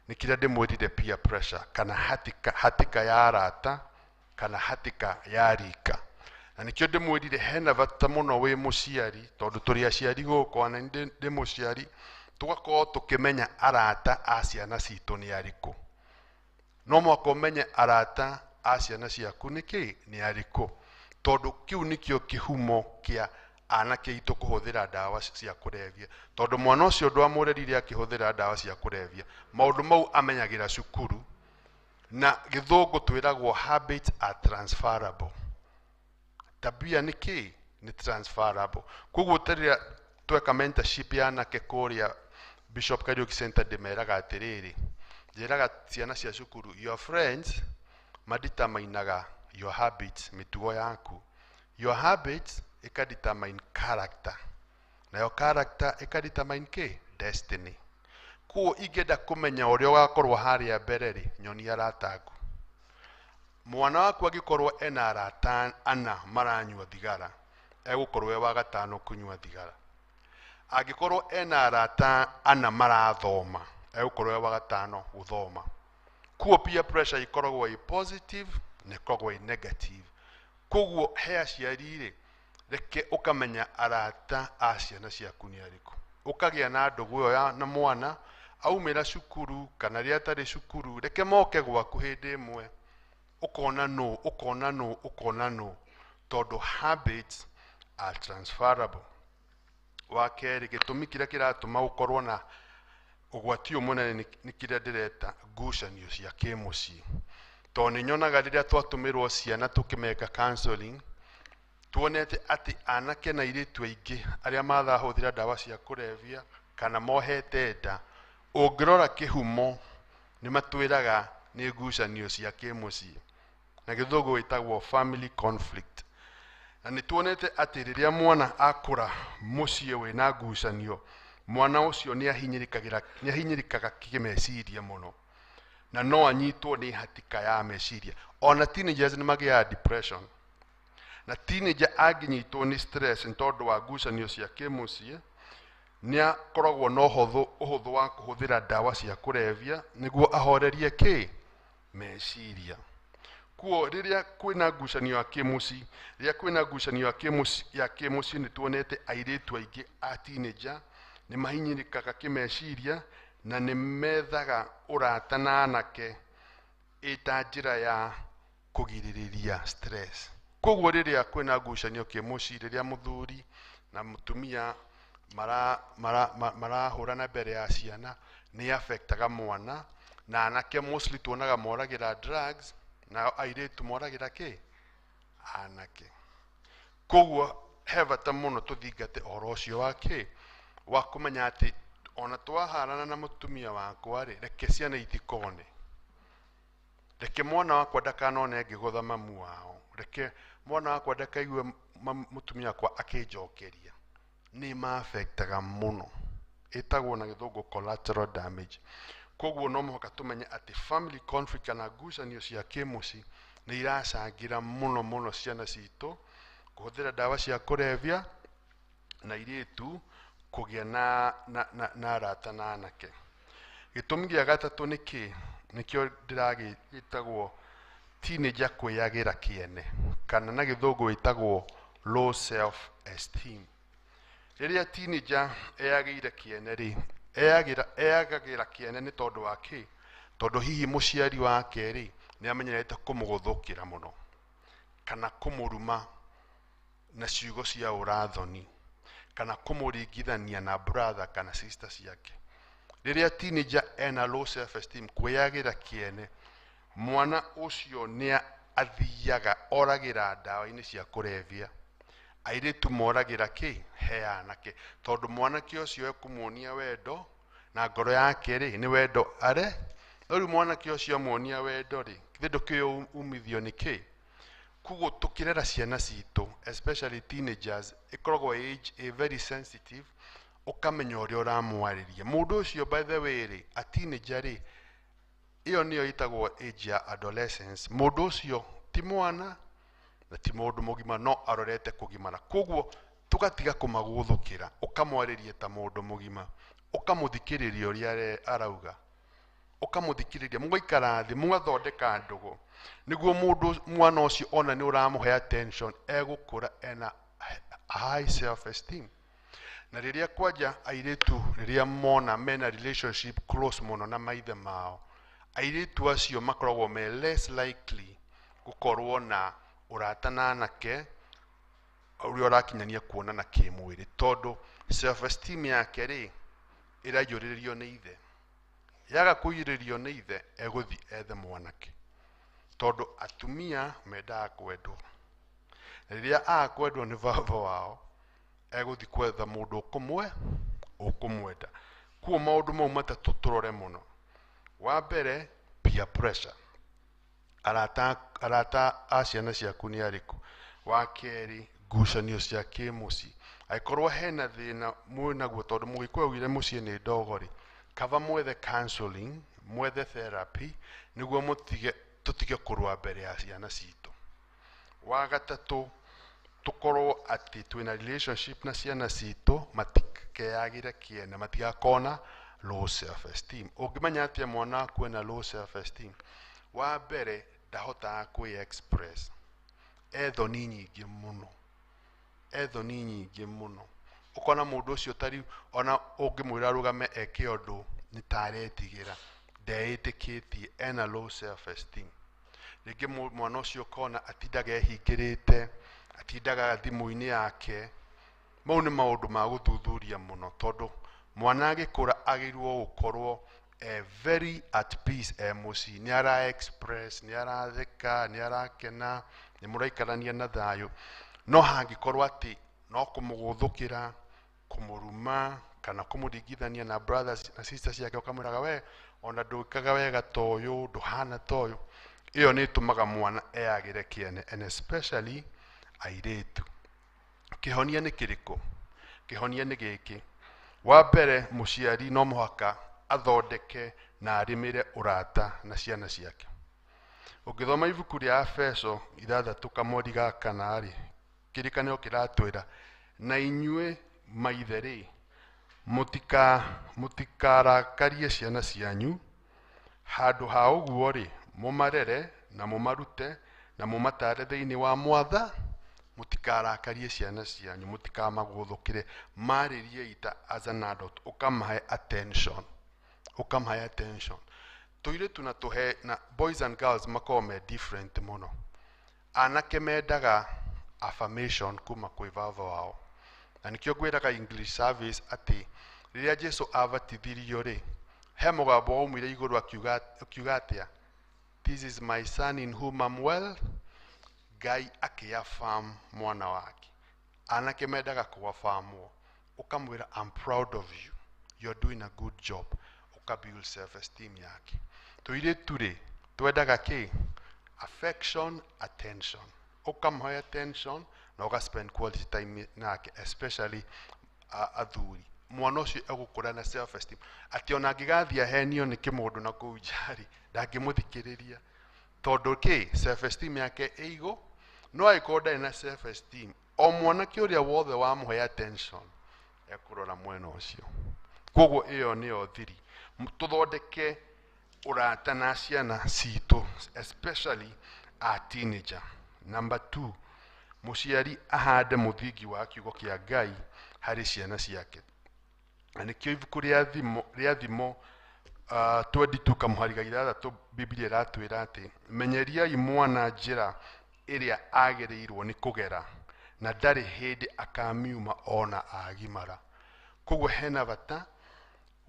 nĩ kĩrĩa ndĩmwĩrire peer pressure, kana hatika ya arata, kana hatika ya rika. Na nĩkĩo ndĩmwĩrire hena bata mũno wĩ mũciari, tondũ tũrĩ aciari gũkũ, ona niĩ ndĩ mũciari, tũgakorwo tũkĩmenya arata a ciana citũ nĩ arĩkũ. No mũhaka ũmenye arata a ciana ciaku nĩ kĩ? Nĩ arĩkũ, tondũ kĩu nĩkĩo kĩhumo kĩa anake aitũ kũhũthĩra ndawa cia kũrebia. Tondũ mwana ũcio ndwamũrerire akĩhũthĩra ndawa cia kũrebia, maũndũ mau amenyagĩra cukuru, na gĩthũngũ twĩragwo habits are transferable. Tabia nĩ kĩ? Nĩ transferable. Koguo rĩrĩa tweka mentorship ya anake kũrĩa Bishop Kariuki Center, ndĩmeraga atĩrĩrĩ, njĩraga ciana cia cukuru, your friends madeterminaga your habits, mĩtugo yaku. Your habits ĩkadetermine character, nayo character ĩkadetermine kĩ? Destiny. Koguo ingĩenda kũmenya ũrĩa ũgakorwo harĩa mbere rĩ, nyonia arata aku. Mwana waku angĩkorwo ena arata ana maranyua thigara, egũkorwo e wa gatano kũnyua thigara. Angĩkorwo ena arata ana marathoma, egũkorwo e wa gatano gũthoma. Koguo peer pressure ĩkoragwo ĩ positive na ĩkoragwo ĩ negative. Koguo he aciari rĩ, reke ũkamenya arata a ciana ciaku nĩ arĩkũ, ũkagĩa na ndũgũ ĩyo na mwana aumĩra cukuru kana rĩrĩa atarĩ cukuru, reke moke gwaku hĩndĩ ĩmwe, ũkona nũ, ũkona nũ, ũkona nũ, tondũ habits are transferable. Wa kerĩ, gĩtũmi kĩrĩa kĩratũma ũkorwo na ũgwati ũyũ mũnene nĩ kĩrĩa ndĩreta ngucanio cia kĩmũciĩ. Tondũ nĩ nyonaga rĩrĩa twatũmĩrwo ciana tũkĩmeka counseling, tuonete atĩ anake na airĩtu aingĩ arĩa mathahũthĩra ndawa cia kũrebia kana mohete nda, ũngĩrora kĩhumo nĩ matwĩraga nĩ ngucanio cia kĩmũciĩ, na gĩthũngũ ĩtagwo family conflict. Na nĩ tuonete atĩ rĩrĩa mwana akũra mũciĩ wĩna ngucanio, mwana ũcio nĩ ahinyĩrĩkaga kĩmeciria mũno, na no anyitwo nĩ hatika ya meciria. Ona teenagers nĩ magĩaga depression, na teenager angĩnyitwo nĩ stress nĩ tondũ wa ngucanio cia kĩmũciĩ, nĩ akoragwo na ũhũthũ wa kũhũthĩra ndawa cia kũrebia nĩguo ahorerie kĩ? Meciria. Kuo rĩrĩa kwĩna ngucanio ya kĩmũciĩ, rĩrĩa kwĩna ngucanio ya kĩmũciĩ nĩ tuonete airĩtu aingĩ a teenager nĩ mahinyĩrĩkaga kĩmeciria na nĩ methaga ũrata na anake ĩta njĩra ya kũgirĩrĩria stress. Koguo rĩrĩa kwĩna ngucanio kĩmũciĩ, rĩrĩa mũthuri na mũtumia marahũrana mbere ya ciana, nĩ affectaga mwana, na anake mostly tuonaga moragĩra drugs, nao airĩtu moragĩra kĩ? Anake. Koguo he bata mũno tũthingate ũhoro ũcio wa kĩ? Wa kũmenya atĩ Ona twaharana na mũtumia wakwa rĩ, reke ciana itikone, reke mwana wakwa ndakanone ngĩgũtha mamu wao, reke mwana wakwa ndakaigue mũtumia wakwa akĩnjokeria. Nĩ ma-affectaga mũno, ĩtagwo na gĩthũngũ collateral damage. Koguo no mũhaka tũmenye atĩ family conflict kana ngucanio cia kĩmũciĩ nĩ iracangĩra mũno mũno ciana citũ kũhũthĩra ndawa cia kũrebia na airĩtu kũgĩa na arata na anake. Gĩtũmi gĩa gatatũ nĩ kĩ? Nĩkĩo ndĩragĩtagwo teenager kwĩyagĩra kĩene, kana na gĩthũngũ ĩtagwo low self esteem. Rĩrĩa teenager eyagĩire kĩene rĩ, eyagagĩra kĩene nĩ tondũ wa kĩ? Tondũ hihi mũciari wake rĩ nĩ amenyerete kũmũgũthũkĩra mũno kana kũmũruma na ciugo cia ũrathoni kana kũmũringithania na brother kana sister ciake. Rĩrĩa teenager ena low self esteem, kwĩyagĩra kĩene, mwana ũcio nĩ athiaga oragĩra ndawa-inĩ cia kũrebia. Airĩtu moragĩra kĩ? He anake, tondũ mwanake ũcio ekũmuonia wendo na ngoro yake rĩ nĩ wendo are. No rĩu mwanake ũcio amuonia wendo rĩ, githĩ ndũkĩũĩ umithio nĩ kĩ? Koguo tũkĩrera ciana citũ especially teenagers, ĩkoragwo age a very sensitive, ũkamenya ũrĩa ũramwarĩria mũndũ ũcio. By the way rĩ, a teenager rĩ, ĩyo nĩyo ĩtagwo age ya adolescence. Mũndũ ũcio ti mwana na ti mũndũ mũgima, no arorete kũgimara. Koguo tũgatiga kũmagũthũkĩra, ũkamwarĩria ta mũndũ mũgima, ũkamũthikĩrĩria ũrĩa arauga, ũkamũthikĩrĩria, mũgaikara thĩ mũgathondeka ndũgũ, nĩguo mũndũ mwana ũcio ona nĩ ũramũhe attention, egũkũra ena high self esteem. Na rĩrĩa kwanja airĩtu rĩrĩa mona mena relationship close mũno na maithe mao, airĩtu acio makoragwo me less likely gũkorwo na ũrata na anake ũrĩa ũrakinyania kuonana kĩmwĩrĩ, tondũ self esteem yake rĩ ĩraiyũrĩrĩrio nĩ ithe. Yaga kũiyũrĩrĩrio nĩ ithe, egũthiĩ ethe mwanake, tondũ atumia mendaga kwendwo, na rĩrĩa aga kwendwo nĩ baba wao, egũthiĩ kwetha mũndũ ũkũmwenda. Koguo maũndũ mau matatũ tũrore mũno. Wa mbere, peer pressure, arata a ciana ciaku nĩ arĩkũ? Wa kerĩ, ngucanio cia kĩmũciĩ, angĩkorwo hena thĩna mwĩnaguo, tondũ mũgĩkũyũ augire mũciĩ nĩ ndogo rĩ, kaba mwethe counseling, mwethe therapy, nĩguo mũtige tũtige kũrũa mbere ya ciana citũ. Wa gatatũ, tũkorwo atĩ twĩna relationship na ciana citũ, matikeyagĩre kĩene, matigakona low self esteem. Ũngĩmenya atĩa mwana waku ena low self esteem? Wa mbere, ndahotaga kwĩ express, ethoni nyingĩ mũno, ethoni nyingĩ mũno. Ũkona mũndũ ũcio tari ona ũngĩmwĩra arũgame eke ũndũ nĩ ta aretigĩra, ndeĩtĩkĩtie, ena low self esteem. Rĩngĩ mwana ũcio ũkona atindaga ehingĩrĩte, atindaga thimũ-inĩ yake. Mau nĩ maũndũ ma gũthuthuria mũno, tondũ mwana agĩkũra agĩrĩirwo gũkorwo e very at peace e mũciĩ, nĩ ara express, nĩ aratheka, nĩ arakena, nĩ mũraikarania na thayũ. No hangĩkorwo atĩ no kũmũgũthũkĩra, kũmũruma kana kũmũringithania na brothers na sisters ciake, ũkamwĩraga we ona ndwĩkaga wega ta ũyũ, ndũhana ta ũyũ, ĩyo nĩ ĩtũmaga mwana eyagĩre kĩene, and especially airĩtu. Kĩhonia nĩ kĩrĩkũ? Kĩhonia nĩ gĩkĩ. Wa mbere, mũciari no mũhaka athondeke na arĩmĩre ũrata na ciana ciake. Ũngĩthoma ibuku rĩa Efeso 6:4 rĩ, kĩrĩkanĩro kĩratwĩra, na inyuĩ maithe rĩ, mũtikarakarie ciana cianyu, handũ ha ũguo rĩ, mũmarere na mũmarute na mũmatare thĩinĩ wa mwatha. Mũtikarakarie ciana cianyu, mũtikamagũthũkĩre, marĩrie ita as an adult, ũkamahe attention, ũkamahe attention. Tũirĩtu na tũhe na boys and girls makoragwo me different mũno. Anake mendaga affirmation kuma kwĩ baba wao, na nĩkĩo ngwĩraga English service atĩ rĩrĩa Jesu abatithirio rĩ, he mũgambo waumire igũrũ akiuga atĩa? This is my son in whom I'm well. Ngai akĩaffirm mwana wake. Anake mendaga kũaffirmwo, ũkamwĩra I'm proud of you, You're doing a good job. Ũka build self esteem yake. Tũirĩtu rĩ, twendaga kĩ? Affection, attention. Ũkamũhe attention na ũga spend quality time nake, especially athuri. Mwana ũcio egũkũra na self esteem atĩ ona angĩgathiĩ ahenio nĩ kĩmũndũ na kũu nja rĩ, ndangĩmũthikĩrĩria tondũ kĩ? Self esteem yake ĩ igũ. No angĩkorwo ndarĩ na self esteem, o mwanake ũrĩa wothe wamũhe attention ekũrora mwena ũcio. Koguo ĩyo nĩyo thiri. Tũthondeke ũrata na ciana citũ, especially a teenager. Number 2, mũciari ahande mũthingi wa kiugo kĩa Ngai harĩ ciana ciake. Na nĩkĩo ibuku rĩa Thimo 22 kamũhari ga 6, Biblia ĩratwĩra atĩ menyeriai mwana njĩra ĩrĩa agĩrĩirwo nĩ kũgera, na ndarĩ hĩndĩ akamiuma ona agimara. Koguo hena bata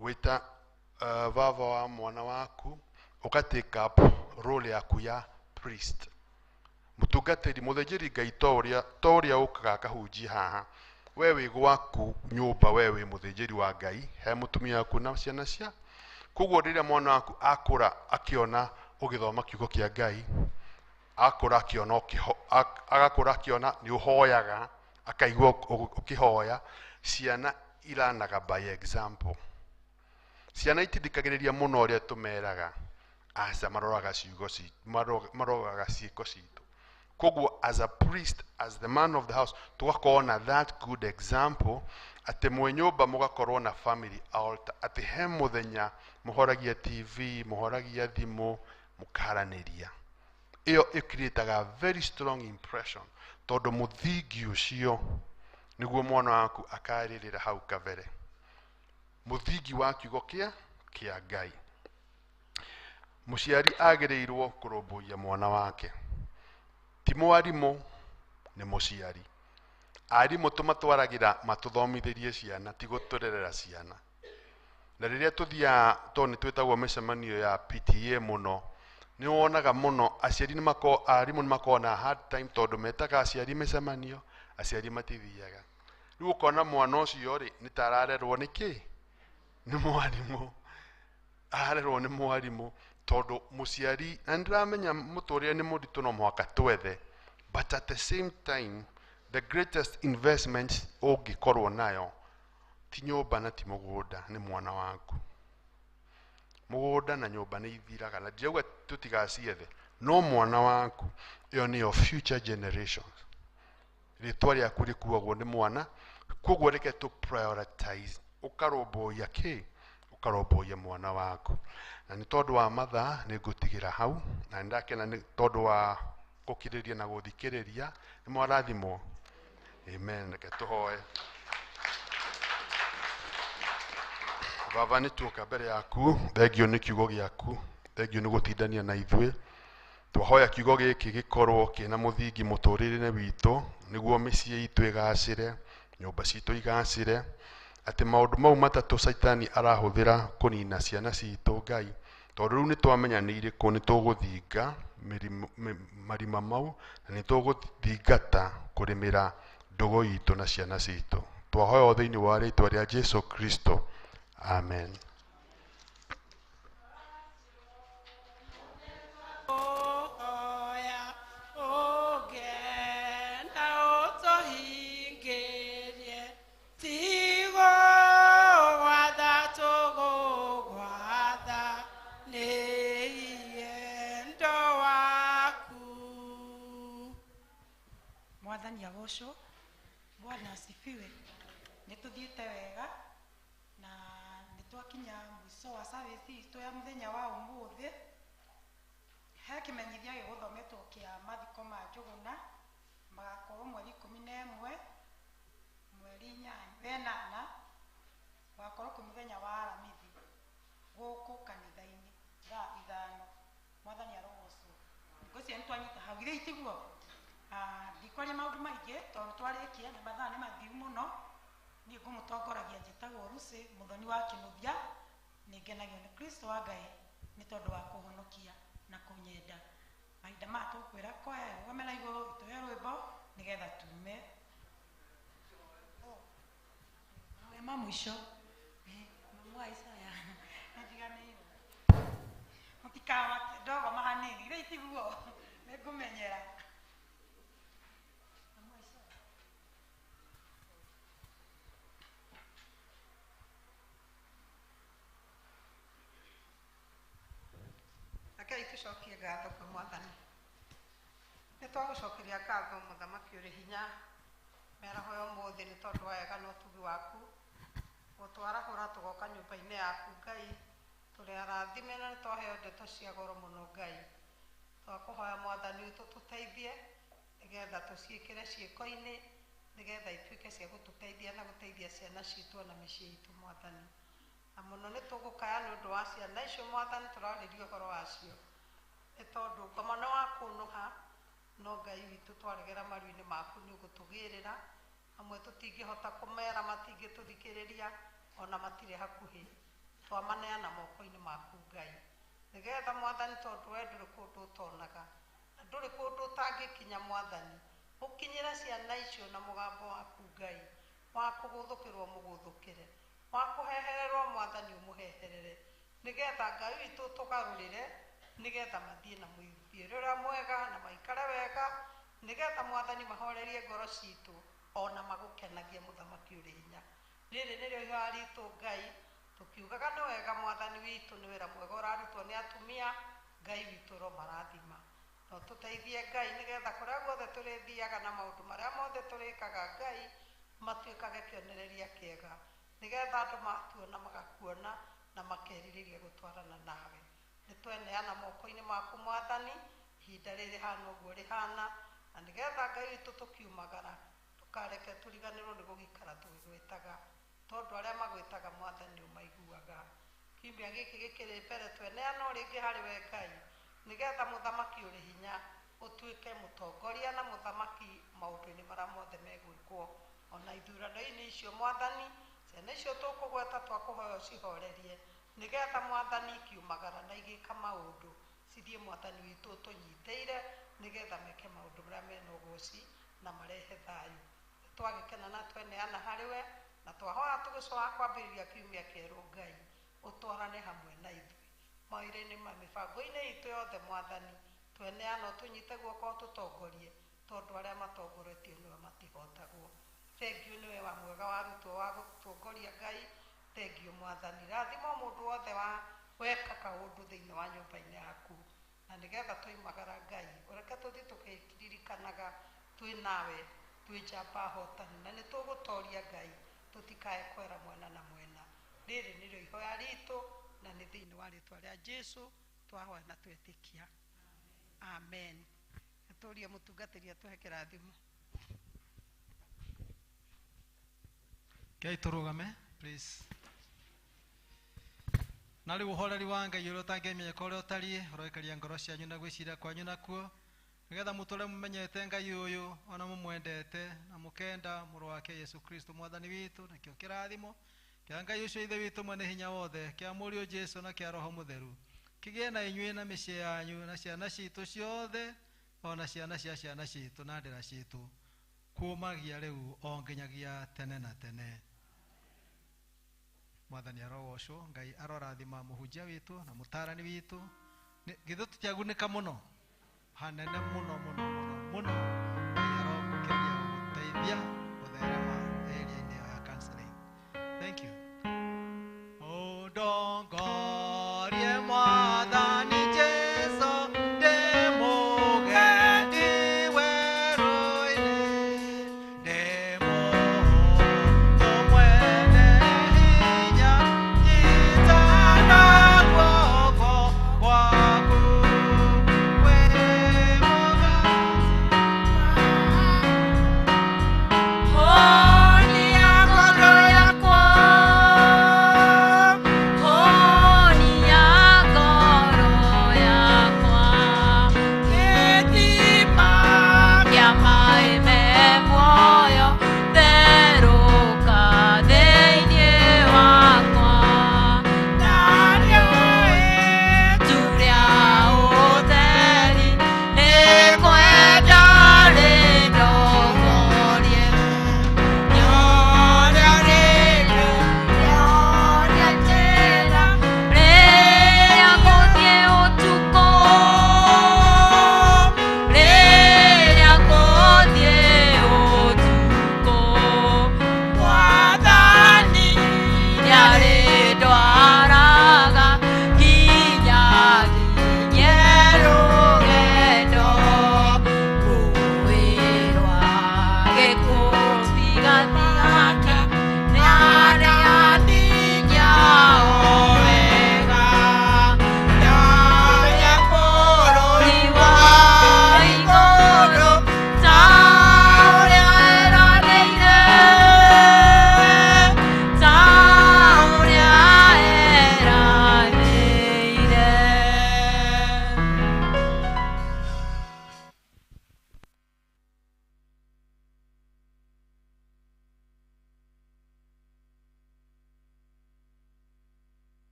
gwĩta baba wa mwana waku, ũka take up role yaku ya priest, mũtungatĩri, mũthĩnjĩri Ngai, to ũrĩa ũkaga akahunjia haha. We wĩ gwaku nyũmba, we wĩ mũthĩnjĩri wa Ngai he mũtumia waku na ciana cia. Koguo rĩrĩa mwana waku akũra akĩona ũgĩthoma kiugo kĩa Ngai, akũra akĩona agakũra akĩona nĩ ũhoyaga, akaigua ũkĩhoya, ciana iranaga by example. Ciana itithikagĩrĩria mũno ũrĩa tũmeraga, aca, maroraga ciugo citũ, maroraga ciĩko citũ. Koguo as a priest, as the man of the house, tũgakorwo na that good example atĩ mwĩ nyũmba mũgakorwo na family altar, atĩ he mũthenya mũhoragia TV, mũhoragia thimũ, mũkaranĩria. Ĩyo ĩcreataga very strong impression, tondũ mũthingi ũcio nĩguo mwana waku akarĩrĩra hau kabere, mũthingi wa kiugo kĩa Ngai. Mũciari agĩrĩirwo kũrũmbũiya mwana wake, ti mwarimũ, nĩ mũciari. Arimũ tũmatwaragĩra matũthomithĩrie ciana, ti gũtũrerera ciana. Na rĩrĩa tũthiaga, tondũ nĩ twĩtagwo mĩcemanio ya PTA mũno, nĩ wonaga mũno aciari nĩ makoragwo, arimũ nĩ makoragwo na hard time, tondũ metaga aciari mĩcemanio, aciari matithiaga. Rĩu ũkona mwana ũcio rĩ, nĩ ta ararerwo nĩ kĩ? Nĩ mwarimũ. Ararerwo nĩ mwarimũ, tondũ mũciari, na nĩ ndĩramenya mũtũrĩre nĩ mũritũ, no mũhaka twethe, but at the same time the greatest investment ũngĩkorwo nayo ti nyũmba na ti mũgũnda, nĩ mwana waku. Mũgũnda na nyũmba nĩ ithiraga, na ndirauga tũtigaciethe, no mwana waku, ĩyo nĩyo future generations. Rĩtwa rĩaku rĩkuagwo nĩ mwana. Koguo reke tũ prioritize, ũkarũmbũiya kĩ? Ũkarũmbũiya mwana waku. Na nĩ tondũ wa mathaa nĩ ngũtigĩra hau, na nĩ ndakena nĩ tondũ wa gũkirĩrĩria na gũthikĩrĩria. Nĩ mwarathimwo. Amen. Reke tũhoe. Baba, nĩ tuoka mbere yaku, thengio nĩ kiugo gĩaku, thengio nĩ gũtindania na ithuĩ. Twahoya kiugo gĩkĩ gĩkorwo kĩna mũthingi mũtũrĩre-inĩ witũ, nĩguo mĩciĩ itũ ĩgacĩre, nyũmba citũ igacĩre, atĩ maũndũ mau matatũ Caitani arahũthĩra kũnina ciana citũ, Ngai, tondũ rĩu nĩ twamenya nĩ irĩkũ, nĩ tũgũthinga marima mau, na nĩ tũgũthingata kũrĩmĩra ndũgũ itũ na ciana citũ. Twahoya thĩinĩ wa rĩtwa rĩa Jesu Kristo, amen. Oya, ũngĩenda ũtũhingĩrie, tigo gwatha tũgũgwatha nĩ wendo waku. Mwathani agocwo. Bwana asifiwe. Nĩ tũthiĩte wega na nĩ twakinya mũico wa service itũ ya mũthenya wa ũmũthĩ. He kĩmenyithia gĩgũthometwo kĩa mathiko ma Njũgũna, magakorwo mweri 11 mweri 8, gũgakorwo kwĩ mũthenya wa Aramithi gũkũ kanitha-inĩ thaa 5. Mwathani arogocwo. Ngwĩciria nĩ twanyita hau, githĩ tiguo? Ndikwaria maũndũ maingĩ tondũ twarĩkia na mathaa nĩ mathiu mũno. Niĩ ngũmũtongoragia, njĩtagwo Lucy Mũthoni wa Kĩnũthia. Nĩ ngenagio nĩ Kristo wa Ngai nĩ tondũ wa kũhonokia na kũnyenda. Mahinda maya tũkwĩra kwaya ĩrũgame na igũrũ ĩtũhe rwĩmbo nĩgetha tume. Mahoya ma mũico. Wa Isaya. Nĩndiganĩirwo. Mũtikamake ndogoma hanini. Rĩu tiguo. Nĩngũmenyera. Rekei tũcokie ngatho kwĩ Mwathani. Nĩ twagũcokeria ngatho mũthamaki ũrĩ hinya mĩaraho ya ũmũthĩ nĩ tondũ wa wega na ũtugi waku gũtwarahũra tũgoka nyũmba-inĩ yaku Ngai tũrĩ arathime na nĩ twaheo ndeto cia goro mũno Ngai. Twakũhoya Mwathani witũ tũteithie nĩgetha tũciĩkĩre ciĩko-inĩ nĩgetha ituĩke cia gũtũteithia na gũteithia ciana citũ ona mĩciĩ itũ Mwathani. Na mũno nĩ tũgũkaya nĩ ũndũ wa ciana icio Mwathani tũrarĩria ũhoro wacio nĩ tondũ ngoma nĩ wa kũnũha no Ngai witũ twaregera maru-inĩ maku nĩ ũgũtũgĩrĩra amwe tũtingĩhota kũmera matingĩtũthikĩrĩria ona matirĩ hakuhĩ twamaneana moko-inĩ maku Ngai nĩgetha Mwathani tondũ we ndũrĩ kũndũ ũtonaga na ndũrĩ kũndũ ũtangĩkinya Mwathani ũkinyĩre ciana icio na mũgambo waku Ngai wa kũgũthũkĩrwo mũgũthũkĩre wa kũhehererwo Mwathani ũmũheherere nĩgetha Ngai witũ tũgarũrĩre nĩgetha mathiĩ na mũthiĩre ũrĩa mwega na maikare wega nĩgetha Mwathani mahorerie ngoro citũ ona magũkenagie mũthamaki ũrĩ hinya. Rĩrĩ nĩrĩo ihoya ritũ Ngai tũkiugaga nĩ wega Mwathani witũ nĩ wĩra mwega ũrarutwo nĩ atumia Ngai witũ ũromarathima. No tũteithie Ngai nĩgetha kũrĩa guothe tũrĩthiaga na maũndũ marĩa mothe tũrĩkaga Ngai matuĩkage kĩonereria kĩega nĩgetha andũ matuona magakuona na makerirĩria gũtwarana nawe. Nĩ tweneana moko-inĩ maku Mwathani ihinda rĩrĩ rĩhana ũguo rĩhana na nĩgetha Ngai witũ tũkiumagara ndũkareke tũriganĩrwo nĩ gũgĩikara tũgĩgwĩtaga tondũ arĩa magwĩtaga Mwathani ũmaiguaga. Kiumia gĩkĩ gĩkĩrĩ mbere tweneana o rĩngĩ harĩ we Ngai nĩgetha mũthamaki ũrĩ hinya ũtuĩke mũtongoria na mũthamaki maũndũ-inĩ marĩa mothe megwĩkwo ona ithurano-inĩ icio Mwathani ciana icio tũkũgweta twakũhoya ũcihorerie nĩgetha Mwathani ikiumagara na igĩka maũndũ cithiĩ Mwathani witũ ũtũnyitĩire nĩgetha meke maũndũ marĩa mena ũgoci na marehe thayũ. Twagĩkena na tweneana harĩ we na twahoya tũgĩcoka kwambĩrĩria kiumia kĩerũ Ngai ũtwarane hamwe na ithuĩ mawĩra-inĩ ma mĩbango-inĩ itũ yothe Mwathani tweneana ũtũnyite guoko ũtũtongorie tondũ arĩa matongoretio nĩwe matihotagwo. Thengiũ nĩwe wa mwega warutwo wa gũtongoria Ngai. Thengiũ Mwathani rathima mũndũ wothe wa weka kaũndũ thĩinĩ wa nyũmba-inĩ yaku na nĩgetha twoimagara Ngai ũreke tũthiĩ tũkĩririkanaga twĩ nawe twĩ njamba hotani na nĩ tũgũtoria Ngai tũtikae kwera mwena na mwena. Rĩrĩ nĩrĩo ihoya ritũ na nĩ thĩinĩ wa rĩtwa rĩa Jesũ twahoya na twetĩkia. Amen. Tũrie mũtungatĩri atũhe kĩrathimo. Ngai tũrũgame please. Na rĩu ũhoreri wa Ngai ũrĩa ũtangĩmenyeka ũrĩa ũtariĩ ũroikaria ngoro cianyu na gwĩciria kwanyu nakuo nĩgetha mũtũre mũmenyete Ngai ũyũ ona mũmwendete na mũkenda mũrũ wake Yesu Kristo Mwathani witũ nakĩo kĩrathimo kĩa Ngai ũcio Ithe witũ mwene hinya wothe kĩa Mũriũ Jesũ na kĩa Roho Mũtheru kĩgĩe na inyuĩ na mĩciĩ yanyu na ciana citũ ciothe ona ciana cia ciana citũ na ndĩra citũ kumagia rĩu o nginyagia tene na tene. Mwathani arogocwo. Ngai arorathima mũhunjia witũ na mũtaarani witũ. Githĩ tũtiagunĩka mũno hanene mũno mũno mũno mũno. Ngai arokĩria gũteithia gũtherema area-inĩ ĩyo ya counseling. Thank you. Ũndongorie Mwathani.